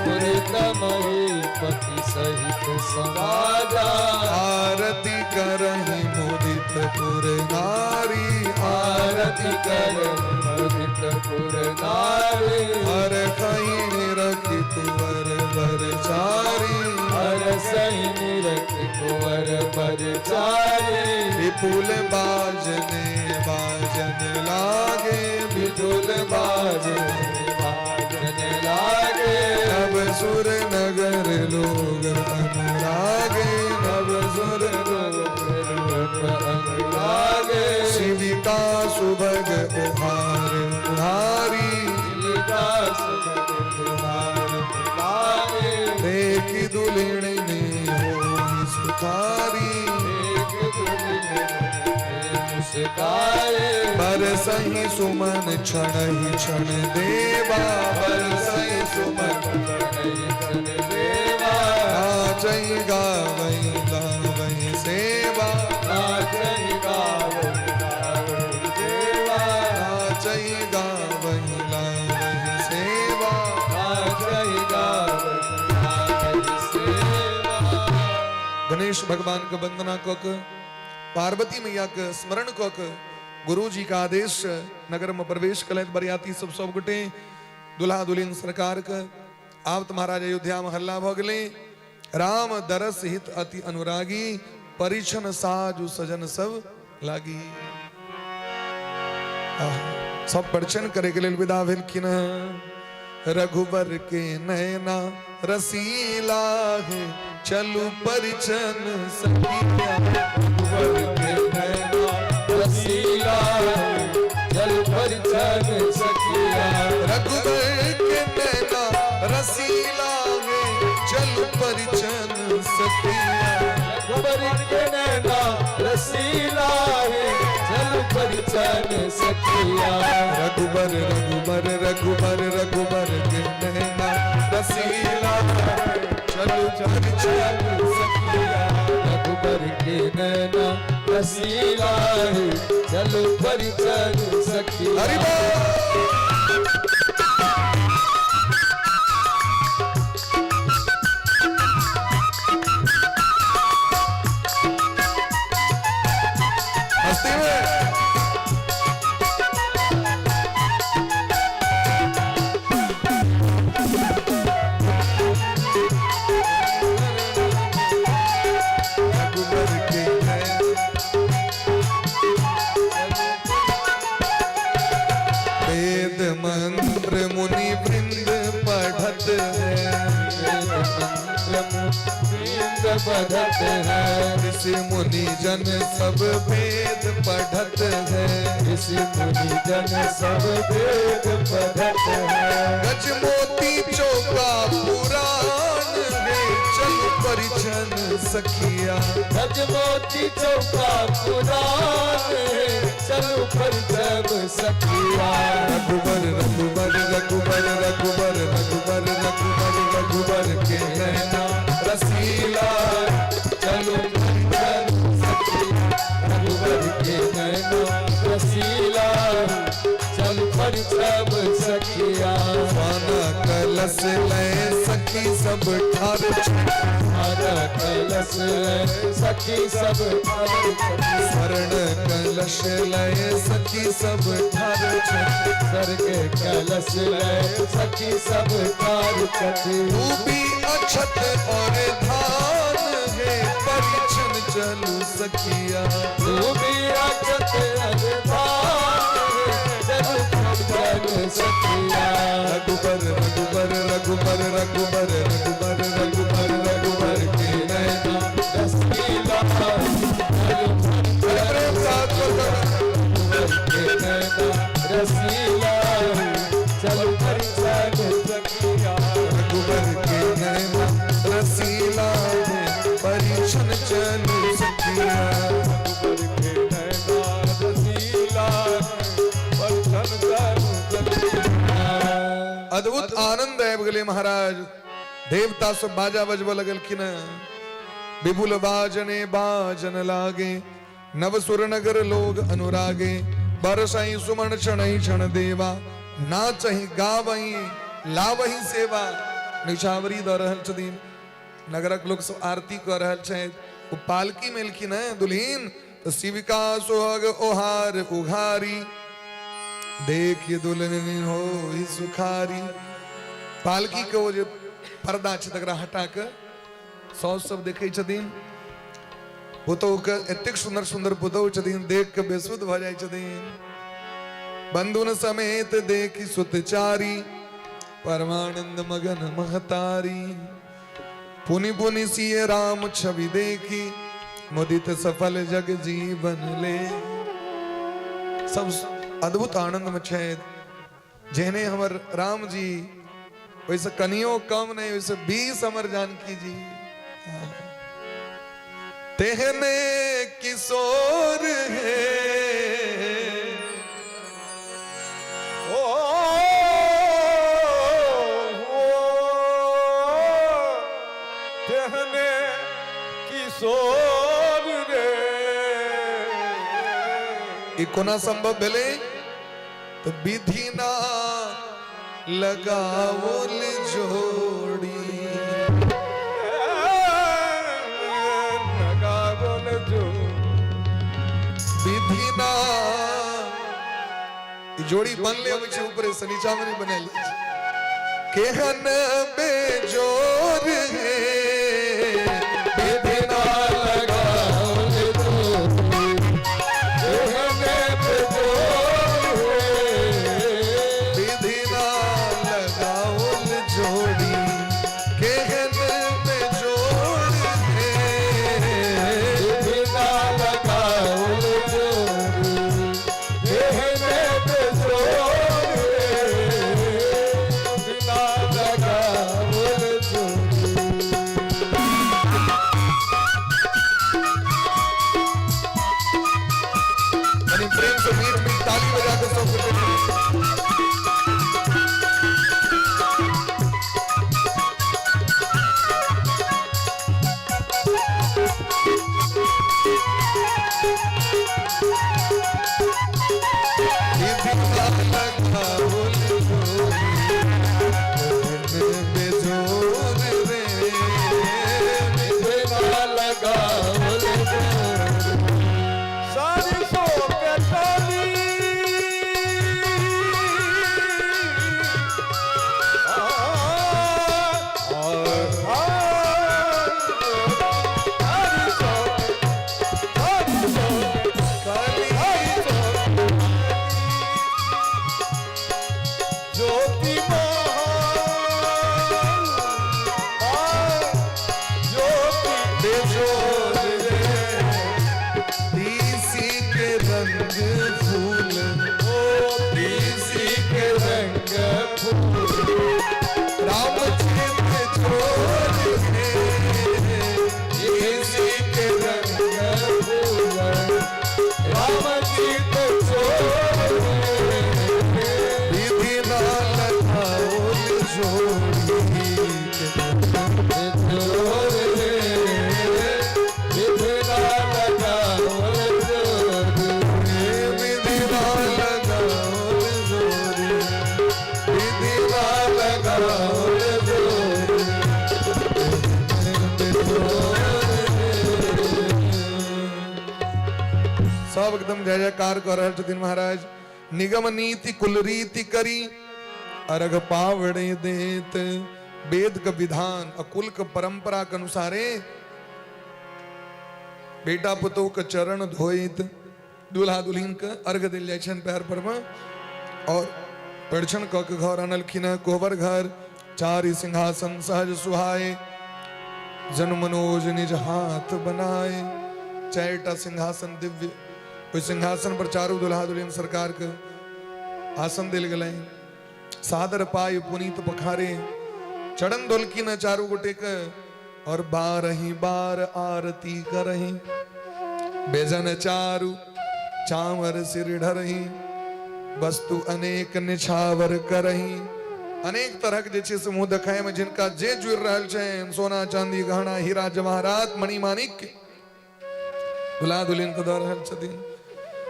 मुदित महीपति सहित समाजा। आरती करहि मुदित पुर नारी। आरती कर मुदित पुर नारी। हर कहीं रखी कुंवर बर चारी। हर सही निरख कुंवर पर चारे। विपुल बाजने बाजन लागे। विपुल बाजन बाजन लागे। नव सुर नगर लोग अनुरागे। नव सुर नगर लोग अनुरागे। शिविका सुभग उहार उहारी। शिविका सुभग उहार उहारी। देखी दुल्हन ने होई सुखारी। देख दुल्हन मुस्काए। बरसहि सुमन क्षण ही क्षण देवा। बरसहि सुमन क्षण देवा। नाचहि गावहि लावहि सेवा। नाचहि गावहि लावहि सेवा। नाचहि गावहि लावहि सेवा। नाचहि गावहि लावहि सेवा। गणेश भगवान के वंदना कऽ के, पार्वती मैया के स्मरण कऽ के, गुरु जी का आदेश नगर में प्रवेश कलैत बरियाती सब सब गोटे दुल्हा दुल्हन सरकार के। आब तऽ महाराज अयोध्या में हल्ला भऽ गेलै। राम दरस हित अति अनुरागी, परिछन साजु सजन सब लागी। आह, सब परिछन करे के लेल विदा भेलखिन हँ। रघुबर के नैना रसीला है, चलू परिछन सखिया। रघुबर के नैना रसीला है, चल परिछन सखिया। रघुबर के नैना रसीला है, चलू परिछन सखिया। रघुबर के नैना रसीला है, चल परिछन सखिया। रघुबर रघुबर रघुबर रघुबर के नैना रसीला है, चलू परिछन सखिया। रघुबर के नैना रसीला है, चल परिछन सखिया। हरि बोल। मस्ती में। रघुबर के नैना। वेद मंत्र मुनि वृंद पढ़त है। वेद मंत्र मुनि पढ़त है। ऋषि मुनि जन सब वेद पढ़त है। ऋषि मुनि जन सब वेद पढ़त है। गज मोती चौका पुराण है, चल परिछन सखिया। गज मोती चौका पुराण है, चल परिछन सखिया। रघुबर रघुबर रघुबर रघुबर रघुबर रघुबर रघुबर के नैना रसीला, चलो परिछन सखिया। रघुबर के नैना रसीला, चल परिछन सखिया। स्वाना कलश लय सखी सब ठार। स्वाना कलश लय सखी सब ठार। स्वर्ण कलश लय सखी सब ठार। स्वर्ग कलश लय सखी सब ठार। डूबी अक्षत और धान है, परिछन चलू सखिया। डूबी अक्षत और धान है, चलू परिछन सखिया। रघुबर रघुबर रघुबर रघुबर रघुबर रघुबर रघुबर के नैना रसीला, प्रेम साथ। रसीला चलु परिछन सखिया। रघुबर के नैना रसीला है, परिछन चलु सखिया। रघुबर के नैना रसीला परिछन चलु सखिया। अद्भुत आनंद आबि गेलै महाराज। देवता सब बाजा बजबऽ लगलखिन। विपुल बाजने बाजन लागे, नव सुर नगर लोग अनुरागे। बरसई सुमन क्षणई क्षण देवा, नाचही गावही लावही सेवा। निछावरी दऽ रहल छथिन, नगरक लोक सब आरती कऽ रहल छथि। ओ पालकी मे एलखिन हेँ दुल्हिन, तऽ शिविका सोहग ओहार उघारी, देखी दुल्हन हो सुखारी। पालकी के ओ जे पर्दा छै तकरा हटा कऽ साउस सब देखै छथिन। पुतोहु के एतेक सुन्दर सुन्दर पुतोहु छथिन, देख के बेसुध भऽ जाइ छथिन। बंधुन समेत देखी सुतचारी, परमानंद मगन महतारी। पुनि पुनि सिय राम छवि देखी, मुदित सफल जग जीवन ले। सब अद्भुत आनंद में छथि। जेहने हमर राम जी, ओहिसँ कनियो कम नहि, ओहिसँ 20 हमर जानकी जी। तेहने किशोर है, ओ तेहने किशोर रे। ई कोना संभव भेलै? तऽ विधि ना लगाओल जोड़ी। लगाओल जोड़ी। विधि ना, ई जोड़ी बनले अबै छै ऊपरे से, नीचा मे नहि बनायल जाइ छै। केहन बेजोर है, विधि ना लगाओल जोड़ी। केहन बेजोर है। विधि ना लगाओल जोड़ी, केहन बेजोर है। विधि ना लगाओल जोड़ी, केहन बेजोर है। विधि ना लगाओल जोड़ी। कनी प्रेम से मीठ मीठ ताली बजा के सब गोटे। विधि ना लगाओल जोड़ी, केहन बेजोर रे। विधि ना लगाओल जोड़ी। सारी सो के ताली। आ, आ, सारी सो, सारी सो, काली सारी सो ज्योति महान, ज्योति बेजोर रे। तीसी के रंग फूल, ओ तीसी के रंग फूल। राम चित चोर है, तीसी के रंग फूल, राम चित चोर रे। विधि ना लगाओल जोड़ी, जोर रे। विधि ना लगाओल जोड़ी। विधि ना लगाओल जोड़ी, विधि ना लगाओल जोड़ी। सब एकदम जय जयकार कर रहल छथिन महाराज। निगम नीति कुल रीति करी, अर्घ पावड़े देत। वेद के विधान और कुल के परंपरा के अनुसारे बेटा पुतोह के चरण धोइत दूल्हा दुल्हिन के अर्घ देल जाइ छनि पैर पर में, और परिछन कऽ के घर अनलखिन हँ। कोहबर घर चारि सिंहासन सहज सुहाए, जन मनोज निज हाथ बनाए। चारिटा सिंहासन दिव्य, ओहि सिंहासन पर चारू दुल्हा दुल्हिन सरकार के आसन देल गेलनि। सादर पाय पुनीत पखारे, चरण धोलखिन चारू गोटे के और बारही बार आरती करही, बेजन चारू चावर सिर ढरही, वस्तु अनेक निछावर करही। अनेक तरहक जे छै से मुँह देखाय में जिनका जे जुड़ि रहल छनि, सोना चांदी गहना हीरा जवाहरात मणि माणिक्य दुल्हा दुल्हिन के दऽ रहल छथिन।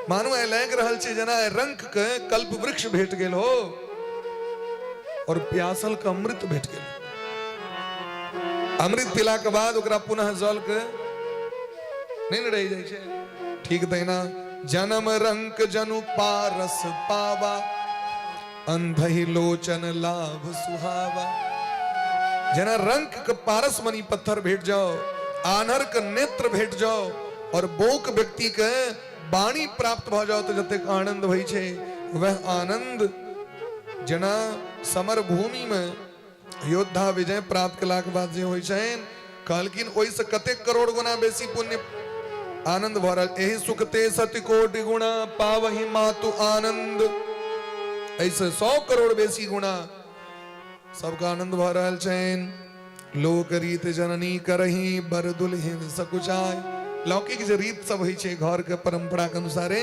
मानू आइ लागि रहल छै जेना आइ रंक के कल्प वृक्ष भेट गेल हो और प्यासल के अमृत भेट गेल। अमृत पीला के बाद ओकरा पुनः जल के नहीं ने रहि जाइ छै। ठीक तहिना जन्म रंक जनु पारस पावा, अंधहि लोचन लाभ सुहावा। जेना रंक के पारस मणि पत्थर भेट जाओ, आन्हर के नेत्र भेट जाओ और बोक व्यक्ति के वाणी प्राप्त भऽ जाओ, तो जतेक आनंद होइ छै वह आनंद जेना समर भूमि में योद्धा विजय प्राप्त केलाक बाद जे होइ छनि, कहलखिन ओहिसँ कतेक करोड़ गुना बेसी पुण्य आनंद भऽ रहल। एहि सुख ते सति कोटि गुणा पावहि मातु आनंद। एहिसँ 100 करोड़ बेसी गुणा सबके आनंद भऽ रहल छनि। लोक रीत जननी करही बर दुल्हिन सकुचाय। लौकिक जे रीत सब होइ छै घर के परंपरा के अनुसारे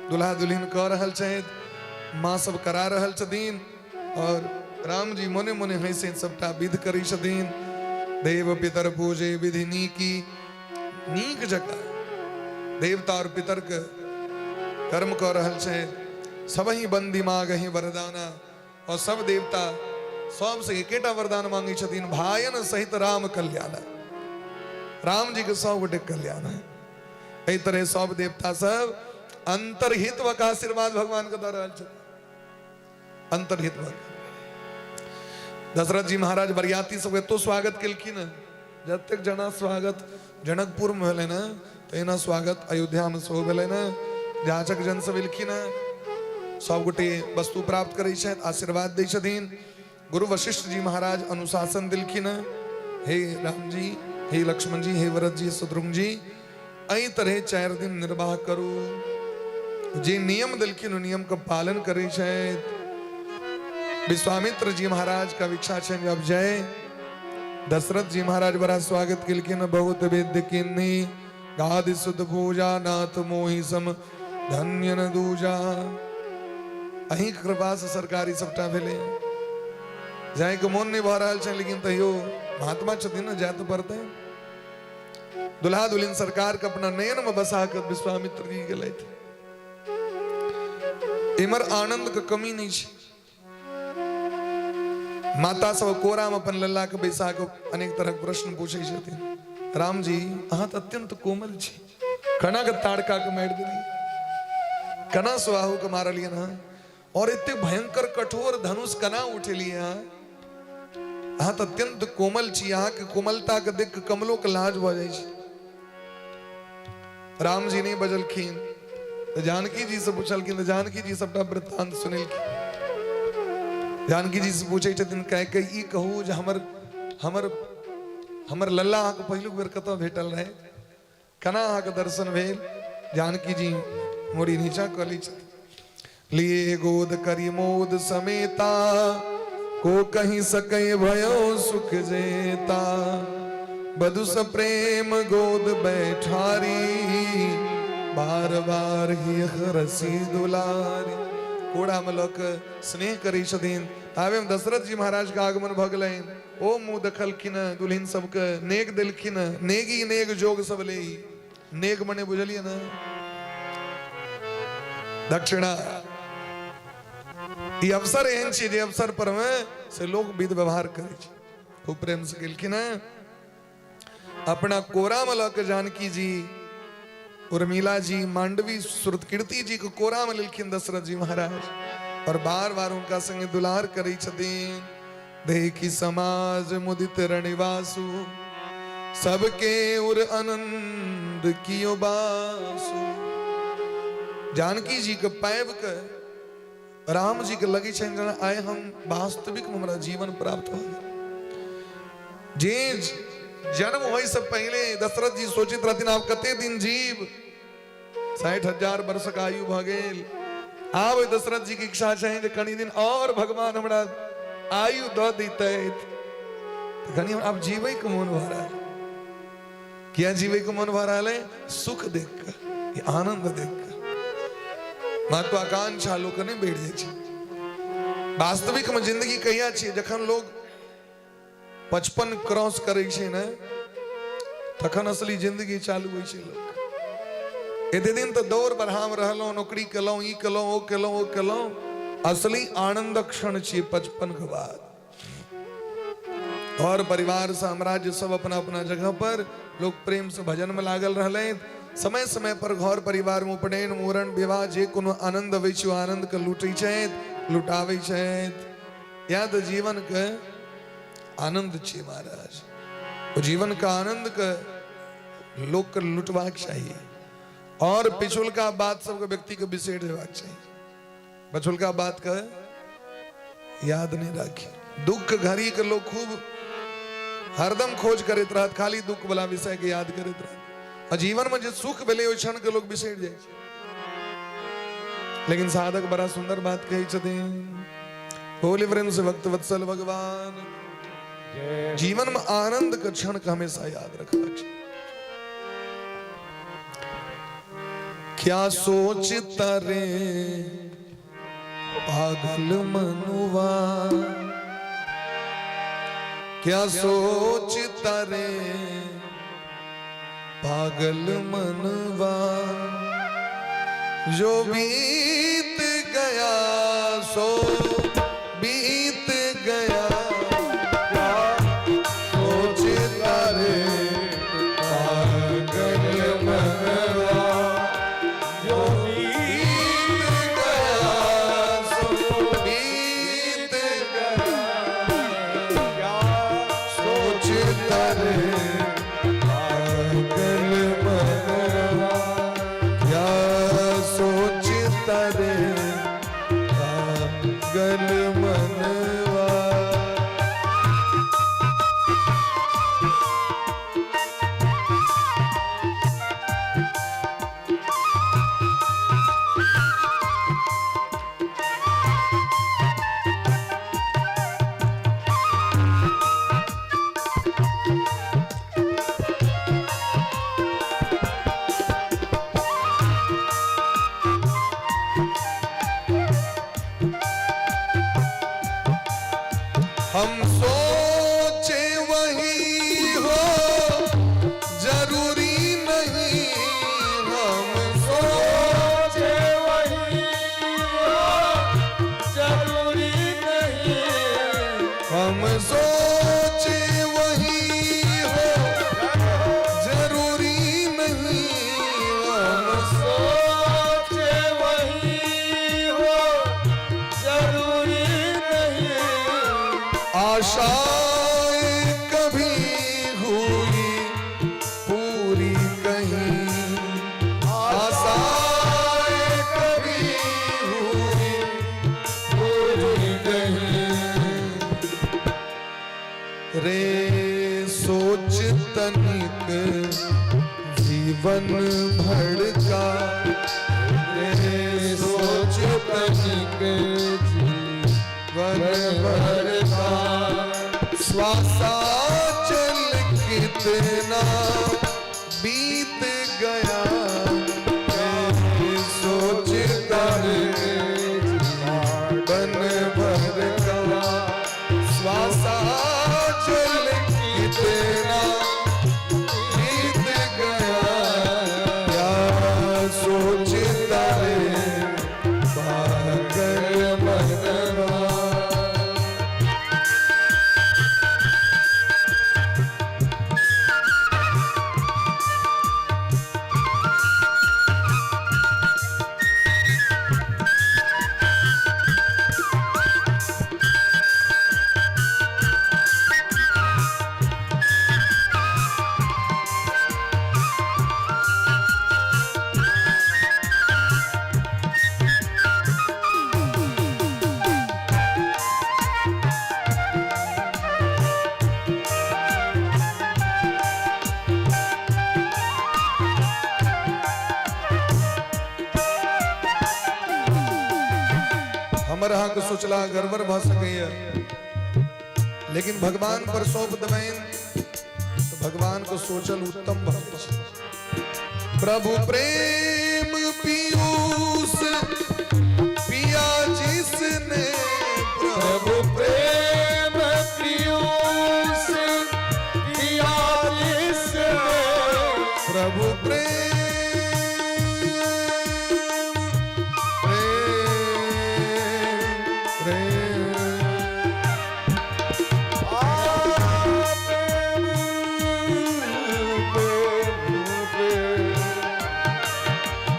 दुल्हा दुल्हिन कऽ रहल छथि, माँ सब करा रहल छथिन और राम जी मोने मोने हंसैत सबटा विध करै छथिन। देव पितर पूजे विधि नीकी, नीक जकाँ देवता और पितर के कर्म कऽ रहल छै। सबही बंदी मागही वरदाना, और सब देवता सबसे एकेटा वरदान मांगै छथिन, भायन सहित राम कल्याण। राम जी के सब गोटे कल्याण है। एहि तरह सब देवता सब अंतर्हित भऽ कऽ आशीर्वाद भगवान के दऽ रहल छथिन। अंतर्हित भऽ दशरथ जी महाराज बरियाती सब एतो स्वागत केलखिन। जतेक जना स्वागत जनकपुर में भेलै ने, तहिना स्वागत अयोध्या में सेहो भेलै ने। जाचक जन सब एलखिन, सब गोटे वस्तु प्राप्त करै छथि, आशीर्वाद दै छथिन। गुरु वशिष्ठ जी महाराज अनुशासन देलखिन, हे राम जी, हे लक्ष्मण जी, हे भरत जी, शत्रुघ्न जी, एहि तरह 4 दिन निर्वाह करू। जे नियम देलखिन ओ नियम के पालन करै छथि। विश्वामित्र जी महाराज का इच्छा छनि अब जय। दशरथ जी महाराज बड़ा स्वागत केलखिन। बहुत विद्य किन्नी गादि सुध पूजा, नाथ मोहि सम धन्य न दूजा। अहीं कृपा से सरकारी सबटा भेलै। जायके मोन नहीं भऽ रहल छै, लेकिन तैयो महात्मा छथिन ने, जाय तऽ पड़तै। दुल्हा दुल्हिन सरकार के अपना नयन में बसा के विश्वामित्र जी गेलथि। इमर आनंद के कमी नहीं छै। माता सब कोरा में अपन लल्ला के बैसा के अनेक तरह के प्रश्न पूछे छथिन। राम जी अहाँ तऽ अत्यंत कोमल छी, कना के ताड़का के मारि देलियै, कना सुबाहु के मारलियन हँ, और एते भयंकर कठोर धनुष कना उठेलियै अहाँ? अहाँ तऽ अत्यंत कोमल छी, अहाँके कोमलता के देख के कमलो के लाज भऽ जाइ छै। राम जी नहीं बजलखिन तऽ जानकी जी से पूछलखिन, तऽ जानकी जी सबटा वृत्तांत सुनेलखिन। जानकी जी से पूछै छथिन, कह के ई कहू जे हमर हमर हमर लल्ला अहाँके पहिलुक बेर कतऽ भेटल रहै, केना अहाँके दर्शन भेल? जानकी जी मुड़ी नीचा कऽ लै छथिन। लिए गोद करी मोद समेता, को कही सकै भयो सुख जेता। बधु प्रेम गोद बैठारी, बार बार ही हरसी दुलारी। कोड़ा में लऽ कऽ स्नेह करै छथिन। ताबे में दशरथ जी महाराज के आगमन भऽ गेलनि। ओ मुँह देखलखिन, दुल्हिन सबके नेग देलखिन। नेगी नेग जोग सब ले, नेग मने बुझलियै ने, दक्षिणा। ई अवसर एहन छै जे अवसर पर मे से लोक विध व्यवहार करै छै। खूब प्रेम से गेलखिन हँ, अपना कोरा में लऽ के जानकी जी, उर्मिला जी, मांडवी, श्रुतकीर्ति जी के कोरा में लेलखिन दशरथ जी महाराज और बार बार उनका संगे दुलार करै छथिन। देखी समाज मुदित रणिवासु, सबके उर आनंद कियो बासु। जानकी जी के पाबि के राम जी के लगे छनि जेना आइ हम वास्तविक हमरा जीवन प्राप्त भऽ गेल। जे जन्म होय से पहले दशरथ जी सोचित रहथिन आब कते दिन जीव, 60,000 वर्षक आयु भऽ गेल, आब दशरथ जी के इच्छा छनि जे कनि दिन और भगवान हमरा आयु दऽ दितैथ तऽ कनि आब जीवै के मोन भऽ रहल। किया जीवै के मोन भऽ रहल है? सुख देख कऽ, आनंद देख कऽ। महत्वाकांक्षा लोक नहि बढ़ि जाइ छै। वास्तविक में जिंदगी कहिया छियै? जखन लोग 55 क्रॉस करै छै ने, तखन असली जिंदगी चालू होइ छै लोक। एते दिन तऽ दौड़ बढ़ाम रहलहुँ, नौकरी केलहुँ, ई केलहुँ, ओ केलहुँ, ओ केलहुँ। असली आनंदक क्षण छियै 55 के बाद। घर परिवार साम्राज्य सब अपना अपना जगह पर लोग प्रेम से भजन में लागल रहलै। समय समय पर घर परिवार में उपनयन, मूड़न, विवाह जे कोनो आनंद अबै छै, ओ आनंद के लूटै छथि, लुटाबै छथि। इएह तऽ जीवन के आनंद छियै महाराज। ओ जीवन के आनंद के लोक के लुटबाक चाही और पिछुलका बात सबके व्यक्ति के बिसरि देबाक चाही। पछुलका बात के याद नहीं राखी। दुख घड़ी के लोग खूब हरदम खोज करैत रहत, खाली दुख वाला विषय के याद करैत रहत। और जीवन में जे सुख भेलै ओहि क्षण के लोग बिसरि जाइ छै। लेकिन साधक बड़ा सुंदर बात कहै छथिन, बोले प्रेम से भक्त वत्सल भगवान। जीवन में आनंद के क्षण के हमेशा याद रखबाक छै। क्या सोचता रे पागल मनुआ, क्या सोचता रे पागल मनुआ, जो बीत गया सो बीत गया। क्या सोचता रे पागल मनवा, जो बीत गया सो बीत गया। क्या सोचता रे पागल मनवा, क्या सोचता रे पागल मनवा। हम सोचे वही हो जरूरी नहीं, हम सोचे वही हो जरूरी नहीं, हम सोचे वही हो जरूरी नहीं, हम सोचे वही हो जरूरी नहीं। आशाएं कभी हुई पूरी कहीं, आशाएं कभी हुई पूरी कहीं। रे सोच तनिक जीवन भर का, रे सोच तनिक जीवन भर का। श्वासा चल कितना बीत गया, सोच तनिक जीवन भर का। श्वासा चल कितना बीत गया, क्या सोचता रे पागल मनवा। हमर अहाँके सोचला गड़बड़ भऽ सकैए, लेकिन भगवान पर सौंप देबनि तऽ भगवान के सोचल उत्तम भऽ जाइ छै। प्रभु प्रेम पीयूष पिया जिसने, प्रभु प्रेम पीयूष पिया जिसने, प्रभु प्रेम प्रेम प्रेम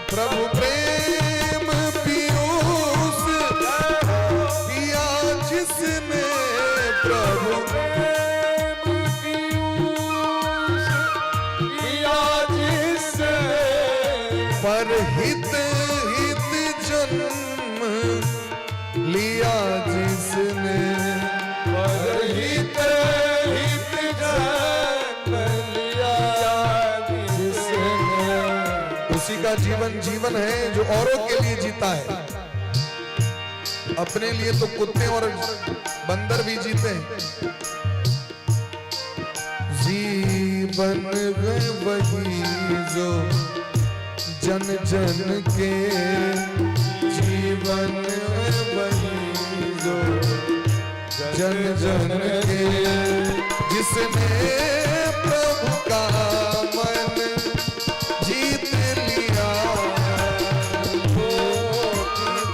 प्रभु प्रेम पीयूष पिया जिसने, प्रभु प्रेम पीयूष पिया जिसने, पर हित हित जन्म लिया जिसने, पर हित हित जन्म लिया जिसने। उसी का जीवन जीवन है जो औरों के लिए जीता है। अपने लिए तो कुत्ते और बंदर भी जीते हैं। जीवन है वही जो जन जन के, जीवन है वही जो जन जन के, जिसने प्रभु का मन जीत लिया,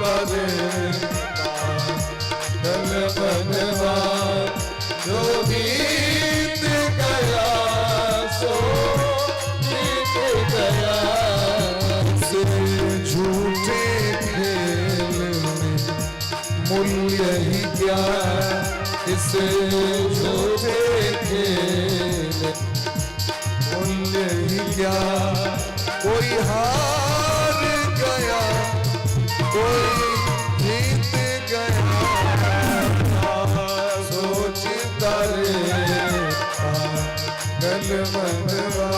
करे दल बनवा, जो बीत गया सो बीत गया। से झूठे खेल में मूल्य ही क्या, इस झूठे खेल मूल्य ही क्या, कोई हार गया कोई जीत गया, सोचता रे पागल मनवा,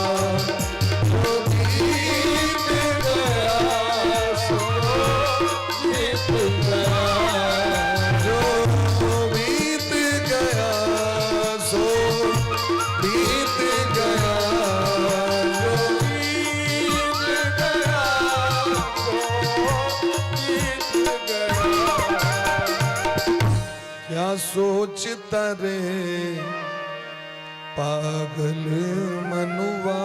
जो बीत गया सो बीत गया। जो बीत गया सो बीत गया, जो बीत गया सो बीत गया। क्या सोचता रे पागल मनुआ।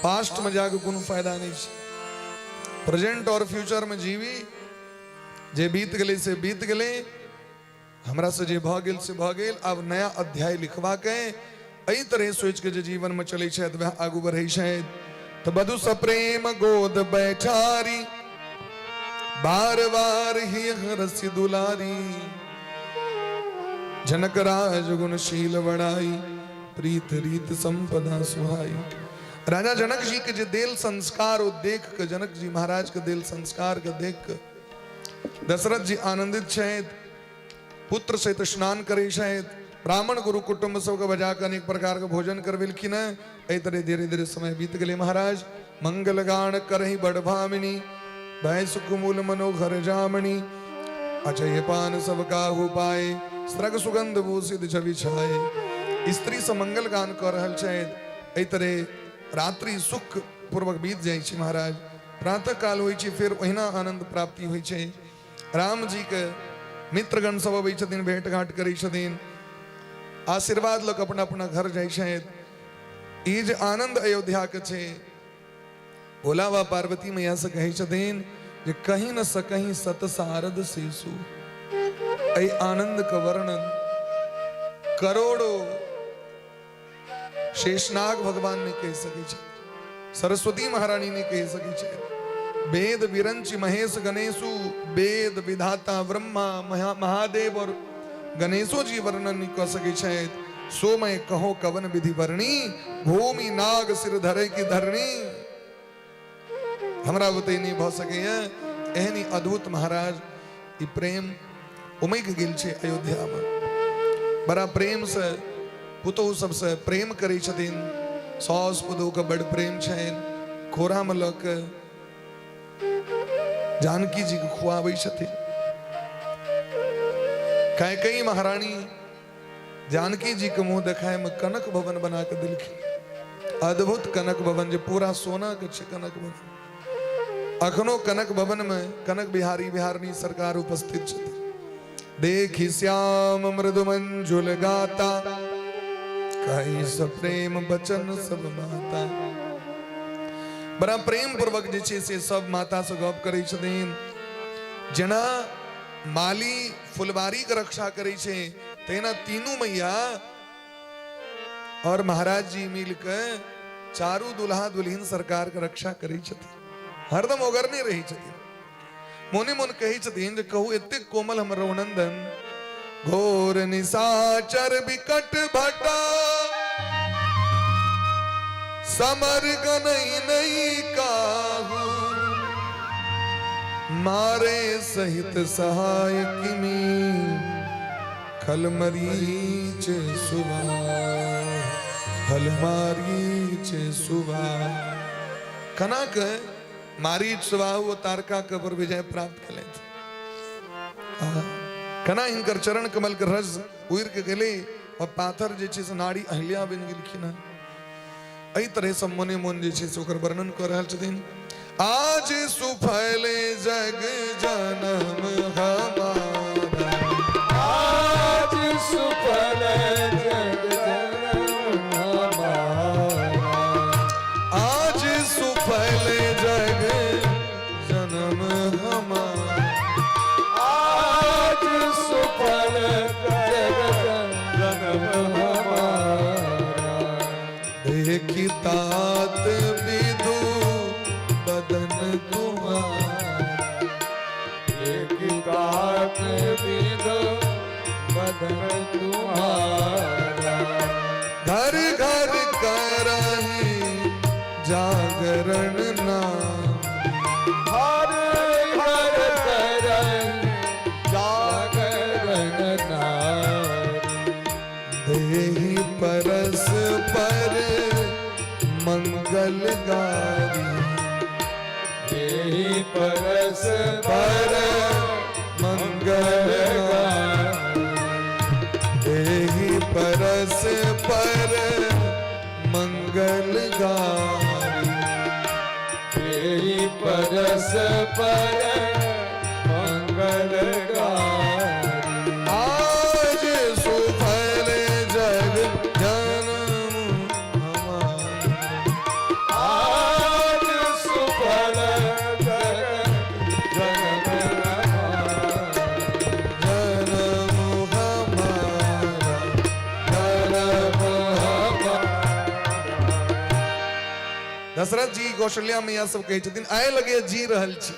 पास्ट में जाके कोनो फायदा नहीं छै, प्रेजेंट और फ्यूचर में जीवी। जे बीत गेलै से बीत गेलै, हमरा से जे भऽ गेल से भऽ गेल, आब नया अध्याय लिखबाक अइ। एहि तरह सोचि के जे जीवन में चलै छथि वएह आगू बढ़ै छथि। तऽ बधु सप्रेम गोद बैठारी, बार बार ही हरसि दुलारी, जनक राज गुणशील बड़ाई, प्रीत रीत संपदा सुहाई। राजा जनक जी के जे देल संस्कार ओ देख के, जनक जी महाराज के देल संस्कार के देख के दशरथ जी आनंदित छथि। पुत्र सहित स्नान करै छथि, ब्राह्मण गुरु कुटुंब सबके बजा के अनेक प्रकार के भोजन करवेलखिन हेँ। एहि तरह धीरे धीरे समय बीत गेलै महाराज। मंगल गान करही बड़ भामिनी, भय सुख मूल मनोहर जामनी, अजय पान सब काहू पाए, स्रग सुगंध भूषित छवि छाए। स्त्री से मंगल गान कऽ रहल छथि। एहि तरह रात्रि सुख पूर्वक बीत जाइ छै महाराज। प्रातः काल होइ छै, फेर ओहिना आनंद प्राप्ति होइ छै। राम जी के मित्रगण सब अबै छथिन, भेंट घाट करै छथिन, आशीर्वाद लऽ कऽ अपना अपना घर जाइ छथि। ई जे आनंद अयोध्या के छै, भोला बा पार्वती मैया से कहै छथिन जे कहीं न सकहीं सत सारद शिशु। एहि आनंद के वर्णन करोड़ों शेषनाग भगवान नहीं कह सकै छै, सरस्वती महारानी नहीं कह सकै छै, वेद विरंचि महेश गणेशु, वेद विधाता ब्रह्मा महादेव और गणेशो जी वर्णन नहीं कह सकै छथि। सो मैं कहो कवन विधि वर्णी, भूमि नाग सिर धरे की धरणी। हमरा बुते नहीं भऽ सकैए। एहन ही अद्भुत महाराज ई प्रेम उमकि गेल छै अयोध्यामे। बड़ा प्रेम से पुतोहु सबसे प्रेम करै छथिन, साउस पुतोहुके बड़ प्रेम छनि, कोरामे लऽ कऽ जानकी जी के खुआबै छथिन। कैकई महारानी जानकी जी के मुंह देखाय में कनक भवन बना के दिलखिन। अद्भुत कनक भवन जे पूरा सोना के छै कनक भवन। अखनो कनक भवन में कनक बिहारी बिहारनी सरकार उपस्थित छथिन। देखी श्याम मृदु मंजुल गाता, कही सब प्रेम बचन सब माता। बड़ा प्रेम पूर्वक जे छै से सब माता से गप करै छथिन। जेना माली फुलबारी के रक्षा करै छै तेना तीनू मैया और महाराज जी मिल के चारू दुल्हा दुल्हिन सरकार के रक्षा करै छथिन। हरदम ओगरने रहै छथिन। मोने मोन कहै छथिन जे कहू एतेक कोमल हमर रघुनंदन, घोर निशाचर विकट भटा, समर गनई नई काहू, मारे सहित सहाय किमी, खल मरीच सुबा, खल मारीच सुबा। कना के मारीच सुबाहु ओ तारका के पर विजय प्राप्त केलथि। कना हिनकर चरण कमल के रस उड़ि के गेलै और पाथर जे छै से नाड़ी अहिल्या बनि गेलखिन हँ। एहि तरह से मोने मोन जे छै से ओकर वर्णन कऽ रहल छथिन। आज सुफल जग जनम हमारा, आज सुफल जग जनम हमारा, आज सुफल जग जनम हमारा, आज सुफल जग जनम हमारा। देखी तात विदु बदन तुम्हारा, देखी तात विदु बदन तुम्हारा, घर घर करहि जागरण नाम, हर घर करहि जागरण नाम, देहि परस पर मंगल गारी, देहि परस पर मंगल गारी, देहि परस पर मंगल गारी, देहि परस पर मंगल गारी। आज सुफल जग जन्म हमारा, आज सुफल जग जन्म हमारा, जन्म हमारा, जन्म हमारा। दशरथ जी कौशल्या मैया सब कहै छथिन आइ लगे जी रहल छी।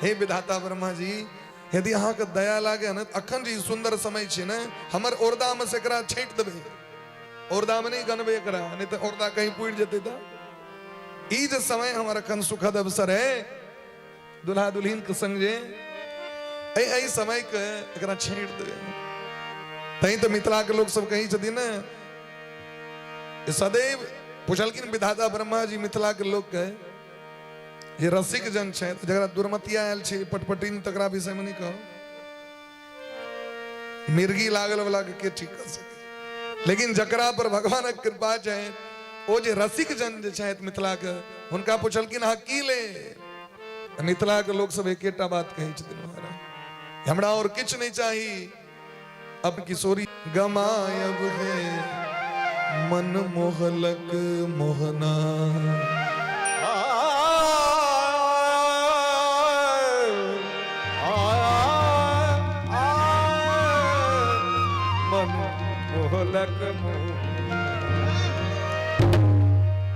हे विधाता ब्रह्मा जी, यदि अहाँके दया लागे ने अखन जे ई सुंदर समय छै ने, हमर औरदा में से एकरा छाँटि देबै, औरदा में नहि गनबै एकरा, नहि तऽ औरदा कहीं पुरि जेतै। तऽ ई जे समय हमर अखन सुखद अवसर है दुल्हा दुल्हिन के संग, जे एहि समय के एकरा छाँटि देबै। तैं तऽ मिथिला के लोक सब कहै छथिन ने, सदैव पुछलखिन विधाता ब्रह्मा जी मिथिला के लोक के जे रसिक जन छै, जकरा दुर्मतिया आयल छै पटपटीन, तकरा विषय में नहीं कहो, मिर्गी लागल वाला के के ठीक कर सके, लेकिन जकरा पर भगवानक कृपा छै ओ जे रसिक जन जे छथि मिथिला के, हुनका पुछलखिन अहाँ की ले, मिथिला के लोक सब एकेटा बात कहै छथिन, महाराज हमरा और किछु नहीं चाही, अब किशोरी गमायब है मन मोहलक मोहना, मन मोहलक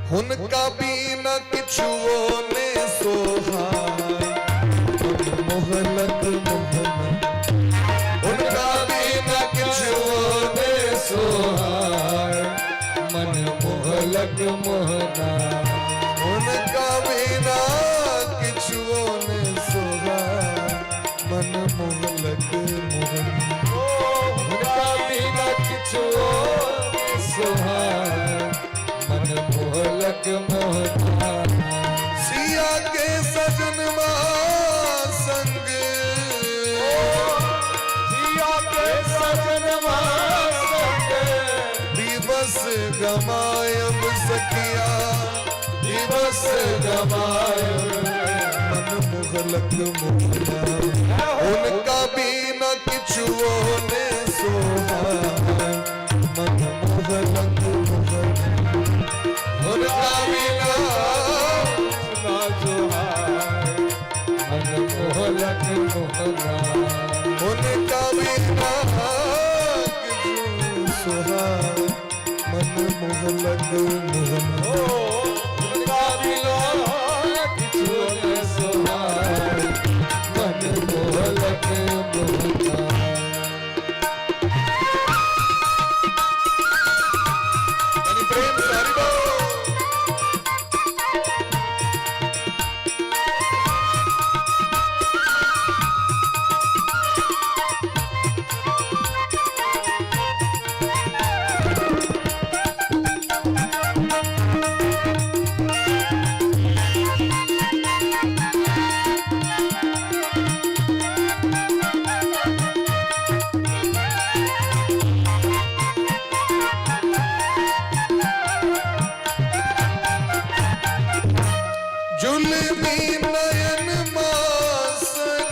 हुनका बिना किछुओ ने सोहाय, मन मोहलक मोहना, हुनका बिना किछुओ ने सोहाय, मन मोहलक मोहना, हुनका बिना किछुओ ने सोहाय, मन मोहलक मोहना, हुनका बिना किछुओ ने सोहाय, मन मोहलक मोहना। सिय सिया के सजनवा संग, सिया के सजनवा संग, दिवस गमायब सखिया, दिवस गमायब, मन मुगलक मोहना, उनका बिना किछुओ ने सोहा, मन मुगलक मोहना, उनका बिना ना सुहाय, मन मोहलक मोहना, उनका बिना किछु सोहा, मन मुगलक मोहना, उनका बिना किछु न सुहाय, मन मोहलक मोहना। यानी प्रेम से हरि बोल। जुलमी नयन मासर,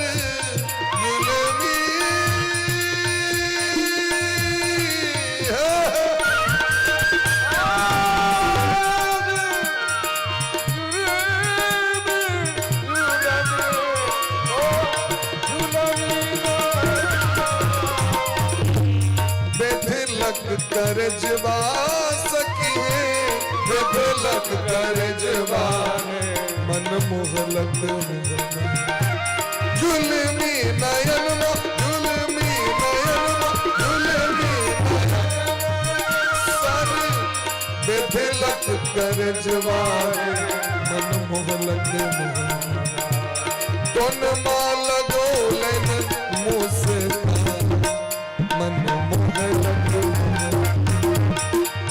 जुलमी है, बेधलक करजवा सखिए, बेधलक करजवा, मन मोहलक मोहना, जुलमी नयन मा, जुलमी नयन मा, जुलमी नयन सर, बेधलक करजवा, मन मोहलक मोहना, तोन मा लगोलन मुस्कान, मन मोहलक मोहना,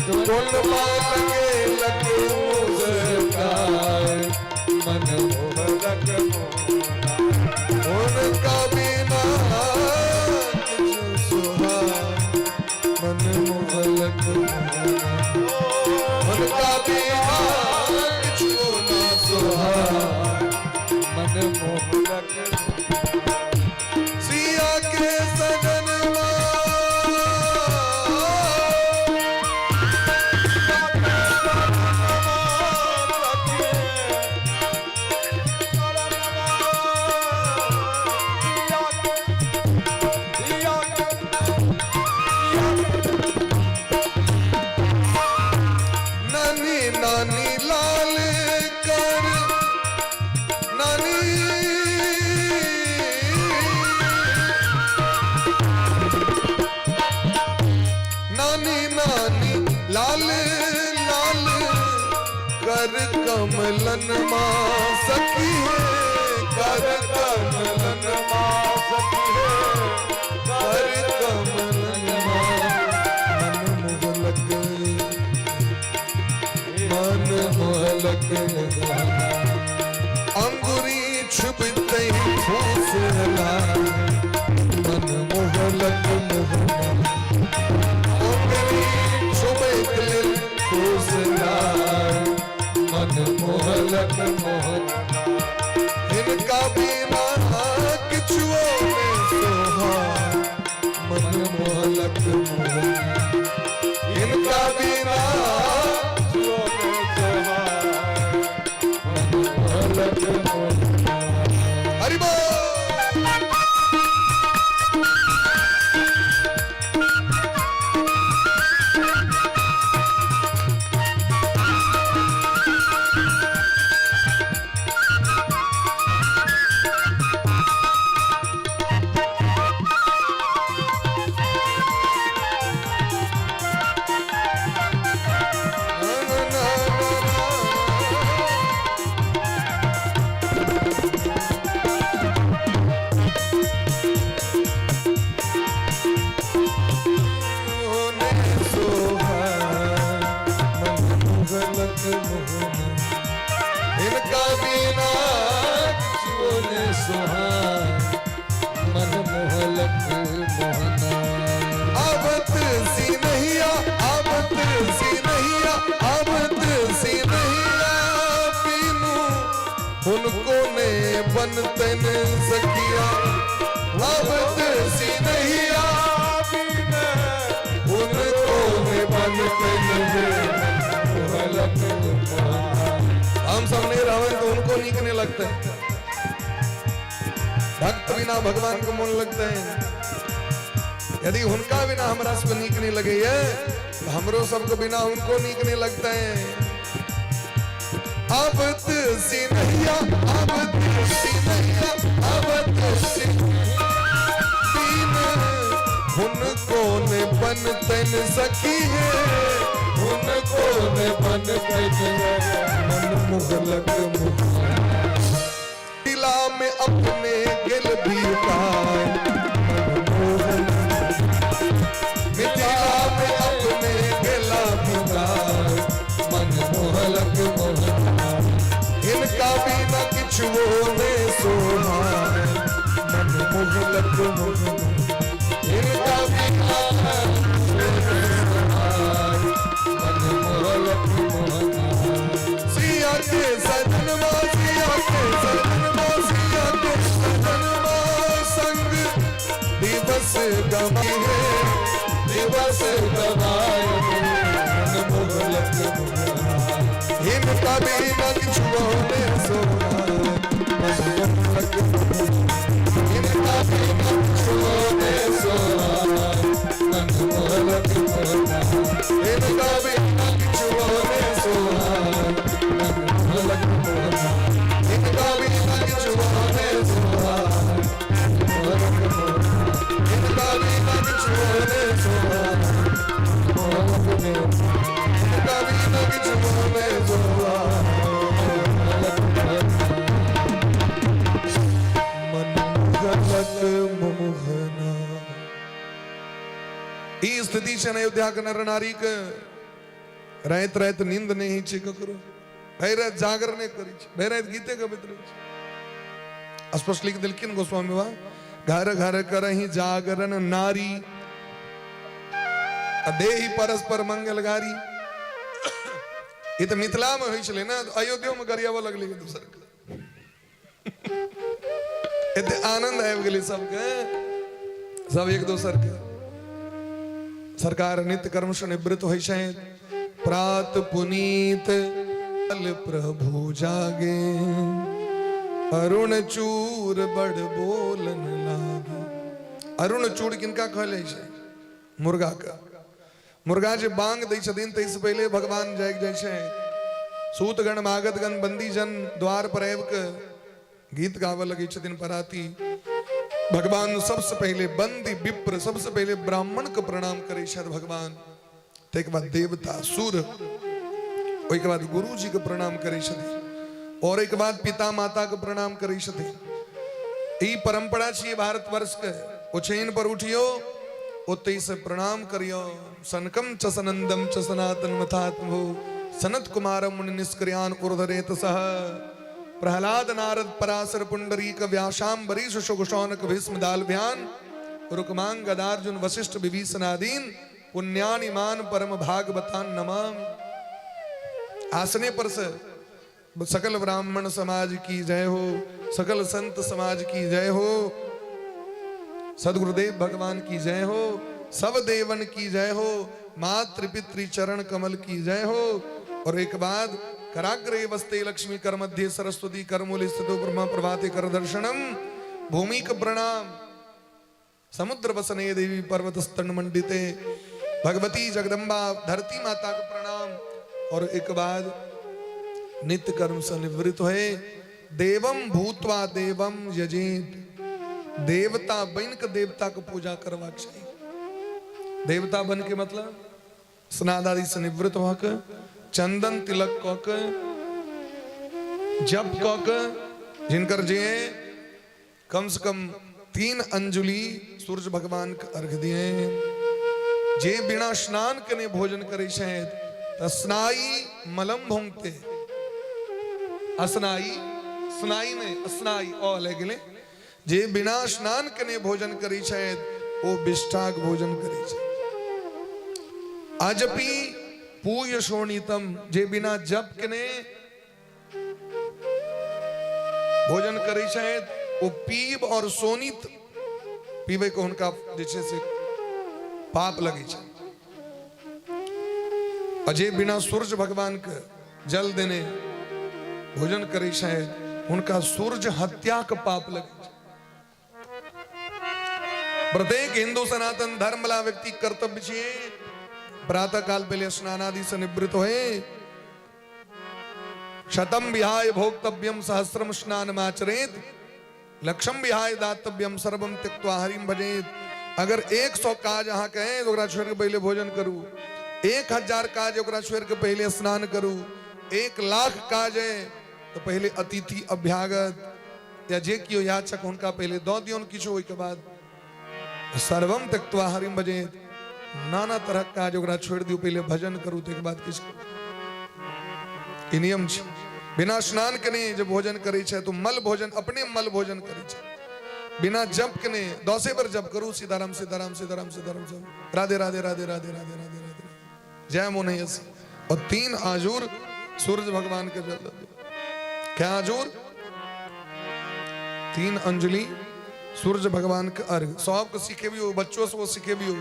तोन मा लगे लग मुस्कान, मन मोहलक मोहना, उनका बिना किछु सुहा, मन मोहलक मोहना, उनका बिना किछु ना सुहा, मन मोहलक। सिया के सजनवा, नानी नानी लाल कर, नानी नानी नानी लाल लाल कर कमलन माँ सखी है, कर कमलन माँ सखी है, कर कमलन माँ, मन मोहलक, मन मोहलक मोहना, अंगुरी छुपते फूसला, मन मोहलक मोहना, अंगुरी छुपते फूसला, मन मोहलक मोहना, इनका बिना किछुओ ने सोहा, मन मोहलक मोहना, इनका बिना मन मोहलक मोहना। हरि बोल। ना ना ना ना ने सोहा, मन मुगलक मोहना, हिनका बिना किछुओ ने सोहाय, मन मोहलक मोहना। आवत सी नैया, आवत सी नैया, आवत सी नैया पीनू, हुनको ने बनतन सखिया। आवत सी नैया हुनको ने बनतन। मोहलक मोहना। हम सब नहीं रहन तो उनको नीक नहीं लगते। भक्त बिना भगवान को मन लगते हैं। यदि हुनका बिना हमरा सबके नीक नहीं लगे तो हमरो सबके बिना उनको नीक नहीं लगते हैं। आवत सी नैया, आवत सी नैया, आवत सी बीन, हुनको ने बनतन सखी है, हुनको ने बनतन, मन मोहलक मोहना। दिला में अपने गिल बिताए, मिथिला में अपने गिला बिताए, मन मोहलक मोहना। इनका बिना किछुओ ने सोहाए, मन मोहलक मोहना। इनका बिना मन मोहलक मोहना। सिया के सजनवा, सिया के सजनवा, सिया के सजनवा संग दिवस गवाए है, दिवस गवाए, मन मोहलक मोहना। इनका बिना किछुओ ने सोहाए, मन मोहलक मोहना। इनका बिना किछुओ ने सोहाए, मन मोहलक मोहना। इनका बिना किछुओ ने सोहाए, मन मोहलक मोहना। इनका बिना किछुओ ने सोहाए, मोहलक मोहना। इनका बिना किछुओ ने सोहाए, मोहलक मोहना। इनका बिना किछुओ ने सोहाए, मोहलक मोहना। मन मोहलक मोहना। ई स्थिति छै अयोध्या के नर नारी के। राति राति नींद नहीं होइ छै ककरो, भरि राति जागरण नहि करै छै, भरि राति गीते गबैत रहै छै। स्पष्ट लिख देलखिन गोस्वामी बाबा, घर घर करही जागरण नारी, आ देही परस्पर मंगलगारी। ई तऽ मिथिला मे होइ छलै ने, अयोध्यो मे गरियाबऽ लगलै एक दोसर के। एते आनंद आबि गेलै सबके, सब एक दोसर के। सरकार नित्य कर्म से निवृत्त होइ छै। प्रात पुनीत प्रभु जागे, अरुण चूर बड़ बोलन लागे। अरुण चूड़ किनका कहल जाइ छै? मुर्गा के। मुर्गा जे बांग दै छथिन ताहिसँ पहिले भगवान जागि जाइ छै। सूतगण मागधगण बंदीजन द्वार पर आबि के गीत गाबऽ लगै छथिन पराती। भगवान सबसे पहिले बंदी विप्र, सबसे पहिले ब्राह्मण के प्रणाम करै छथि भगवान। ताहिके बाद देवता सुर, ओहिके बाद गुरुजी के प्रणाम करै छथिन, और ओहिके बाद पिता माता के प्रणाम करै छथिन। ई परंपरा छियै भारतवर्ष के। ओछैन पर उठियो, ओतहि से प्रणाम करियो। सनकम च सनंदम च सनातन मथात्मभु, सनत कुमार मुनि निष्क्रियान ऊर्ध्वरेत सह, प्रहलाद नारद पराशर पुंडरीक व्यासाम्बरीश शुक शौनक भीष्म दालभ्यान, रुक्मांगदार्जुन वशिष्ठ विभीषणादीन पुण्यानिमान परम भागवतान नमाम। आसने पर से सकल ब्राह्मण समाज की जय हो, सकल संत समाज की जय हो, सदगुरुदेव भगवान की जय हो, सब देवन की जय हो, मातृ पितृ चरण कमल की जय हो। और एक बाद कराग्रे वस्ते लक्ष्मी कर मध्य सरस्वती करमूल स्थितो ब्रह्मा प्रभाते कर दर्शनम, भूमि का प्रणाम, समुद्र वसने देवी पर्वत स्तन मंडिते भगवती जगदम्बा धरती माता का प्रणाम। और एक बाद नित्य कर्म से निवृत्त हुए, देवम भूत्वा देवम यजेत। देवता बन के देवता के पूजा करबाक चाही। देवता बन के मतलब स्नान आदि से निवृत्त भऽ के चंदन तिलक कऽ के जप कऽ के, जिनकर जे कम से कम 3 अंजुलि सूर्य भगवान के अर्घ दिए। जे बिना स्नान के नहीं भोजन करे छथि त स्नाई मलम भोंगते। स्नाई, स्नाई नहि, स्नाई अ लागि गेलै। जे बिना स्नान केने भोजन करै छथि ओ विष्ठाक भोजन करै छै। अजपी पूय शोणितम, जे बिना जप केने भोजन करै छथि ओ पीब और शोणित पीबै के हुनका जे छै से पाप लगै छै। आ जे बिना सूर्य भगवान के जल देने भोजन करै छथि हुनका सूर्य हत्या के पाप लगै छै। प्रत्येक हिंदू सनातन धर्म वाला व्यक्ति कर्तव्य छियै प्रातः काल पहले स्नान आदि से निवृत्त होए, शतम विहाय भोक्तव्यम सहस्रम स्नान आचरेत, लक्षम विहाय दातव्यम सर्वम त्यक्त्वा हरिम भजेत। अगर 100 काज अहाँ के हैं तो ओकरा छोड़ के पहले भोजन करू, 1000 काज ओकरा छोड़ के पहले स्नान करू, 1 लाख काज है तो पहले अतिथि अभ्यागत या जे कियो याचक हुनका पहले दऽ दियौन किछु, ओहिके बाद सर्वम त्यक्त्वा हरिम भजेत। नाना तरहक काज ओकरा छोड़ि दियौ, पहिले भजन करू, ताहिके बाद किछु करू। ई नियम छै। बिना स्नान केने जे भोजन करै छै तो मल भोजन, अपने मल भोजन करै छै। बिना जप केने 10 बेर जप करू, सीताराम सीताराम सीताराम सीताराम सब, राधे राधे राधे राधे राधे राधे राधे, जय मोनैयस। और 3 आजूर सूरज भगवान के जल दे। क्या आजूर? 3 अंजलि सूरज भगवान के अर्घ। सबके सीखे भी हो, बच्चों से वो सीखे भी हो।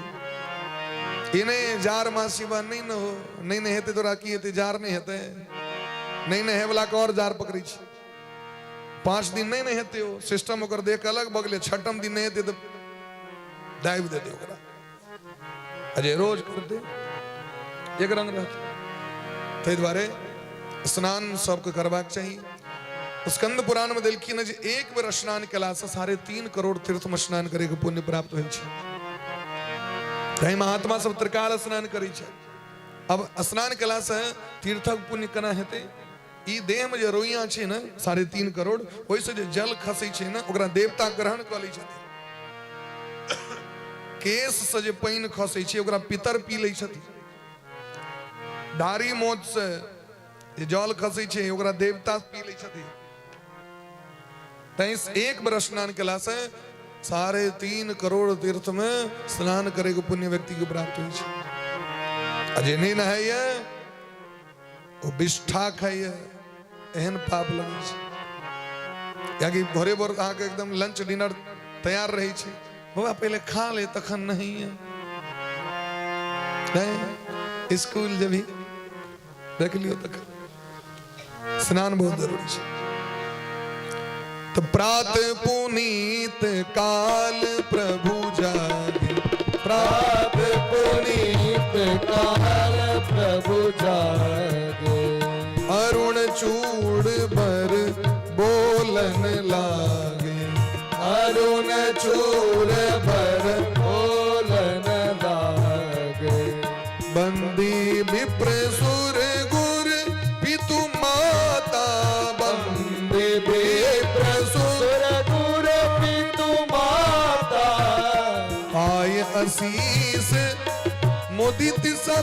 इन्हें जार माँ शिवा नहीं न हो, नहीं न हेते तोरा की हेते, जार नहीं हेते, नहीं न हे वाला के और जार पकड़ी छी। 5 दिन नहीं न हेते हो, सिस्टम ओकर देख अलग बगले, 6ठम दिन नहीं हेते तो दाबि देते ओकरा। अजय रोज करते एक रंग रहते। ताहि दुआरे स्नान सबके करबाक चाही। स्कंद पुराण में देलखिन जे एक बेर स्नान केलासँ 3.5 करोड़ तीर्थ में स्नान करे के पुण्य प्राप्त होइ छै। तहि महात्मा सब त्रिकाल स्नान करै छै। अब स्नान केलासँ तीर्थक पुण्य केना हेतै? ई देह में जे रोइयां छै ने 3.5 करोड़, ओहिसँ जे जल खसै छै ने ओकरा देवता ग्रहण कऽ लै छथिन। केश से जे पानि खसै छै ओकरा पितर पी लै छथिन। दाढ़ी मोच से जे जल खसै छै ओकरा देवता पी लै छथिन। तैं एक बेर स्नान केलासँ 3.5 करोड़ तीर्थ में स्नान करे के पुण्य व्यक्ति के प्राप्त होइ छै। आ जे नहि नहाइए ओ विष्ठा खाइए, एहन पाप लगै छै। कियाकि भोरे भोर अहाँके एकदम लंच डिनर तैयार रहै छै, बौआ पहिले खा ले तखन नहाइए। नहीं स्कूल जब भी देख लियो तखन स्नान बहुत जरूरी छै। तो प्रात पुनीत काल प्रभु जागे, प्रात पुनीत काल प्रभु जागे, अरुण चूड़ बर बोलन लागे, अरुण चूड़ बर बोलन लागे, बंदी विप्र सुर गुर पितु माता, बंदी विप्र सुर सुर गुर पितु माता, आय असीस मुदित सब।